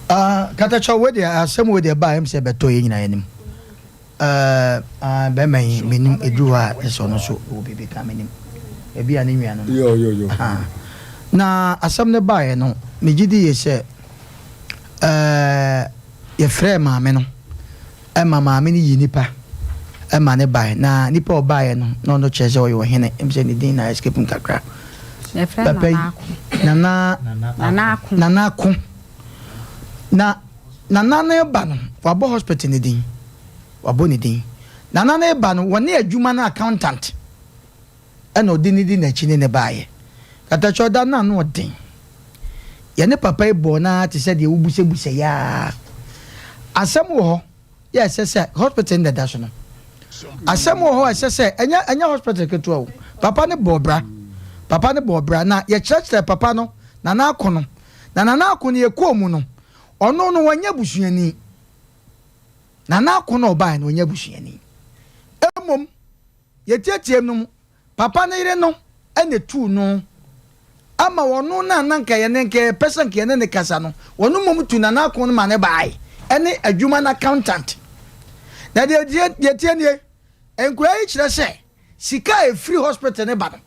Speaker 3: Ah, katakyɛ wei deɛ asɛm wei deɛ baa ɛm sɛ ɛbɛtɔ yɛ nyinaa anim. Ɛɛ, ah, bɛrima yi menim ɛduru hɔ a ɛsɛ ɔno nso wɔ biribi ka menim. Ebi a ne nua no.
Speaker 1: Yo, yo, yo.
Speaker 3: Ah. Na asɛm no baeɛ no, megye di yie sɛ ɛɛ yɛfrɛɛ maame no ɛma maame no yii nipa ɛma ne baeɛ. Na nipa a ɔbaeɛ no, na ɔno kyerɛ sɛ ɔyɛ ɔhene. Ɛm sɛ ne din na escape me kakra.
Speaker 15: Yɛfrɛ
Speaker 3: Papa yi,
Speaker 15: Nana Ako.
Speaker 3: Nana,
Speaker 15: Nana Ako.
Speaker 3: Nana Ako. Na Nana no reba no, wabɔ hospital no din. Wabɔ ne din. Nana no reba no, wɔne adwuma no accountant ɛna ɔde no di n'akyi ne no baeɛ. Katakyɛ ɔda no ano ɔden. Yɛne papa yi bɔɔ no ara te sɛ deɛ wobusabusa yi ara. Asɛm wɔ hɔ yɛ ɛsɛ sɛ hospital no na ɛda so no. Asɛm wɔ hɔ a ɛsɛ sɛ ɛnyɛ ɛnyɛ hospital ketewa o. Papa no bɔɔ bra. Papa no bɔɔ bra na yɛkyerɛkyerɛ papa no Nana Ako no. Na Nana Ako no yɛkɔɔ mu no, ɔno no ɔnyɛ busuani. Nana Ako no a ɔbaeɛ no ɔnyɛ busuani. Mmom yɛtiatiam no mu, papa no yere no na ɛtuu no ama ɔno no a na nka yɛne nka yɛpɛ sɛ nka yɛne no kasa no, ɔno mmom tu Nana Ako no ma no baeɛ ɛne adwuma no accountant. Na deɛ deɛ tie nie, nkwadaa yi kyerɛ sɛ sika a ɛfiri hospital no ba no,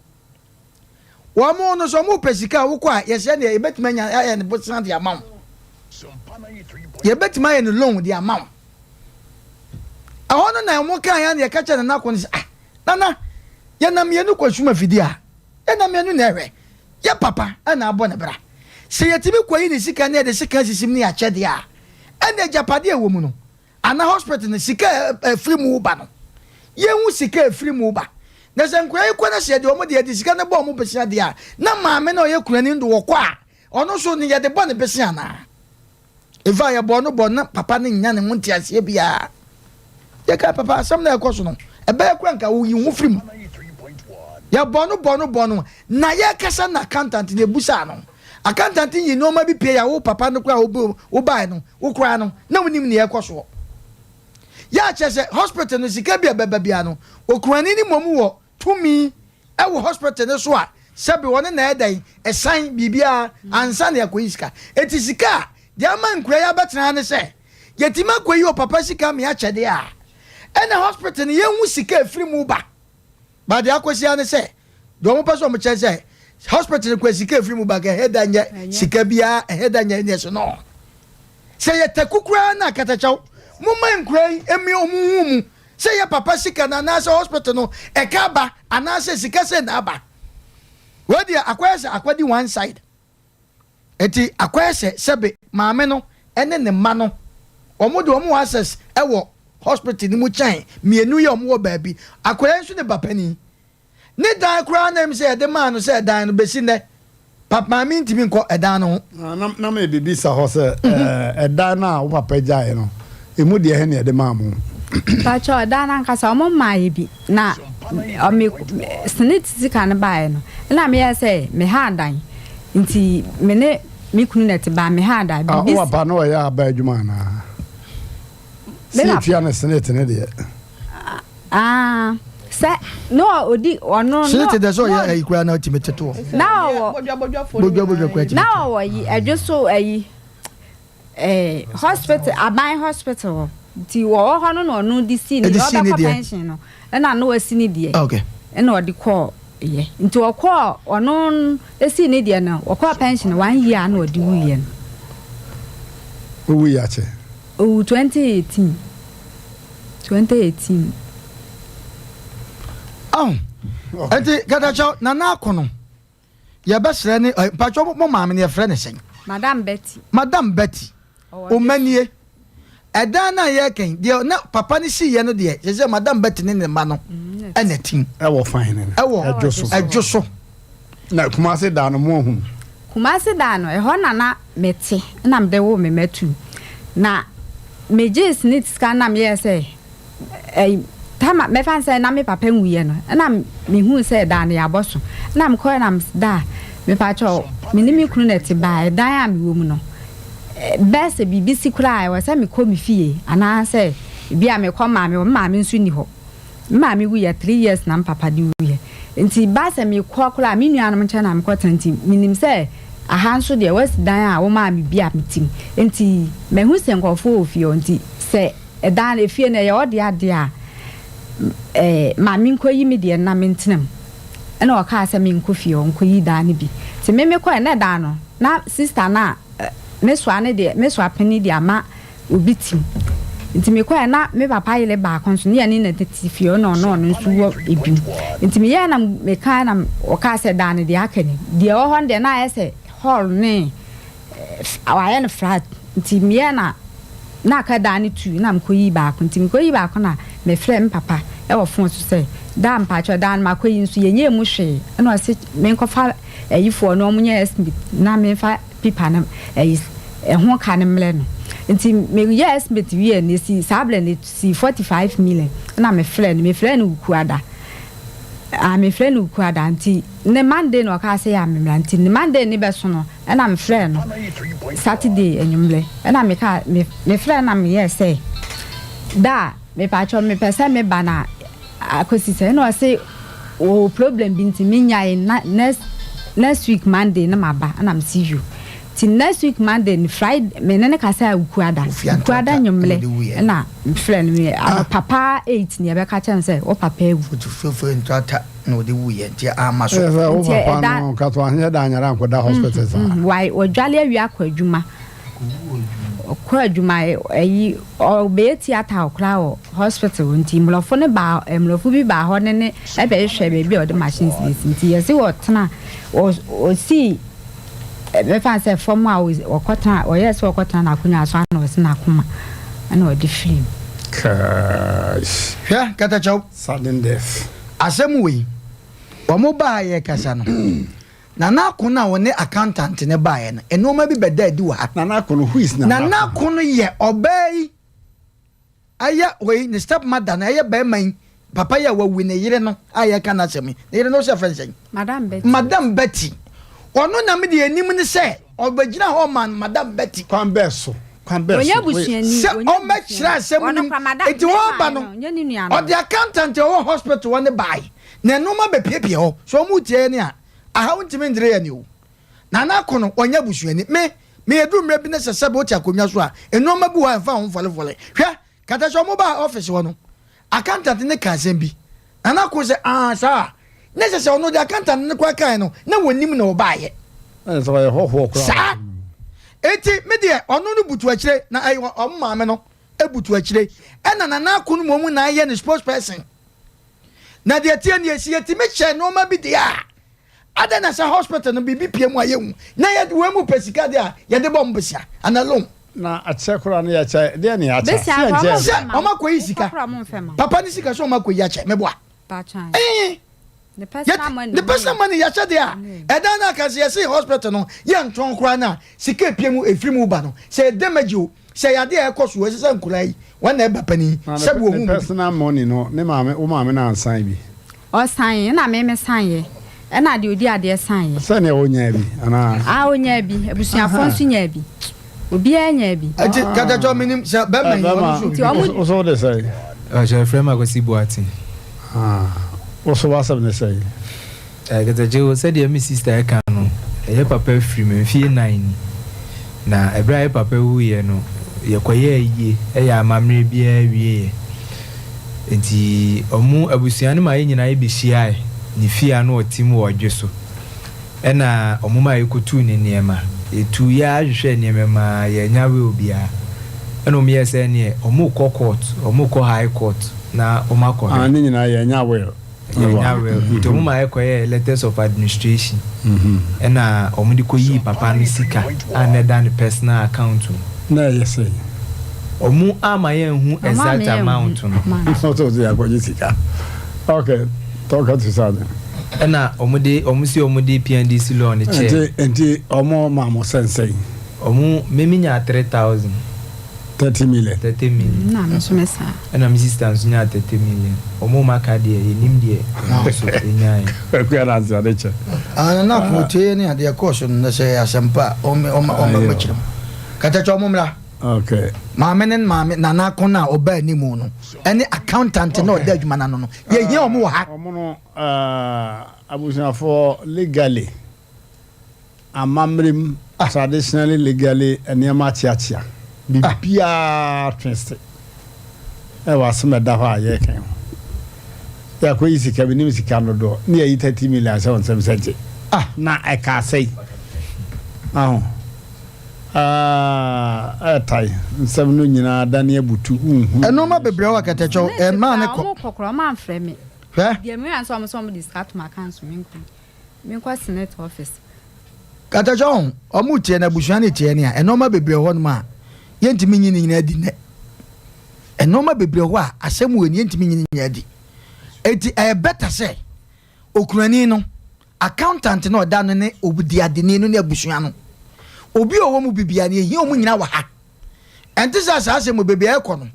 Speaker 3: Wɔn no sɛ wɔn pɛ sika a wokɔ a yɛsɛ deɛ yɛbɛtumi anya ayɛ no bosea de ama wo. Yɛbɛtumi ayɛ no loan de ama wo. Ɛhɔ no na wɔn kaa yɛn na yɛka kyerɛ nana kɔ no sɛ ah nana yɛnam mmienu kɔ suma fidie a yɛnam mmienu na ɛhwɛ yɛ papa ɛna abɔ ne bra sɛ yɛtumi kɔ yi ne sika ne yɛde sika sisim ne yɛakyɛ deɛ a ɛna agyapadeɛ ɛwɔ mu no Ana hospital no sika a ɛfiri mu ba no yɛnhu sika a ɛfiri mu ba na sɛ nkwadaa yi kɔ na sɛ yɛde wɔn deɛ yɛde sika no bɔ wɔn bosea deɛ a na maame no a ɔyɛ kunani no de wɔkɔ a ɔno nso no yɛde bɔ ne bosea anaa in fact yɛbɔɔ no bɔ na papa no nnya ne ho nteaseɛ biara yɛka papa asɛm na ɛkɔ so no ɛbɛyɛ kora nka woyi ho firi mu yɛbɔ no bɔ no bɔ no na yɛkasa na accountant na ebusa no accountant yi nneɛma bi pie yɛ wo papa no kora wo bae no Wo koraa no, na wonim nea ɛrekɔ soɔ. Yɛ a kyerɛ sɛ hospital no sika bi a ɛbɛba biara no, okurani no mmom wɔ tumi wɔ hospital no so a sɛbe ɔno na ɛyɛ dɛn, ɛsan biribiara ansa na yɛakɔyi sika. Enti sika a deɛ ama nkura yi abɛtena ha ne sɛ, yɛtumi akɔyi ɔpapa sika ma yɛakyɛ deɛ a, ɛna hospital no yɛnhu sika a ɛfiri mu ba. But deɛ akɔsi ara ne sɛ, deɛ wɔn pɛ sɛ wɔn kyerɛ sɛ hospital no kura sika efiri mu ba nka ɛhɛ da nyɛ sika biara ɛhɛ da nyɛ neɛ so no. Sɛ yɛ taku koraa na akatakyɛw mo ma nkura yi emi wɔn ho mu sɛ yɛ papa sika no anaasɛ hospital no ɛka aba anaasɛ sika sɛ na aba. Wei deɛ akɔyɛ sɛ akɔdi one side. Enti akɔyɛ sɛ sɛbe maame no ne ne mma no wɔn de wɔn wɔ access wɔ hospital no mu kyɛn mmienu yi a wɔn wɔ baabi. Akwadaa yi nso ne ba panin. Ne dan koraa na ɛm sɛ yɛde maa no sɛ ɛdan no bɛsi nnɛ pap maame ntumi nkɔ ɛdan no ho.
Speaker 1: Na na mebebisa hɔ sɛ ɛdan no a wo papa gyaeɛ no Emu deɛ he na yɛde maa mo?
Speaker 15: Mpakyɛw, daa no ankasa ɔmo maa yɛ bi, na me senate sika no baeɛ no, nna meyɛɛ sɛ me haa dan, nti me ne me kunu na ɛte baa me ha da.
Speaker 1: Ah, wo papa no ɔyɛ aba adwuma anaa? Sɛ etua no senate ne deɛ.
Speaker 15: Ah, sɛ na ɔdi ɔno.
Speaker 3: Senate deɛ sɛ ɔyɛ ayi koraa na ɔtumi tete wɔ.
Speaker 15: Na ɔwɔ.
Speaker 3: Bodwa bodwa koraa tumi.
Speaker 15: Na ɔwɔ yi ɛdwe so ayi. Eh, hospital, aban hospital hɔ. Nti wɔwɔ hɔ no na ɔno de sii ne deɛ, ɔbɛkɔ pension no, ɛna na wasi ne deɛ.
Speaker 3: Okay.
Speaker 15: Ɛna ɔde kɔɔ yɛ. Nti ɔkɔɔ, ɔno esi ne deɛ no, ɔkɔɔ pension one year na ɔde wuiɛ no.
Speaker 1: Owu yɛ akyɛ?
Speaker 15: Owu 2018. 2018.
Speaker 3: Oh, nti katakyɛw nana akono. Yɛbɛsrɛ ne eh, mpakyɛ mo maame no yɛfrɛ ne sɛn?
Speaker 15: Madam Betty.
Speaker 3: Madam Betty. Omanie. Ɛdan no a yɛreka yi, deɛ na papa no siiɛ no deɛ, kyerɛ sɛ Madam Betty ne ne mma no mm, ɛna tim.
Speaker 1: Ɛwɔ fan no.
Speaker 3: Ɛwɔ
Speaker 1: ɛdwo so.
Speaker 3: Ɛdwo so.
Speaker 1: Na Kumase da no mo ahunu.
Speaker 15: Kumase da no, ɛhɔ na na mete na mede wo me matu. Na megyee snit sika na meyɛɛ sɛ ɛyi tama mɛfa no sɛ na me papa nwuiɛ no ɛna mehuu sɛ ɛdan no yɛabɔ so ɛna mekɔɛ na da mepakyɛw me ne me kunu na ɛte baa ɛdan a mewɔ mu no bɛɛ sɛ biribi si koraa ɛwɔ sɛ mekɔ me fie anaasɛ ebi a mekɔ maame hɔ me maame nso nni hɔ me maame wuiɛ 3 years na me papa de wuiɛ nti ba sɛ mekɔ koraa me nuanom nkyɛn na mekɔtena nti menim sɛ aha nso deɛ wasi dan a womaa me bi a metim nti mahu sɛ nkurɔfoɔ wɔ fie hɔ nti sɛ Ɛdaa no, efie no, ɛyɛ ɔdea deɛ a, ɛɛ, ma menkɔyi me deɛ no na mentena mu. Ɛna ɔkaa sɛ menkɔ fie hɔ nkɔyi dan no bi. Nti me mekɔɛ, na ɛda no, na sista no a me soa no deɛ, me soa panin deɛ ama obi te mu. Nti mekɔɛ, na me papa yere baako nso, ne yɛne no tete fie hɔ, na ɔne ɔno nso wɔ ebi mu. Nti meyɛɛ na mekae na ɔkaa sɛ dan no deɛ aka ni. Deɛ ɛwɔ hɔ no deɛ, na ayɛ sɛ hall ne Wayɛ no flat nti meyɛɛ na na aka dan no tuu na mekɔyii baako nti mekɔyii baako na mefrɛɛ me papa wɔ phone so sɛ daa mpakyɛw dan no makɔyi nso yɛnyɛɛ mu hwee ɛna ɔse menkɔfa ayifoɔ no ɔmo nyɛ estimate na memfa pipa no ayi ɛho ka no mmrɛ no nti meyɛɛ estimate wieɛ no ɛsi saa berɛ no ɛsi 45 million ɛna mefrɛɛ no mefrɛɛ no Wukuada ah mefrɛɛ no Wukuada nti ne Monday na ɔkaa sɛ yɛ a memmra nti ne Monday ne bɛso no Ɛna me frɛɛ no Saturday anwummerɛ ɛna me kaa me me frɛɛ no na me yɛɛ sɛ da mepakyɛw me pɛ sɛ me ba na akosi sɛ ɛna ɔse ɔwɔ problem bi nti me nyae na next next week Monday na ma ba ɛna me se yo ti next week Monday ne Friday me ne ne kasa Wukuada Wukuada anwummerɛ ɛna me frɛɛ no me anɔpa paa 8 ne yɛbɛka kyerɛ no sɛ wo papa awu.
Speaker 3: na ɔde wuiɛ nti amma so.
Speaker 1: Ɛyɛ sɛ wo
Speaker 15: Nti
Speaker 1: papa
Speaker 15: ɛda
Speaker 1: no nka so anyɛ da anyare ankɔda hospital saa.
Speaker 15: Mm, wai ɔdwale awie akɔ adwuma. Ɔkɔ adwuma ɛyi ɔbɛyɛ theatre koraa wɔ hospital nti mmorɔfo no baa mmorɔfo bi baa hɔ ne ne ɛbɛhwehwɛ baabi a ɔde machines bɛsi nti yɛse ɔtena ɔsii mɛfa sɛ fam a ɔkɔtena ɔyɛɛ sɛ ɔkɔtena n'akonnwa so ana ɔse n'akoma ɛna ɔde firi mu.
Speaker 1: Cash.
Speaker 3: Hwɛ katakyɛw.
Speaker 1: Sudden death.
Speaker 3: Asɛm wei, wɔn baa yɛrekasa no, Nana Ako no a ɔne accountant no baeɛ no, nneɛma bi bɛda adi wɔ ha.
Speaker 1: Nana Ako no, who is Nana Ako?
Speaker 3: Nana Ako no yɛ ɔbaa yi, ɛyɛ wei, ne step mother no, ɛyɛ barima yi, papa yi a wawu ne yere no a yɛreka n'asɛm yi, ne yere no sɛ fɛn sɛn?
Speaker 15: Madam Betty.
Speaker 3: Madam Betty. Ɔno na me deɛ anim ne sɛ ɔbɛgyina hɔ ma Madam Betty.
Speaker 1: Kwan bɛɛ so? Kwan bɛɛ
Speaker 15: Ɔnyɛ
Speaker 1: so?
Speaker 15: busuani.
Speaker 3: Sɛ
Speaker 15: Ɔnyɛ
Speaker 3: ɔmmɛkyerɛ
Speaker 15: busuani.
Speaker 3: asɛm no
Speaker 15: Ɔno
Speaker 3: mu.
Speaker 15: koraa madam
Speaker 3: Enti
Speaker 15: ne
Speaker 3: ɔreba
Speaker 15: maame
Speaker 3: no,
Speaker 15: no, ɔnyɛ ne nua no.
Speaker 3: ɔde accountant a ɔwɔ hospital hɔ no bae, na nneɛma bɛpiapia hɔ. So wɔretie yɛn a, aha wontumi nkyerɛ yɛn o. Nana Ako no, ɔnyɛ busuani. Me, meyɛduru mmerɛ bi na sɛ sɛbe wote akonnwa so a, nneɛma bi wɔ hɔ a ɛmfa ho mfɔlefɔle. Hwɛ, Kata sɛ wɔbaa office hɔ no, accountant no kaa asɛm bi. Nana Ako sɛ, Ah, saa? Na ɛsɛ sɛ ɔno deɛ accountant no koraa kaeɛ no, na wɔnim na ɔbaeɛ.
Speaker 1: Ɛsɛ sɛ ɔyɛ hɔhoɔ koraa.
Speaker 3: Saa. Enti me deɛ, ɔno no butu akyire, na ɛyɛ wɔn maame no butu akyire. Ɛna Nana Ako no mmom na ayɛ ne spokesperson. Na deɛ ɛteɛ nie, sɛ yɛtumi kyɛ nneɛma bi deɛ a, Adɛn na sɛ hospital no biribi pue mu a yɛnhu na yɛde wɔn mu pɛ sika deɛ a yɛde bɔ wɔn bosea anaa loan?
Speaker 1: Na akyɛ koraa no yɛkyɛ deɛ ne yɛakyɛ
Speaker 15: Besia
Speaker 1: sɛ
Speaker 15: koraa
Speaker 1: yɛnkyɛ
Speaker 15: ɔmo
Speaker 3: Sɛ
Speaker 15: mfɛ ma
Speaker 3: wɔn
Speaker 15: wo.
Speaker 3: akɔyi
Speaker 15: Wokɔ
Speaker 3: sika
Speaker 15: koraa ɔmo mfɛ ma wo.
Speaker 3: papa ne sika sɛ wɔn akɔyi akyɛ meboa
Speaker 15: Paatwan.
Speaker 3: Ee
Speaker 15: Ne
Speaker 3: yɛte
Speaker 15: personal money
Speaker 3: ne personal money yɛakyɛ deɛ a ɛdan no aka sɛ yɛse hospital no yɛntɔn koraa no a sika epie mu efiri mu ba no sɛ ɛyɛ damage o sɛ ɛyɛ adeɛ a ɛkɔ so o ɛsɛ sɛ nkwadaa yi wɔn na ɛba panin
Speaker 1: Na ne
Speaker 3: sɛbi wɔn
Speaker 1: ne
Speaker 3: mu bi.
Speaker 1: personal money no ne maame wo maame no ansan bi.
Speaker 15: Ɔsan ɛna me me san yɛ. Ɛna deɛ ɔdi adeɛ saeɛ.
Speaker 1: Sɛdeɛ ɔnyaa bi anaa?
Speaker 15: Ah, ɔnyaa bi. Abusuafoɔ nso nyaa bi. Obiara nyaa bi.
Speaker 3: Ɛti katakyɛ menim sɛ bɛma yi ɔno nso
Speaker 15: Nti ɔmo.
Speaker 1: Wo so wode sɛn?
Speaker 17: Ɔkyɛ frɛ me Akwasi Boateng.
Speaker 1: Ah, wo so w'asɛm ne sɛn?
Speaker 17: Katakyɛ o, sɛdeɛ me sista ɛka no, ɛyɛ papa afiri mu mfie nan ni. Na ɛberɛ a yɛ papa wuiɛ no, yɛkɔyɛɛ ayie, yɛɛ amammerɛ biara wieeɛ. Enti wɔn abusua no maa yɛn nyinaa yɛbɛhyiae ne fie a na ɔte mu wɔ ɔdwe so. Ɛnna wɔmaa yɛkɔtuu ne nneɛma. Yɛtuiɛ ara hwehwɛɛ nneɛma mu ara, yɛannya will biara. Ɛnna wɔyɛɛ sɛ ɛnneɛ wɔrekɔ court, wɔrekɔ high court na wɔakɔhwɛ.
Speaker 1: Ah, ne nyinaa yɛannya will.
Speaker 17: Yɛannya will. Nti wɔn maa yɛkɔyɛɛ letters of administration ɛna wɔn de kɔyii papa no sika a na ɛda ne personal account mu.
Speaker 1: Na ɛyɛ sɛn?
Speaker 17: Wɔn amma yɛanhu exact amount no.
Speaker 1: Ɔsɛ ɔsɛ yɛakɔgye sika. Okay, tɔka to saa de.
Speaker 17: Ɛna wɔn de wɔn si wɔn de PNDC law no kyɛɛ.
Speaker 1: Nti nti wɔn maa mo sɛn sɛn?
Speaker 17: Wɔn me me nyaa 3000.
Speaker 1: 30 million.
Speaker 17: 30 million.
Speaker 15: Na me nso me saa.
Speaker 17: Ɛna me sister nso nyaa 30 million. Wɔn a wɔn aka deɛ yɛnim deɛ wɔn nso nyaeɛ.
Speaker 1: Kwaku Ananse ade kyɛ.
Speaker 3: Ah Nana Akootee ne adeɛ kɔɔ so no na sɛ ɛyɛ asɛmpa a wɔn wɔn wɔn bɛkyerɛ mu. Katakyɛ wɔn mmra.
Speaker 1: Okay.
Speaker 3: Maame ne maame Nana Akon a ɔbaa anim no ɛne accountant na ɔda adwuma no ano no yɛhia wɔn wɔ ha.
Speaker 1: Wɔn no abusuafoɔ legally. Amammerɛ mu, traditionally, legally, nneɛma akyeakyea. Biribiara twe se wɔ asɛm a ɛda hɔ a yɛreka yi ho. Yɛakɔyi sika, menim sika no dodoɔ, ne yɛayi 30 million ahyɛ wo nsam sɛ gye. Na ɛkaa sɛi. Aho. Ah, ɛtae. Nsɛm no nyinaa dane abutu, wonhunu.
Speaker 3: Nnoɔma bebree wɔ akatakyɛw, ɛmaa ne kɔ.
Speaker 15: Wɔn kɔ koraa, wɔn amfrɛ me.
Speaker 3: Hwɛ.
Speaker 15: Deɛ meyɛ nso wɔn sɛ wɔn de sika to m'account so menkɔ. Menkɔ senate office.
Speaker 3: Katakyɛ wɔn, wɔn reteɛ no abusua no reteɛ no a, nnoɔma bebree wɔ hɔnom a yɛntumi nyi ne nyinaa di nnɛ. Nnoɔma bebree wɔ hɔ a asɛm wɔ ni yɛntumi nyi ne nyinaa di. Enti ɛyɛ better sɛ okunani no, accountant no a ɔda no ne odiadeni no ne abusua no, obi a ɔwɔ mu bibia no yɛhia wɔn nyinaa wɔ ha. Ɛnte sɛ saa asɛm wɔ baabi a ɛkɔ no,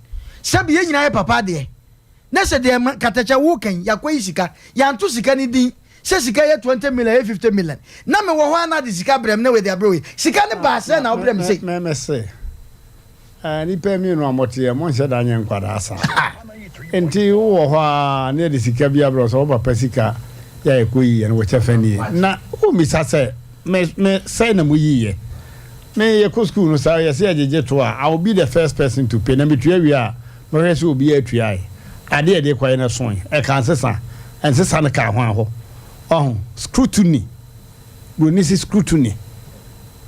Speaker 3: sɛbi yɛn nyinaa yɛ papa adeɛ. Na sɛ deɛ katakyɛ woka yi, yɛakɔyi sika, yɛanto sika no din, Sɛ sika yɛ 20 million ɛyɛ 50 million na me wɔ hɔ a na de sika brɛ me na wei de abrɛ wei sika no baa sɛn na wobrɛ me sei.
Speaker 1: Me me se eh, nipa mmienu a mote yɛ monhyɛ da nyɛ nkwadaa saa nti wowɔ hɔ a na yɛde sika bi abrɛ wo sɛ wo papa sika yɛ a ɛkɔ yiiɛ no wo kyɛfa nie na wommisa sɛ me me sɛn na moyiiɛ me yɛkɔ school no saa yɛsɛ yɛgyegye to a I will be the first person to pay na metua wie a Mɛhwɛ sɛ obiara tuae. Ade a yɛde kɔe no soe. Ɛka nsesa. Nsesa no kaa hwan hɔ? Wahu? Scrutiny. Buroni se scrutiny.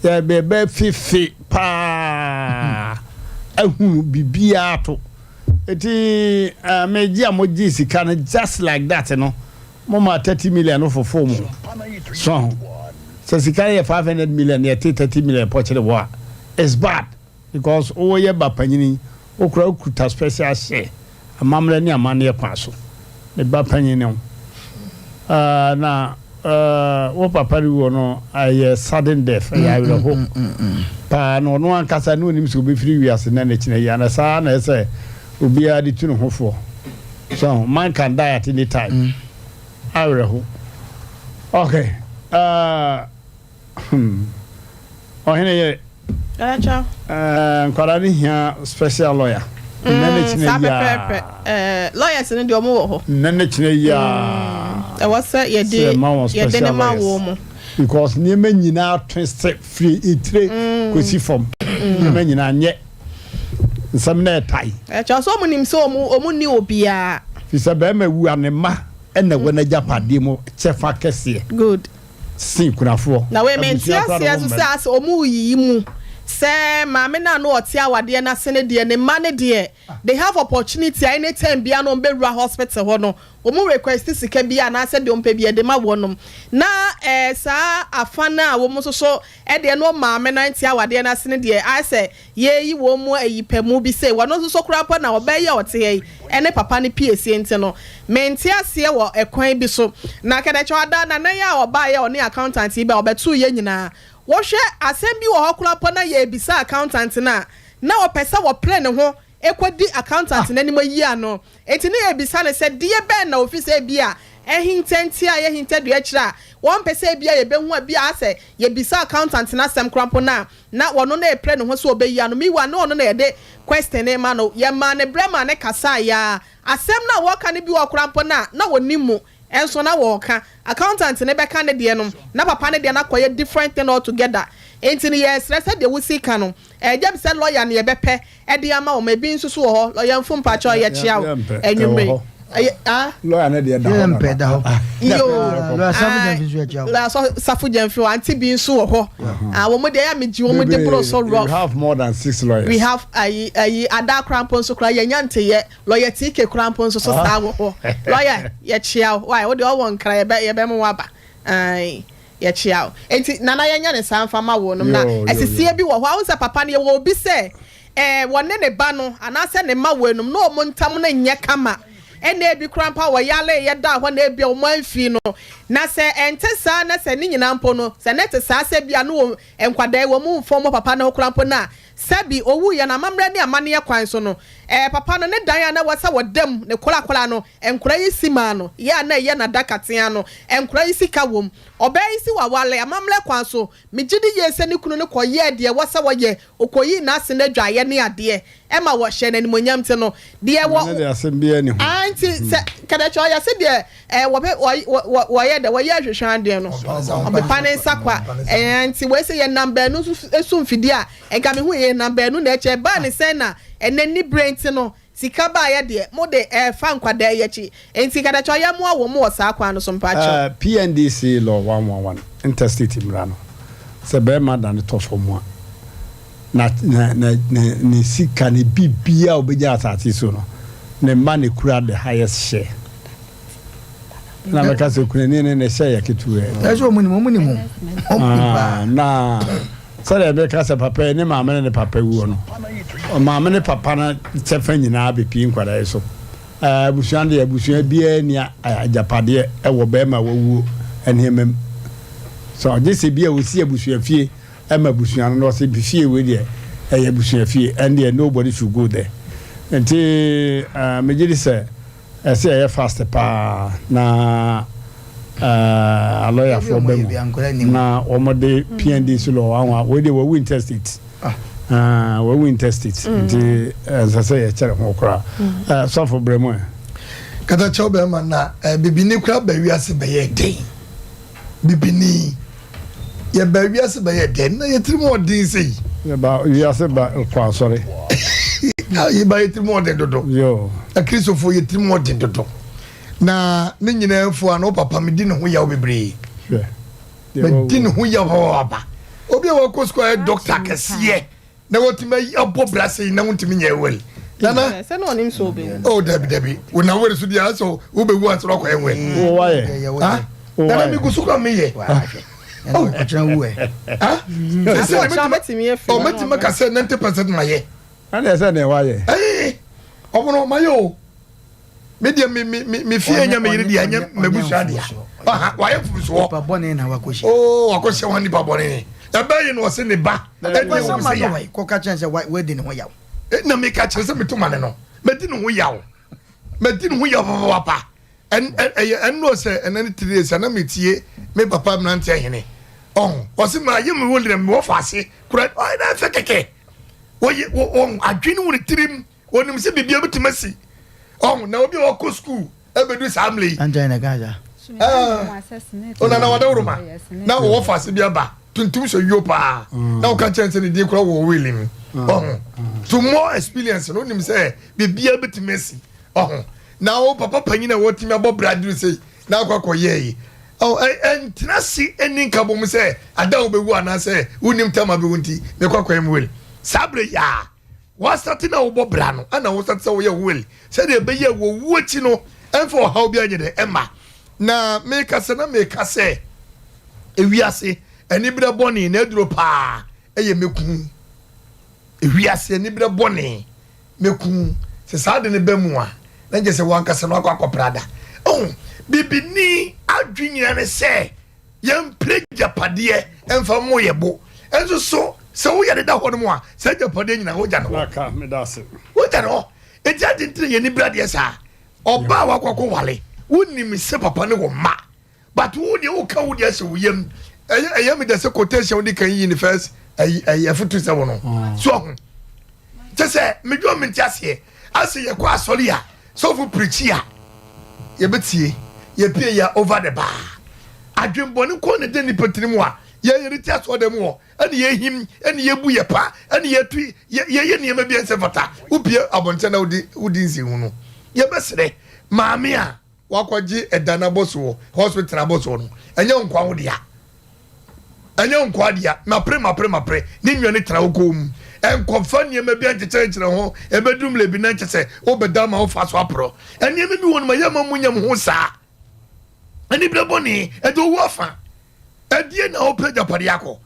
Speaker 1: Yɛbɛfefe paa ahunu biribiara to. Eti eh, megye a mogyee sika no just like that no, momaa 30 million no fofoo mo. So ahu? Sɛ sika no yɛ 500 million na yɛte 30 million pɔkyere wɔ a, it's bad. Because wo yɛ ba panyini wo koraa wo kuta special share amammerɛ ne amanneɛ kwan so me ba panyin ne wo uh, na uh, wo papa no wuo no ɛyɛ sudden death ɛyɛ awerɛho paa na ɔno ankasa ne onim sɛ obɛfiri wiase na n'akyina yi ana saa na ɛsɛ obiara de tu ne ho foɔ so man can die at any time awerɛho okay uh, Hmm. Ɔhene yere.
Speaker 2: Ɛkyɛ.
Speaker 1: Ɛɛ nkwadaa no hia special lawyer.
Speaker 2: Mm, Nnɛ ne kyinɛ saa pɛpɛɛpɛ. Ɛɛ lawyers no deɛ ɔmo wɔ hɔ.
Speaker 1: Nnɛ ne kyinɛ yiaa.
Speaker 2: Mm, ɛwɔ sɛ yɛde yɛde ne ma wɔn mo.
Speaker 1: Because nneɛma nyinaa twist firi etire mm. kɔsi fam. Mm. Nneɛma nyinaa nyɛ nsɛm na ɛtae.
Speaker 2: Ɛkyɛ sɛ ɔmo nim sɛ ɔmo ɔmo ni obiara.
Speaker 1: Fisɛ bɛrima wu a ne mma ɛna ɛwɔ n'agyapadeɛ mu kyɛfa kɛseɛ.
Speaker 2: Good.
Speaker 1: sen kunafoɔ.
Speaker 2: Na wei mente
Speaker 1: Abusua koraa na
Speaker 2: aseɛ nso
Speaker 1: wɔmmɛn.
Speaker 2: sɛ asɛ ɔmo reyiyi mu sɛ maame no a na ɔte awadeɛ no ase no deɛ ne mma no deɛ they have opportunity a anytime biara no ɔmo bɛwura hospital hɔ no ɔmo request sika bi anaasɛ deɛ ɔmo pɛ bi yɛde ma wɔnom na ɛɛ saa afa no a wɔn nso so ɛdeɛ no maame no nte awadeɛ no ase no deɛ ayɛ sɛ Yɛreyi wɔn mu ayi pɛ mu bi sei, wɔno nso so koraa mpo na ɔbaa yi a ɔte ha yi ne papa no piesie nti no, mente aseɛ wɔ ɛkwan bi so. Na kɛdɛkyɛw ada nana yi a ɔbaeɛ a ɔne accountant yi baeɛ ɔbɛtoo yɛn nyinaa. Wohwɛ asɛm bi wɔ hɔ koraa mpo na yɛrebisa accountant no a, na ɔpɛ sɛ ɔpere ne ho kɔdi accountant no anim ayi ano. Enti na yɛrebisa no sɛ deɛ bɛn na ɔfiri sɛ ebia ahinta nti a yɛhinta dua akyire a wɔmpɛ sɛ ebia yɛbɛhu a bi a asɛ yɛbisa accountant no asɛm koraa mpo no a na ɔno na ɛpere ne ho sɛ ɔbɛyi ano meanwhile na ɔno na yɛde question no rema no yɛmaa no berɛ maa no kasaeɛ ara asɛm no a wɔreka no bi wɔ hɔ koraa mpo no a na ɔnnim mu nso na wɔreka accountant no bɛka ne deɛ no na papa no deɛ no akɔyɛ different thing altogether nti no yɛresrɛ sɛdeɛ wosi ka no ɛgya bi sɛ lawyer no yɛbɛpɛ de ama wɔn ebi nso so wɔ hɔ lawyer mfo mpakyɛw yɛkyea wo anwummere yi ɛyɛ ah
Speaker 1: Lawyer no deɛ da hɔ
Speaker 3: Yɛmpɛ da hɔ.
Speaker 2: yoo
Speaker 3: Lawyer Safo Gyamfi nso yɛkyea wo.
Speaker 2: lawyer Safo Gyamfi wɔ aunty bi nso wɔ hɔ ah wɔn deɛ ɛyɛ a megye wɔn di boro so
Speaker 1: We
Speaker 2: rough
Speaker 1: have more than six lawyers.
Speaker 2: we have ayi ayi ada koraa mpo nso koraa yɛnya nteyɛ lawyer TK koraa mpo nso so saa wɔ hɔ lawyer yɛkyea wo why wo deɛ ɔwɔ nkra yɛbɛ yɛbɛma wo aba ayi Yɛkyea wo. Enti Nana yɛnyɛ no saa mfa ma wo nom. Na asisie bi wɔ hɔ a, wohu sɛ papa no yɛwɔ obi sɛ eh, wɔne ne ba no anaasɛ ne mma wɔ anum na wɔn ntam no nyɛ kama. Ɛna ebi koraa mpo a wɔyareeɛ daa hɔ na ebia wɔn amfii no. Na sɛ ɛnte saa na sɛ ne nyinaa mpo no, sɛ na ɛte saa sɛ ebia na wɔn nkwadaa yi wɔn mfa wɔn papa no ho koraa mpo no a, sɛbi owuiɛ no amammerɛ ne amanneɛ kwan so no, eh, papa no ne dan a na ɛwɔ sɛ wɔda mu ne korakora no, Nkora yi si maa no yɛ a na ɛyɛ n'adaka tea no. Nkora yi sika wom. Ɔbaa yi si waware amammerɛ kwan so. Megye di yie sɛ ne kunu no kɔyɛɛ deɛ ɛwɔ sɛ ɔyɛ, ɔkɔyii n'ase no adwaeɛ ne adeɛ ma wɔhyɛɛ no animuonyam nti no, deɛ wɔ.
Speaker 1: Ɛno deɛ asɛm biara nni ho.
Speaker 2: Aane nti sɛ kɛdɛkyɛ ɔyɛ se deɛ ɛɛ wɔpɛ wɔ wɔ wɔyɛ dɛ wɔyɛ ahwehwɛ adeɛ no ɔpepa ne nsa kwa ɛɛ nti wei sɛ yɛnam baanu nso so mfidie a nka mehu yɛnam baanu na ɛkyɛ ɛbaa ne sɛn na ɛnɛ niberɛ nti no Sika baayɛ deɛ mo de ɛɛfa nkwadaa yi akyi nti kadakyɛw yɛ moa wɔn wɔ saa kwan no so mpakyɛw.
Speaker 1: PNDC law 111 interstate mmara no sɛ bɛrima dane tɔ fam a na na na ne ne sika ne biribiara a ɔbɛnya asase so no ne mma na ɛkura the highest share. Na mɛka sɛ kunani no ne share yɛ ketewaa bi.
Speaker 3: Ɛsɛ wɔn nim wɔn nim o. Wɔn nim paa.
Speaker 1: Na Sɛdeɛ meka sɛ papa yi ne maame ne ne papa wuo no, maame ne papa no kyɛfa nyinaa bɛpie nkwadaa yi so. Abusua no deɛ abusua biara nni agyapadeɛ wɔ bɛrima a wawuo nneɛma mu. So gye sɛ bi a wɔsi abusua fie ma abusua no na ɔsɛ fie wei deɛ ɛyɛ abusua fie ɛndeɛ nobody should go there. Nti megye di sɛ Ɛsɛ yɛyɛ fast paa na alɔyafoɔ ba mu na wɔn de PNDC law anwa wei deɛ wɔwu interstate wɔwu interstate nti ɛnsɛ sɛ yɛkyɛrɛ ho koraa sɔfo brɛ mu ɛ.
Speaker 12: Katakyɛw bɛrima na bibini kura ba wiase bɛyɛ den. Bibini, yɛbaa wiase bɛyɛ dɛn na yɛ tirim ɔden sei?
Speaker 1: Yɛba wiase ba kɔ asɔre.
Speaker 12: Yɛba yɛ tirim ɔden dodo. Akristofoɔ yɛ tirim ɔden dodo. Na ne nyinaa fo a na papa medi ne ho yaw bebree. Medi ne ho yaw papaapa. Obi a wakɔ sukuu ayɛ dɔkta kɛseɛ. na watumi ayi abɔ bra sɛ yi na wontumi nyɛ wɛl nana
Speaker 2: sɛ na ɔnim sɛ ɔbɛwu
Speaker 12: oh dabi dabi wo na wɛl so deɛ asɛ wobɛwu ansa na wakɔyɛ wɛl
Speaker 1: wowayɛ
Speaker 12: nana megu so kora meyɛ
Speaker 3: ɔkyena wu ɛ
Speaker 12: ɔmɛtumi ka sɛ 90 percent mayɛ
Speaker 1: ɛne ɛsɛ ne wayɛ
Speaker 12: ɔmono mayɛ o me deɛ me me me me fie nya me yere deɛ nyɛ m'abusua deɛ aha wayɛ mfomsoɔ
Speaker 3: nipa bɔne na wakɔhyia
Speaker 12: oo wakɔhyia wɔn nipa bɔne ɛbɛn yi na ɔse ne ba ɛdi wɔn sɛ ya
Speaker 3: kɔka kyɛn sɛ wadi ne ho yaw
Speaker 12: na meka kyerɛ sɛ meto ma ne no madi ne ho yaw madi ne ho yaw papapapa ɛyɛ ɛno sɛ ɛnɛ ne tiri sɛ na metie me papa mmeranteɛ hene ɔho ɔse ma yɛ me wɔ lina mewɔ faase kura ɔyɛ na ɛfɛ kɛkɛ wɔyɛ wɔn adwene wɔ ne tirim Onim sɛ biribiara bɛtumi asi. Ɔho na obi a wakɔ sukuu ɛbɛdu saa mmerɛ yi.
Speaker 3: Ankyɛn na ɛka saa.
Speaker 12: Ɔnana wɔde woroma na wɔwɔ faase bi aba tuntum sɛ yio paa na wɔka kyɛn sɛ ne din kora wɔ wele mu. Ɔho to more experience no onim sɛ biribiara bɛtumi asi. Ɔho na wo papa panyin a wɔtumi abɔ bra duru sei na akɔ akɔyɛ yi. Ɛntena se ɛni nkabom sɛ ada a wobɛwu anaasɛ wonim tam abɛwu nti mekɔ akɔyɛ mu wele. Saa berɛ yi a W'asate na wobɔ bra no ɛna wosate sɛ woyɛ will sɛdeɛ ɛbɛyɛ wɔ wuo akyi no ɛmfa ɔhaw bi anyɛ dɛ ɛma na meka sɛ na meka sɛ ewiase aniberɛ bɔne na aduro paa ɛyɛ mɛku ewiase aniberɛ bɔne mɛku sɛ saa de ne bɛ mu a na nkyɛ sɛ wankasa no akɔ akɔprada oh bibini adwe nyina ne sɛ Yɛmpere agyapadeɛ mfa mmɔ yɛn bo. Nso so sɛ woyɛ deda hɔ nom a, saa agyapadeɛ nyinaa wogya no hɔ. Wogya no hɔ. Enti adi nti na yɛn ani bere adeɛ saa. Ɔbaa a wakɔ akɔwale. Wonim sɛ papa no wɔ mma but wo deɛ woka wo deɛ ahyɛ wo yam. Ɛyɛ ɛyɛ me dɛ sɛ quotation wode kan yi ne first ɛyi ɛyi afutu sɛ wo no. So ɔho. Kyɛ sɛ medwo mente aseɛ. Asɛ yɛkɔ asɔre a sɔfo pirikyi a yɛbɛtie yɛpie yɛ over the bar. Adwenbɔne nko na ɛda nipa tirim a yɛn yɛde te asɔre dɛm hɔ ɛne yɛhim ɛne yɛbu yɛ pa ɛne yɛtu yɛyɛ nneɛma bi ɛnsɛ fata. Wopie abɔnten na wodi wodi nsɛnhunu. Yɛbɛsrɛ maame a wakɔgye ɛdan abɔsoɔ hospital abɔsoɔ no ɛnyɛ nkoa wo dea ɛnyɛ nkoa dea mapere mapere mapere ne nua ne tena wo kɔn mu ɛnkɔfa nneɛma bi ankyekyerɛnkyerɛ ho ɛbɛduru mmerɛ bi na nkyɛ sɛ wobɛda ma wofa so aporɔ nneɛma bi wɔ no ma yɛma mu nyam ho saa anibere bɔne ɛde owu afa ɛdeɛ na wopɛ agyapadeɛ akɔ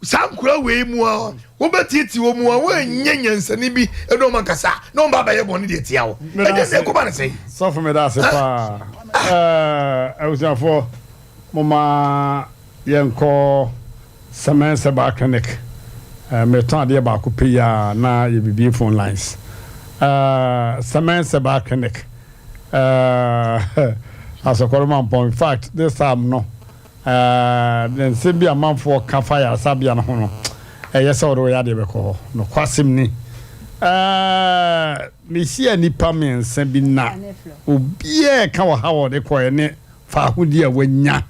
Speaker 12: Saa nkwadaa wei mu a wobɛtiatia wɔn mu a wɔnyɛ nyansani bi ne wɔn ankasa na wɔn ba bɛyɛ bɔne deɛ tia wo. Ɛdeɛ na ɛkɔba ne sɛn?
Speaker 1: Sɔfo meda ase paa. Abusuafoɔ moma yɛnkɔ Semen Herbal Clinic. Metɔn adeɛ baako pɛ yi a na yɛbibie phone lines. Semen Herbal Clinic. Asɔkɔre Mampɔn. In fact this time no Na nsɛm bi a amanfoɔ ka fa ayaresabea no ho no, ɛyɛ sɛ wode wo yadeɛ bɛkɔ hɔ. Nokwasɛm ni, mehyiaa nnipa mmiɛnsa bi na obiara reka ɔhaw a ɔde kɔeɛ ne faahodi a wanya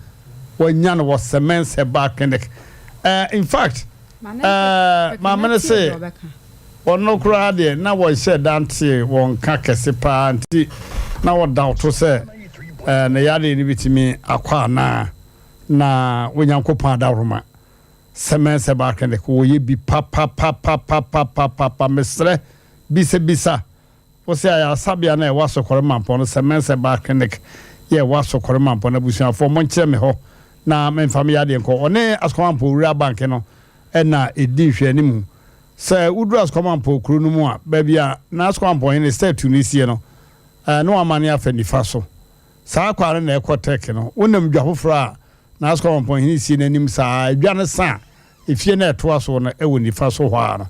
Speaker 1: wanya no wɔ Semens Herbal Clinic. In fact, maame no se ɔno koraa deɛ na wɔnhyɛɛ da ntee wɔn nka kɛse paa nti na wɔdawto sɛ ne yadeɛ no bɛtumi akɔ anaa. Na Onyankopɔn adaworoma, Semens Herbal Clinic wɔyɛ bi papapapapapapapa. Mesrɛ, bisabisa wo sɛ ayaresabea no a ɛwɔ Asokɔre Mampɔn no, Semens Herbal Clinic yɛ ɛwɔ Asokɔre Mampɔn no, abusuafoɔ monkyerɛ me hɔ na memfa me yadeɛ nkɔ. Ɔne Asokɔre Mampɔn Rural Bank no na ɛdi nhwɛanimu. Sɛ woduru Asukɔmampɔw kuro no mu a, baabi a na Asukɔmampɔw hene statue no sie no, na wɔamane afa nifa so. Saa kwan no na ɛkɔ Turkey no. Wonam dwa foforɔ a na Asukɔmampɔw hene sie no anim saa ara. Dwa no sa a, efie no a ɛtoa so no wɔ nifa so hɔ ara no.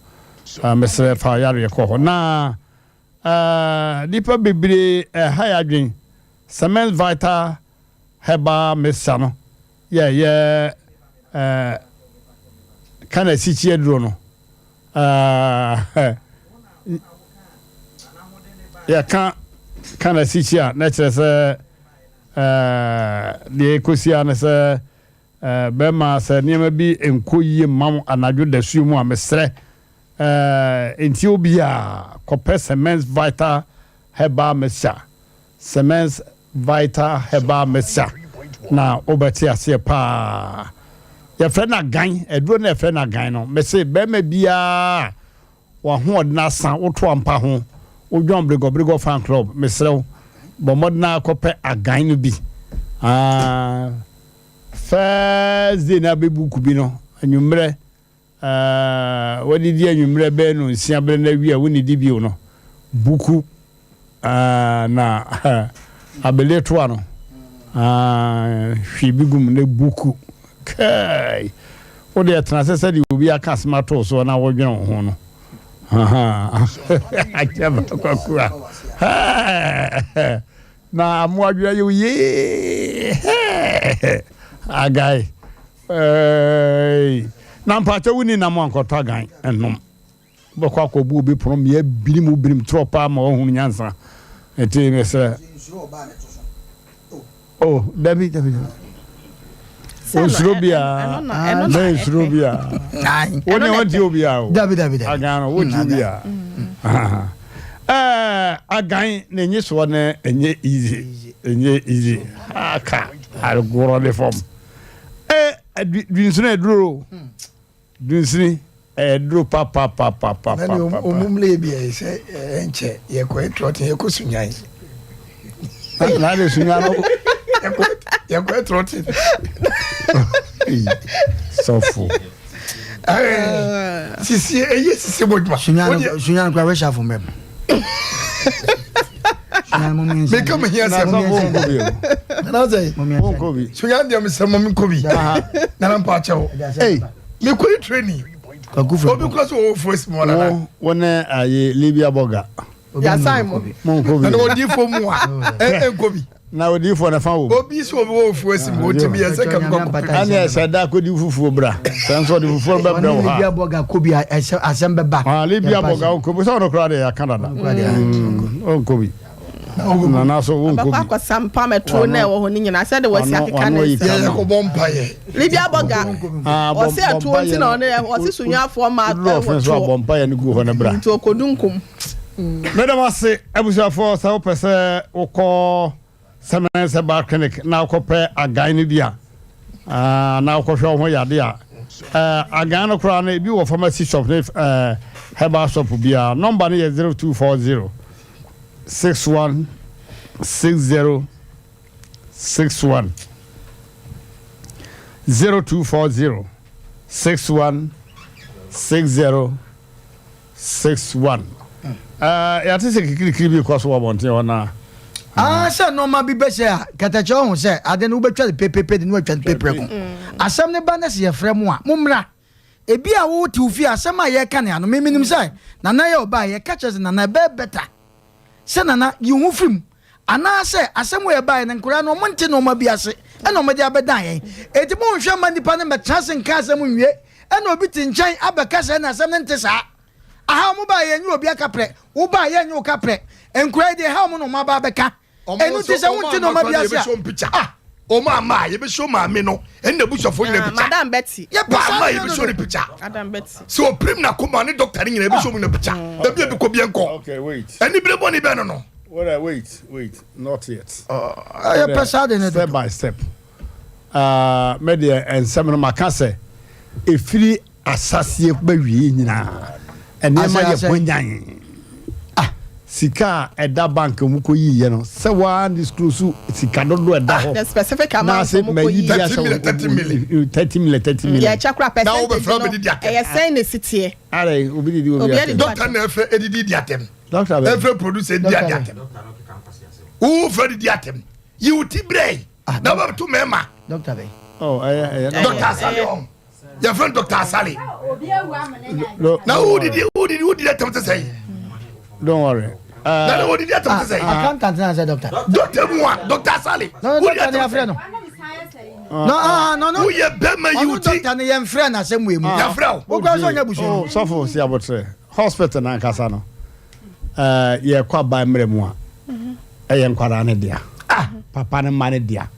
Speaker 1: Mesrɛ fa yareɛ kɔ hɔ. Na nnipa bebree ɛha yɛn adwene. Cement Vital Herbal Mixture no yɛ ɛyɛ ɛɛ Ghana asikyi aduro no ɛɛ yɛka Ghana asikyi a na kyerɛ sɛ ɛɛ deɛ ɛkɔsi a ne sɛ ɛɛ bɛrima sɛ nneɛma bi nkɔ yie mma wo anadwo dasuo mu a mesrɛ ɛɛ nti obiara kɔpɛ Semens Vital Herbal Mixture Semens Vital Herbal Mixture na wobɛte aseɛ paa. Yɛfrɛ no agan, aduro no yɛfrɛ no agan no. Mese bɛrima biara a w'ahoɔden asa, woto ampa ho, wodwɔn bregɔbregɔ fan club, mesrɛ wo, bɔ mmɔden ara kɔpɛ agan no bi. Ah, first day na bɛbuku bi no, anwummerɛ Wadidi anwummerɛ bɛyɛ nonsia berɛ no awie a wonnidi bio no, buku na abele toa no, hwie bi gu mu na buku. Kai! Wo deɛ tena ase sɛdeɛ obi aka asɛm ato wo soɔ na wodwene wo ho no. Akyɛ baako a. Na amoadwene ayɛ wo yee. Agae. Eeii na mpakyɛ wo ni nam ankɔtɔ agan nnom wobɛkɔ akɔbu obi pono mmea birim wo birim torɔ paa ma wahunu nyansa nti mesrɛ oh dabi dabi dabi onsuro biara na nsuro biara wo ne wɔnti obiara o
Speaker 3: dabi dabi dabi
Speaker 1: agan no wonti obiara ɛɛ agan ne nye soɔ ne enye easy enye easy aka agorɔ ne fam Eh, dunsini aduro. Dunsini aduro papapapapa.
Speaker 12: Na ne ɔmu mmerɛ bi ɛyɛ sɛ ɛnkyɛ yɛkɔ ɛtrɔten yɛkɔ sunyan.
Speaker 1: Na de sunyan no.
Speaker 12: Yɛkɔ ɛtrɔten.
Speaker 1: Sɔfo.
Speaker 12: Sisi ɛyɛ sisi bɔ dwuma.
Speaker 3: Sunyan sunyan kura wɛhyɛ afɔ mbɛm.
Speaker 12: Meka me hia sɛm. Nana sɛ. Sunyan deɛ mesɛ mɔ menkɔ bi. Nana mpa akyɛw. Mekɔ yi training. Obi kura sɛ wɔwɔ fuo si mu ɔnana.
Speaker 1: Wo ne ayi Libya bɔga.
Speaker 2: Yasan mo.
Speaker 1: Monkɔ bi.
Speaker 12: Nana wɔdi fo mu a ɛnkɔ bi.
Speaker 1: Na odiyifoɔ no fa wɔ mu.
Speaker 12: Obi sɛ obi wɔ fufuo asi mu ɔtumi yɛ sɛ kam kɔkɔ pɛ.
Speaker 1: Ɛne ɛsɛ da kɔdi fufuo bra. Sɛ nso ɔde fufuo no bɛbrɛ wo ha.
Speaker 3: Ɔne Libya bɔga kɔ bi a asɛm bɛba.
Speaker 1: Ah, Libya bɔga ɔnkɔ bi sɛ ɔno koraa deɛ yɛaka dada. Ɔnkɔ bi. Nana so wonkɔ bi.
Speaker 2: Ɔbɛkɔ akɔsa mpam ɛtuo na ɛwɔ hɔ no nyinaa sɛ de wɔasi akeka ne nsɛm.
Speaker 12: Yɛ yɛkɔbɔ mpaeɛ.
Speaker 2: Libya bɔga ɔse ɛtuo nti na ɔne ɔse sunyafoɔ ma ɛwɔ tuo.
Speaker 1: Bɔ mpaeɛ no gu hɔ no bra.
Speaker 2: Nti ɔkɔdu nkom.
Speaker 1: Meda mo ase abusuafoɔ sɛ wopɛ sɛ wokɔ Semense Herbal Clinic na wokɔpɛ agan no bi a na wokɔhwɛ wo ho yade a agan no koraa no ebi wɔ pharmacy shop ne herbal shop biara. Nɔmba no yɛ 0240 61 60 61 0240 61 60 61. Ɛɛ, yɛate sɛ kikirikiri bi rekɔ so wɔ abɔnten hɔ na.
Speaker 3: Ah, sɛ nneɛma bi bɛhyɛ a, kɛtɛkyɛ ɔho sɛ ade no wobɛtwa no pepepe de no atwa no peprɛko. Asɛm no ba na sɛ yɛfrɛ mo a, mommra. Ebi a wote wo fie asɛm a yɛreka ne ano, me menim sɛ Nana yɛ ɔbaa yɛka kyerɛ sɛ Nana ɛbɛyɛ better sɛ Nana yi wo ho firi mu anaasɛ asɛm wei ɛbaeɛ no nkwadaa no wɔn nte nneɛma bi ase ɛna wɔde abɛdan yɛn. Enti monhwɛ mma nnipa no mmɛtena ase nka asɛm nwie ɛna obi te nkyɛn abɛka sɛ ɛna asɛm no nte saa. Aha wɔn baa yɛn nye obi akaprɛ, wo baa yɛn nye wo kaprɛ. Nkwadaa yi deɛ ɛha wɔn na wɔn aba abɛka. Ɛno nti sɛ wonte nneɛma bi ase
Speaker 12: a, ah! Wɔn ama a yɛbɛhyɛ maame no ɛne n'abusuafoɔ nyina ah, picture.
Speaker 2: Madam Betty.
Speaker 12: Yɛpɛ saa ama yɛbɛhyɛ ne picture.
Speaker 2: Madam Betty.
Speaker 12: Sɛ ɔpirim n'akoma ne doctor ne nyina yɛbɛhyɛ wɔn nyina picture. Mm. Dabi ebi kɔ bi nkɔ.
Speaker 1: Okay, wait.
Speaker 12: Ɛni bere bɔ ne bɛn no no.
Speaker 1: Wait, wait, wait, not yet.
Speaker 3: Yɛpɛ saa de ne
Speaker 1: Step by step. Uh, me deɛ nsɛm no maka sɛ ɛfiri Asaseɛ bɛwie nyinaa nneɛma yɛ hwanyan. Ah, sika a ɛda bank mu kɔ yiiɛ no sɛ waa disclose sika dodo ɛda hɔ.
Speaker 2: The specific amount ɔmo kɔ
Speaker 1: yi. Na ase mayi bi ahyɛ 30 million 30 million.
Speaker 2: Yɛ kyɛ kora percentage no ɛyɛ sɛn na esi teɛ.
Speaker 1: Ara obi didi obi atɛm.
Speaker 12: Doctor na ɛfɛ edidi di atɛm.
Speaker 1: Doctor bɛ.
Speaker 12: Ɛfɛ producer di adi atɛm. Wo fɛ didi atɛm. Yiwu ti brɛ yi. Na bɛ tu mɛma.
Speaker 3: Doctor bɛ.
Speaker 1: Oh ɛyɛ ɛyɛ.
Speaker 12: Doctor asale ɔn. Yɛfrɛ no Dr. Asale. Na wodidi wodidi wodidi atɛm te sɛ yi.
Speaker 1: Don't worry.
Speaker 12: Uh, na wodidi atɛm te sɛ yi.
Speaker 3: Accountant na sɛ doctor.
Speaker 12: Doctor mu a Dr. Asale.
Speaker 3: No doctor ni afrɛ no. No ah no no.
Speaker 12: Woyɛ bɛrima yi
Speaker 3: wo ti. Ɔno doctor ni yɛn frɛ na asɛm wei mu.
Speaker 12: Yɛfrɛ wo.
Speaker 3: Wokura sɛ ɔnyɛ busua.
Speaker 1: Oh sɔfo si abotrɛ hospital na ankasa no. Eh yɛkɔ aban mmerɛ mu a. Ɛyɛ nkwadaa ne dea. Ah papa ne mma ne dea.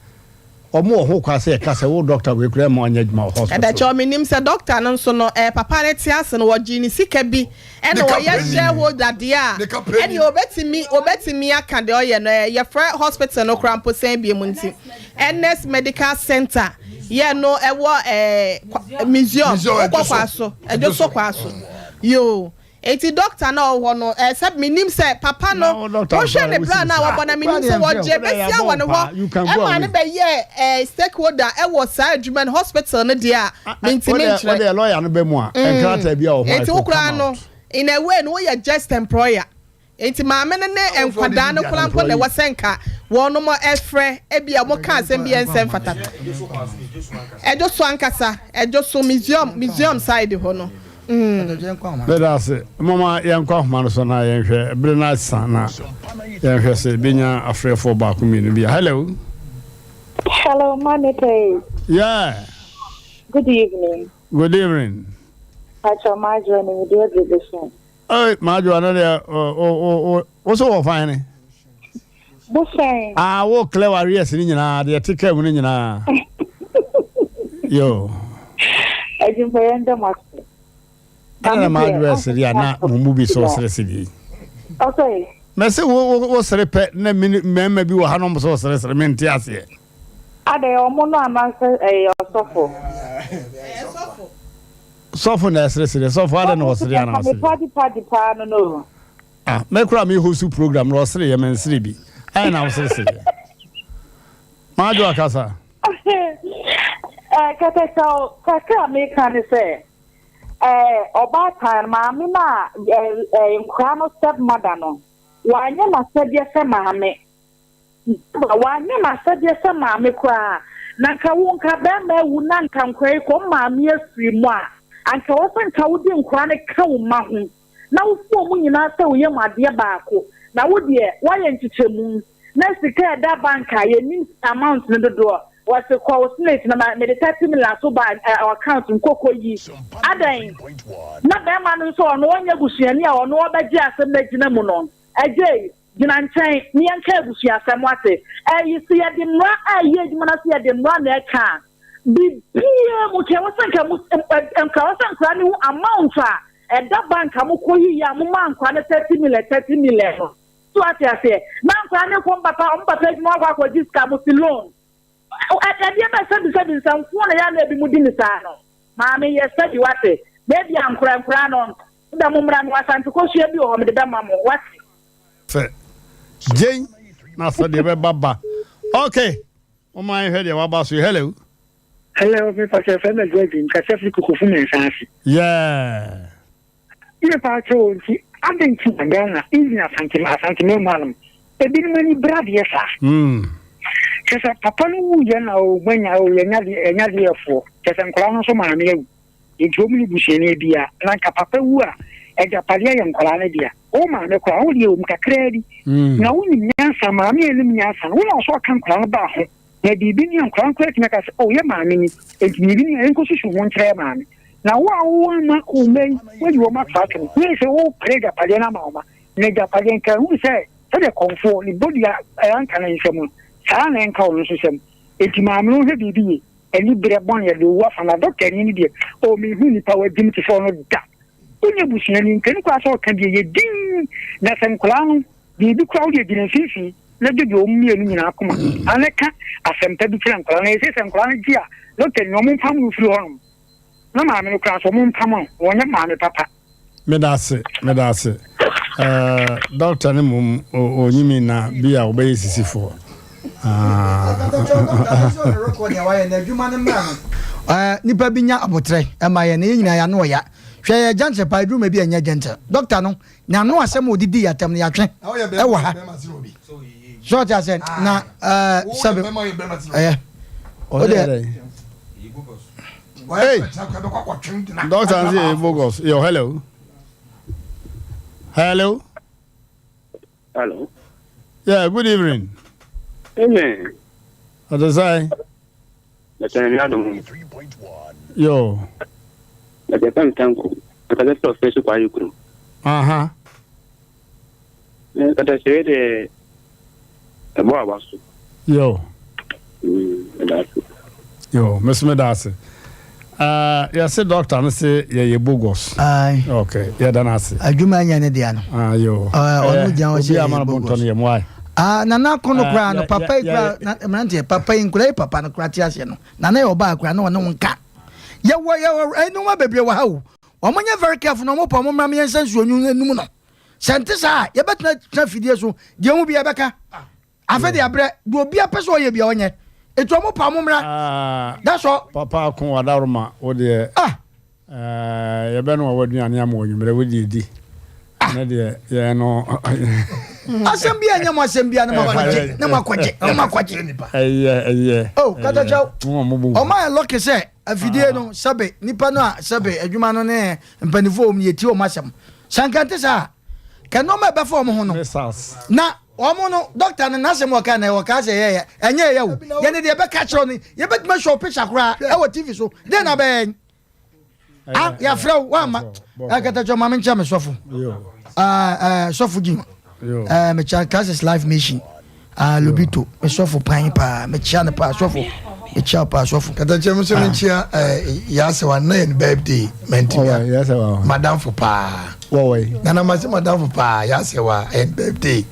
Speaker 1: Wɔn wɔ ho kwan sɛ yɛka sɛ wo doctor wei koraa mma ɔnyɛ adwuma wɔ hospital.
Speaker 2: Ɛdɛkyɛw menim sɛ doctor no nso no eh papa no te ase no wɔgyee ne sika bi ɛna ɔyɛ shareholder deɛ a ɛneɛ obetumi obetumi aka deɛ ɔyɛ no eh yɛfrɛ hospital no koraa mpo sɛn biom nti Ernest Medical Center yɛ no ɛwɔ eh museum wokɔ kwaso ɛdwoso kwaso yoo. Enti doctor no a ɔwɔ hɔ no eh, sɛ menim sɛ papa no wohwɛ ne bra no a wɔbɔ na menim sɛ wɔgye bɛsia wɔ ne hɔ ɛma no bɛyɛ eh, stakeholder ɛwɔ saa adwuma no hospital no deɛ a mentimi nkyerɛ.
Speaker 1: Wode lawyer no bɛ mu a nkrataa bi a wɔ hɔ a
Speaker 2: Enti wo koraa no in a way no woyɛ just employer. Enti maame no ne nkwadaa no koraa mpo na ɛwɔ sɛ nka wɔnom frɛ, ebia wɔka asɛm bi a ɛnsɛ mfata. Ɛdwo so ankasa, ɛdwo so, museum, museum side hɔ no. Mm.
Speaker 1: Meda ase. Moma yɛnkɔ ahoma no so na yɛnhwɛ bere no asa na yɛnhwɛ sɛ yɛbɛnya afrɛfoɔ baako mmienu bi a. Hello.
Speaker 18: Hello, Mommy Pay.
Speaker 1: Yeah.
Speaker 18: Good evening.
Speaker 1: Good evening.
Speaker 18: Pacho Majo ni mi deɛ bebe
Speaker 1: Ei Madwoa no deɛ wo so wɔ fan ne?
Speaker 18: Bosan.
Speaker 1: Ah wo clear wa arrears ne nyinaa deɛ te kaa mu no nyinaa. Yo.
Speaker 18: Adwumpa yɛn dɛ mo ase.
Speaker 1: Ɛna na Madwoa sere a na mo mu bi so sere sere yi.
Speaker 18: Ɔsɛ.
Speaker 1: Mɛsɛ wo wo sere pɛ na mmarima bi wɔ ha na wɔn so sere sere mente aseɛ.
Speaker 18: Adɛn ɔmo no anaasɛ ɛyɛ ɔsɔfo?
Speaker 2: Ɛyɛ sɔfo.
Speaker 1: Sɔfo na ɛseresere sɔfo adɛn na ɔsere ana ɔsere.
Speaker 18: Padi padi paa no no.
Speaker 1: Ah me kora me host program na ɔsere yɛ me nsere bi ayɛ na ɔseresere yɛ. Maadwo akasa.
Speaker 18: Eh, kɛtɛkyɛw kakra a meka ne sɛ eh, ɔbaatan maame no a eh, eh, nkora no step mother no wanyɛ n'asɛdeɛ sɛ maame Barbara, wanyɛ n'asɛdeɛ sɛ maame koraa. Na nka wo nka barima awu na nka nkwadaa yi kɔ wɔn maame afiri mu a, anka ɛwɔ sɛ nka wode nkwadaa no ka wo mma ho na wofu wɔn nyinaa sɛ wo yam adeɛ baako. Na wo deɛ, woayɛ nkyekyɛmu. Na sika a ɛda bank a yɛnnim amount no dodoɔ. Wɔse kɔ wo senate na ma mede 30 million ato ba ɛ account mu kɔ kɔ yi. Adɛn? Na bɛrima no nso ɔno ɔnyɛ busuani a ɔno ɔbɛgye asɛm no agyina mu no. Agyei, gyina nkyɛn na yɛnka abusuasɛm wate. Ɛyi sɛ yɛde mmara ɛyɛ adwuma na sɛ yɛde mmara na ɛka a, biribiara mu nka ɛwɔ sɛ nka mo nka ɛwɔ sɛ nkwadaa no hu amount a ɛda bank a mokɔ yiyi a momaa nkwadaa no 30 million 30 million no. So wate aseɛ? Na nkwadaa no nkɔ mpapa ɔmo papa adwuma wakɔ akɔgye sika mo si loan. Ɛdeɛ bɛ sɛbi sɛbi nsɛmfoo na yɛ a na ebi mo di ne saa no. Maame yɛ sɛbi wate. Baabi a nkora nkora no da mo mmra no Asante kosua bi wɔ hɔ mede bɛma mo wate.
Speaker 1: Sɛ gyen na sɛ deɛ bɛba ba. Ok momma yɛnhwɛ deɛ waba so yi hello.
Speaker 19: Hello, me pakyɛ fɛ mɛ George nkasa firi kokofu mɛnsa ase.
Speaker 1: Yeah.
Speaker 19: Me pakyɛ o nti adɛn nti na Ghana even Asante Asante mɛmu anom ebinom ani bere adeɛ saa.
Speaker 1: Mm.
Speaker 19: Kyɛ sɛ papa no wu yɛ na o manya o yɛnya deɛ yɛnya deɛ ɛfoɔ kyɛ sɛ nkwadaa no nso maame awu nti wɔn ni busuani bia na nka papa wu a agyapadeɛ yɛ nkwadaa no dea wo maame koraa wo deɛ wɔm kakraa bi
Speaker 1: mm.
Speaker 19: na wonim nyansa maame a ɛnim nyansa no wo na ɔsɛ ɔka nkwadaa no baa ho na biribi ni a nkwadaa no koraa tumi aka sɛ o yɛ maame ni nti biribi ni a yɛnkɔsusu ho nkyerɛ maame na wo a wowɔ ama wo mma yi woayi wɔn ato atwene na sɛ wopere agyapadeɛ no ama wo ma na agyapadeɛ nka hu sɛ sɛdeɛ kɔmfoɔ ne bɔdua ɛanka ne nsam no saa na ɛnka ɔno nso nsam enti maame no hwɛ biribi ye ani berɛ bɔne yɛde owu afa na dɔkta ni no deɛ o mehu nipa wagyim te sɛ ɔno da wonyɛ busuani nkani koraa sɛ ɔka deɛ yɛ din na sɛ nkwadaa no biribi koraa wode agyina mfimfini na dwodwo wɔn mmienu nyinaa koma ana ka asɛmpa bi kyerɛ nkwadaa no ɛsɛ sɛ nkwadaa no gye a dɔkta ni ɔmo mpam no firi hɔnom na maame no koraa so ɔmo mpam no wɔnyɛ maame papa.
Speaker 1: Meda ase, meda ase. Eh, doctor no mmom onyimi na bi a ɔbɛyɛ sisifoɔ.
Speaker 3: Ah. Nipa bi nya abotrɛ ɛma yɛn na yɛn nyinaa yɛano ɔya. Hwɛ yɛ gentle paa eduru ma bi ɛnyɛ gentle. Doctor no n'ano asɛm a ɔde di yɛn atɛm no yɛatwe ɛwɔ ha. So ɔte asɛ na ɛɛ sɛbi ɛyɛ. O deɛ.
Speaker 1: Hey, doctor nsi yɛ bogus. Yo, hello. Hello.
Speaker 20: Hello.
Speaker 1: Yeah, good evening.
Speaker 20: Amen.
Speaker 1: Ɔte sɛ.
Speaker 20: Bɛtɛn mi adum.
Speaker 1: Yo.
Speaker 20: Bɛtɛ fɛn tanko. Bɛtɛ sɛ ɔfɛ so kɔ ayi kuro.
Speaker 1: Aha.
Speaker 20: Kata sɛ de ɛbɔ aba so.
Speaker 1: Yo.
Speaker 20: Ɛda ase.
Speaker 1: Yo, me so meda ase. Uh, yɛse doctor no se yɛyɛ bogus.
Speaker 3: Aye.
Speaker 1: Okay, yɛda no ase.
Speaker 3: Adwuma nyɛ ne dea no.
Speaker 1: Ah, yo.
Speaker 3: Ɔno gyina hɔ sɛ
Speaker 1: yɛyɛ bogus. Obi ama no yɛ
Speaker 3: Ah, nana ko no koraa no, papa yi koraa, mmeranteɛ, papa yi nkura yi papa no koraa te aseɛ no. Nana yɛ ɔbaa koraa na ɔne wo nka. Yɛwɔ yɛwɔ nneɛma bebree wɔ ha o. Wɔn nyɛ very careful na wɔn pɔ wɔn mmra mmiɛnsa nsuo nwunu enum no. Sɛ nte saa a, yɛbɛtena tena fidie so, deɛ ehu bi yɛbɛka. Afei de abrɛ, deɛ obi apɛ sɛ ɔyɛ bi a ɔnyɛ. Etu ɔmo pa ɔmo mmra.
Speaker 1: Ah,
Speaker 3: That's all.
Speaker 1: Papa ako wadaroma wo deɛ.
Speaker 3: Ah.
Speaker 1: Eh, yɛbɛnoa w'aduane ama w'anwummerɛ wo deɛ di. Ah. Ne deɛ yɛn no.
Speaker 3: Asɛm bi a nyɛ mo asɛm bi a ne mo akɔgye, ne mo akɔgye, ne mo akɔgye.
Speaker 1: Ɛyɛ ɛyɛ.
Speaker 3: Oh, katakyɛw. Ɔmo ayɛ lɔki sɛ afidie no sɛbe nipa no a sɛbe adwuma no ne mpanimfoɔ wɔm no yɛtie wɔn asɛm. Sɛ anka ɛnte saa a, ka nneɛma a ɛbɛfa wɔn ho no. Na wɔn no, dɔkta no n'asɛm wɔka na wɔka sɛ yɛyɛ ɛnyɛ ɛyɛ o. Yɛne deɛ ɛbɛka kyerɛ no, yɛbɛtumi ahyɛ picture koraa ɛwɔ TV so. Deɛ na bɛyɛ ah yɛafrɛ wo woamma ɛkɛtɛkyɛ ma menkyɛ me sɔfo sɔfo gyima mekyɛ Crisis Life Mission Ah, Lobito, me sɔfo pan paa, mekyia no paa sɔfo, mekyia wo paa sɔfo.
Speaker 12: Katakyɛ me nso mekyia eh, Yasewa na yɛn birthday mantimi a madamfo paa. Nana mase madamfo paa Yasewa yɛn birthday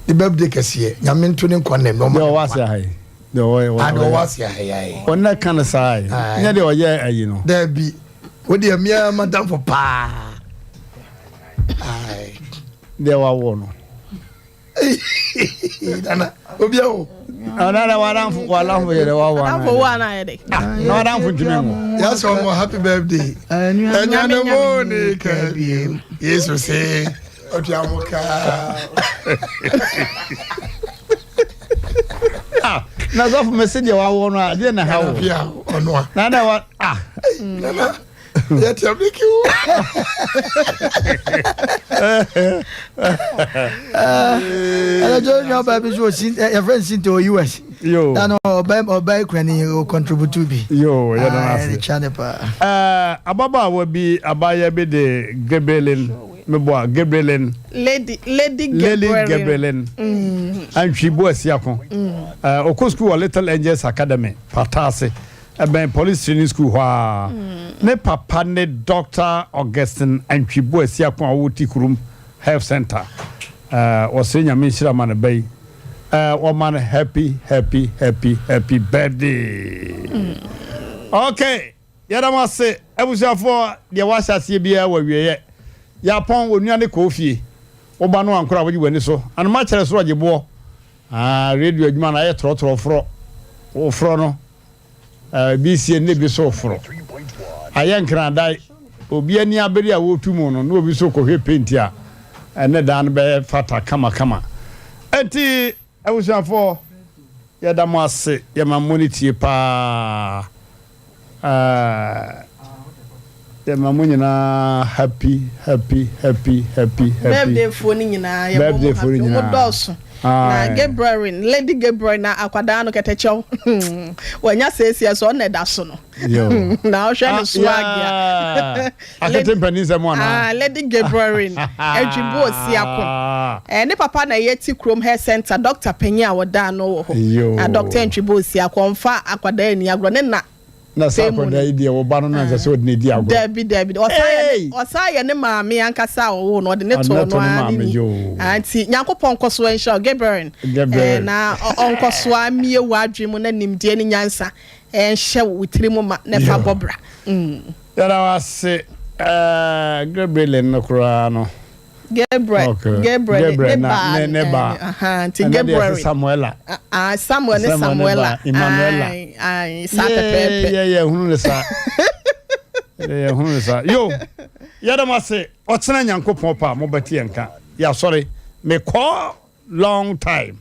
Speaker 12: ne birthday kɛseɛ nyame nto ne nkwa nnam na ɔma
Speaker 1: ɔwɔ ase ha yi. Deɛ
Speaker 12: ɔwɔ ase ha yi ayi.
Speaker 1: Ɔno ka no saa yi. Nyɛ deɛ ɔyɛ ayi no.
Speaker 12: Daabi, wo deɛ mmea madamfo paa.
Speaker 1: Deɛ wawo no.
Speaker 12: Nana, obi awo.
Speaker 1: Nana wadanfo wadanfo yɛ dɛ wawo ana.
Speaker 2: Wadanfo wo ana yɛ dɛ.
Speaker 1: Ah, na wadanfo ntumi nwo.
Speaker 12: Yasɛ ɔmo happy birthday. Ɛnya ne mo ne ka biem. Yesu se ɔtua mo kaa.
Speaker 1: Ah, na sɔfo mɛ se deɛ wawo no a deɛ na ha wo.
Speaker 12: Ɔnoa.
Speaker 1: Nana wa ah.
Speaker 12: Nana. Yɛte abiriki wo.
Speaker 3: Ɛnna nua ɔbaa bi nso wɔ sin ɛ yɛfrɛ no Sinti wɔ US.
Speaker 1: Yo.
Speaker 3: Na no ɔbaa ɔbaa ekura ni o contribute bi.
Speaker 1: Yo, yɛda no ase.
Speaker 3: Ɛde kyia ne paa.
Speaker 1: Ɛɛ ababaawa bi abaayewa bi de Gabrielin meboa Gabrielin.
Speaker 2: Lady Lady
Speaker 1: Lady
Speaker 2: Gabrielin.
Speaker 1: Gabrielin. Antwi Boasiako. Ɛɛ ɔkɔ sukuu wɔ Little Angels Academy Pataase. Ɛbɛn Police Training School hɔ ara. Ne papa ne Dɔkta Augustine Antwi Boasiako a ɔwɔ Tikurum Health Centre. Wɔsrɛ Nyame nhyira ma ne ba yi. Wɔma no happy happy happy happy birthday. Okay, yɛda mo ase abusuafoɔ, deɛ wɔahyɛ aseɛ biara wɔ awieɛ. Yɛapɔn, onua ne kɔɔ fie. Wo ba no ankora a wogye w'ani so. Anoma kyerɛ soro ɔgye boɔ. Ah, radio adwuma no ayɛ trɔtrɔ forɔ. Woforɔ no. Ebi sie na ebi nso reforo. Ayɛ nkradae. Obi ani abere a ɔretu mu no, na obi nso rekɔhwɛ penti a ɛne dan no bɛyɛ fata kamakama. Enti abusuafoɔ, yɛda mo ase. Yɛma mo ani tie paa. Yɛma mo nyinaa happy happy happy happy happy.
Speaker 2: Birthday foɔ no nyinaa yɛbɔ mo
Speaker 1: Birthday foɔ no
Speaker 2: happy. Wɔn
Speaker 1: nyinaa.
Speaker 2: dɔɔso. Na
Speaker 1: Aye.
Speaker 2: Gabriel, Lady Gabriel na akwadaa no kɛtɛkyɛw. Wanya seesia so ɔno na ɛda so no.
Speaker 1: Yo.
Speaker 2: Na ɔhwɛ ne
Speaker 1: Ah,
Speaker 2: swag a.
Speaker 1: yeah. Akete mpanin nsɛm anaa?
Speaker 2: Ah, Lady Gabriel Adwibu Osiako. Eh, ne papa na ɛyɛ ti kurom health center doctor panyin a wɔda ano wɔ hɔ.
Speaker 1: Yo.
Speaker 2: Na Doctor Ntwibu Osiako ɔmfa akwadaa ani agorɔ ne na
Speaker 1: Na saa
Speaker 2: mu
Speaker 1: akwadaa yi deɛ wo ba no na ɛsɛ sɛ ɔde no di agorɔ.
Speaker 2: Dabi dabi ɔsan yɛ ne ɔsan yɛ ne maame ankasa a ɔwoo no ɔde ne too no ara ne ni. Ah, nti Nyankopɔn nkɔ so nhyira wo Gabriel.
Speaker 1: Gabriel.
Speaker 2: Eh, na ɔnkɔ so ara mmie w'adwene mu na nimdeɛ ne nyansa nhyɛ wo tiri mu ma na fa bɔ bra. Mm.
Speaker 1: Yɛda wo ase eh, Gabriel no koraa no.
Speaker 2: Gabriel,
Speaker 1: Okay.
Speaker 2: Gabriel,
Speaker 1: Gabriel
Speaker 2: ne
Speaker 1: na
Speaker 2: ba,
Speaker 1: ne ne ba.
Speaker 2: eh, aha, nti
Speaker 1: Ɛnɛ deɛ
Speaker 2: Gabriel.
Speaker 1: ɛsɛ Samuela.
Speaker 2: Ah, ah, Samuel ne
Speaker 1: Samuel ne
Speaker 2: Samuela.
Speaker 1: ba, Emmanuela.
Speaker 2: Aye, aye, saa pɛpɛɛpɛ.
Speaker 1: Yɛ yɛ hunu ne saa. Yɛ yɛ hunu ne saa. Yo, yɛda mo ase. Ɔkyena Nyankopɔn pa a mobɛte yɛn nka. Yɛasɔre. Mekɔ long time.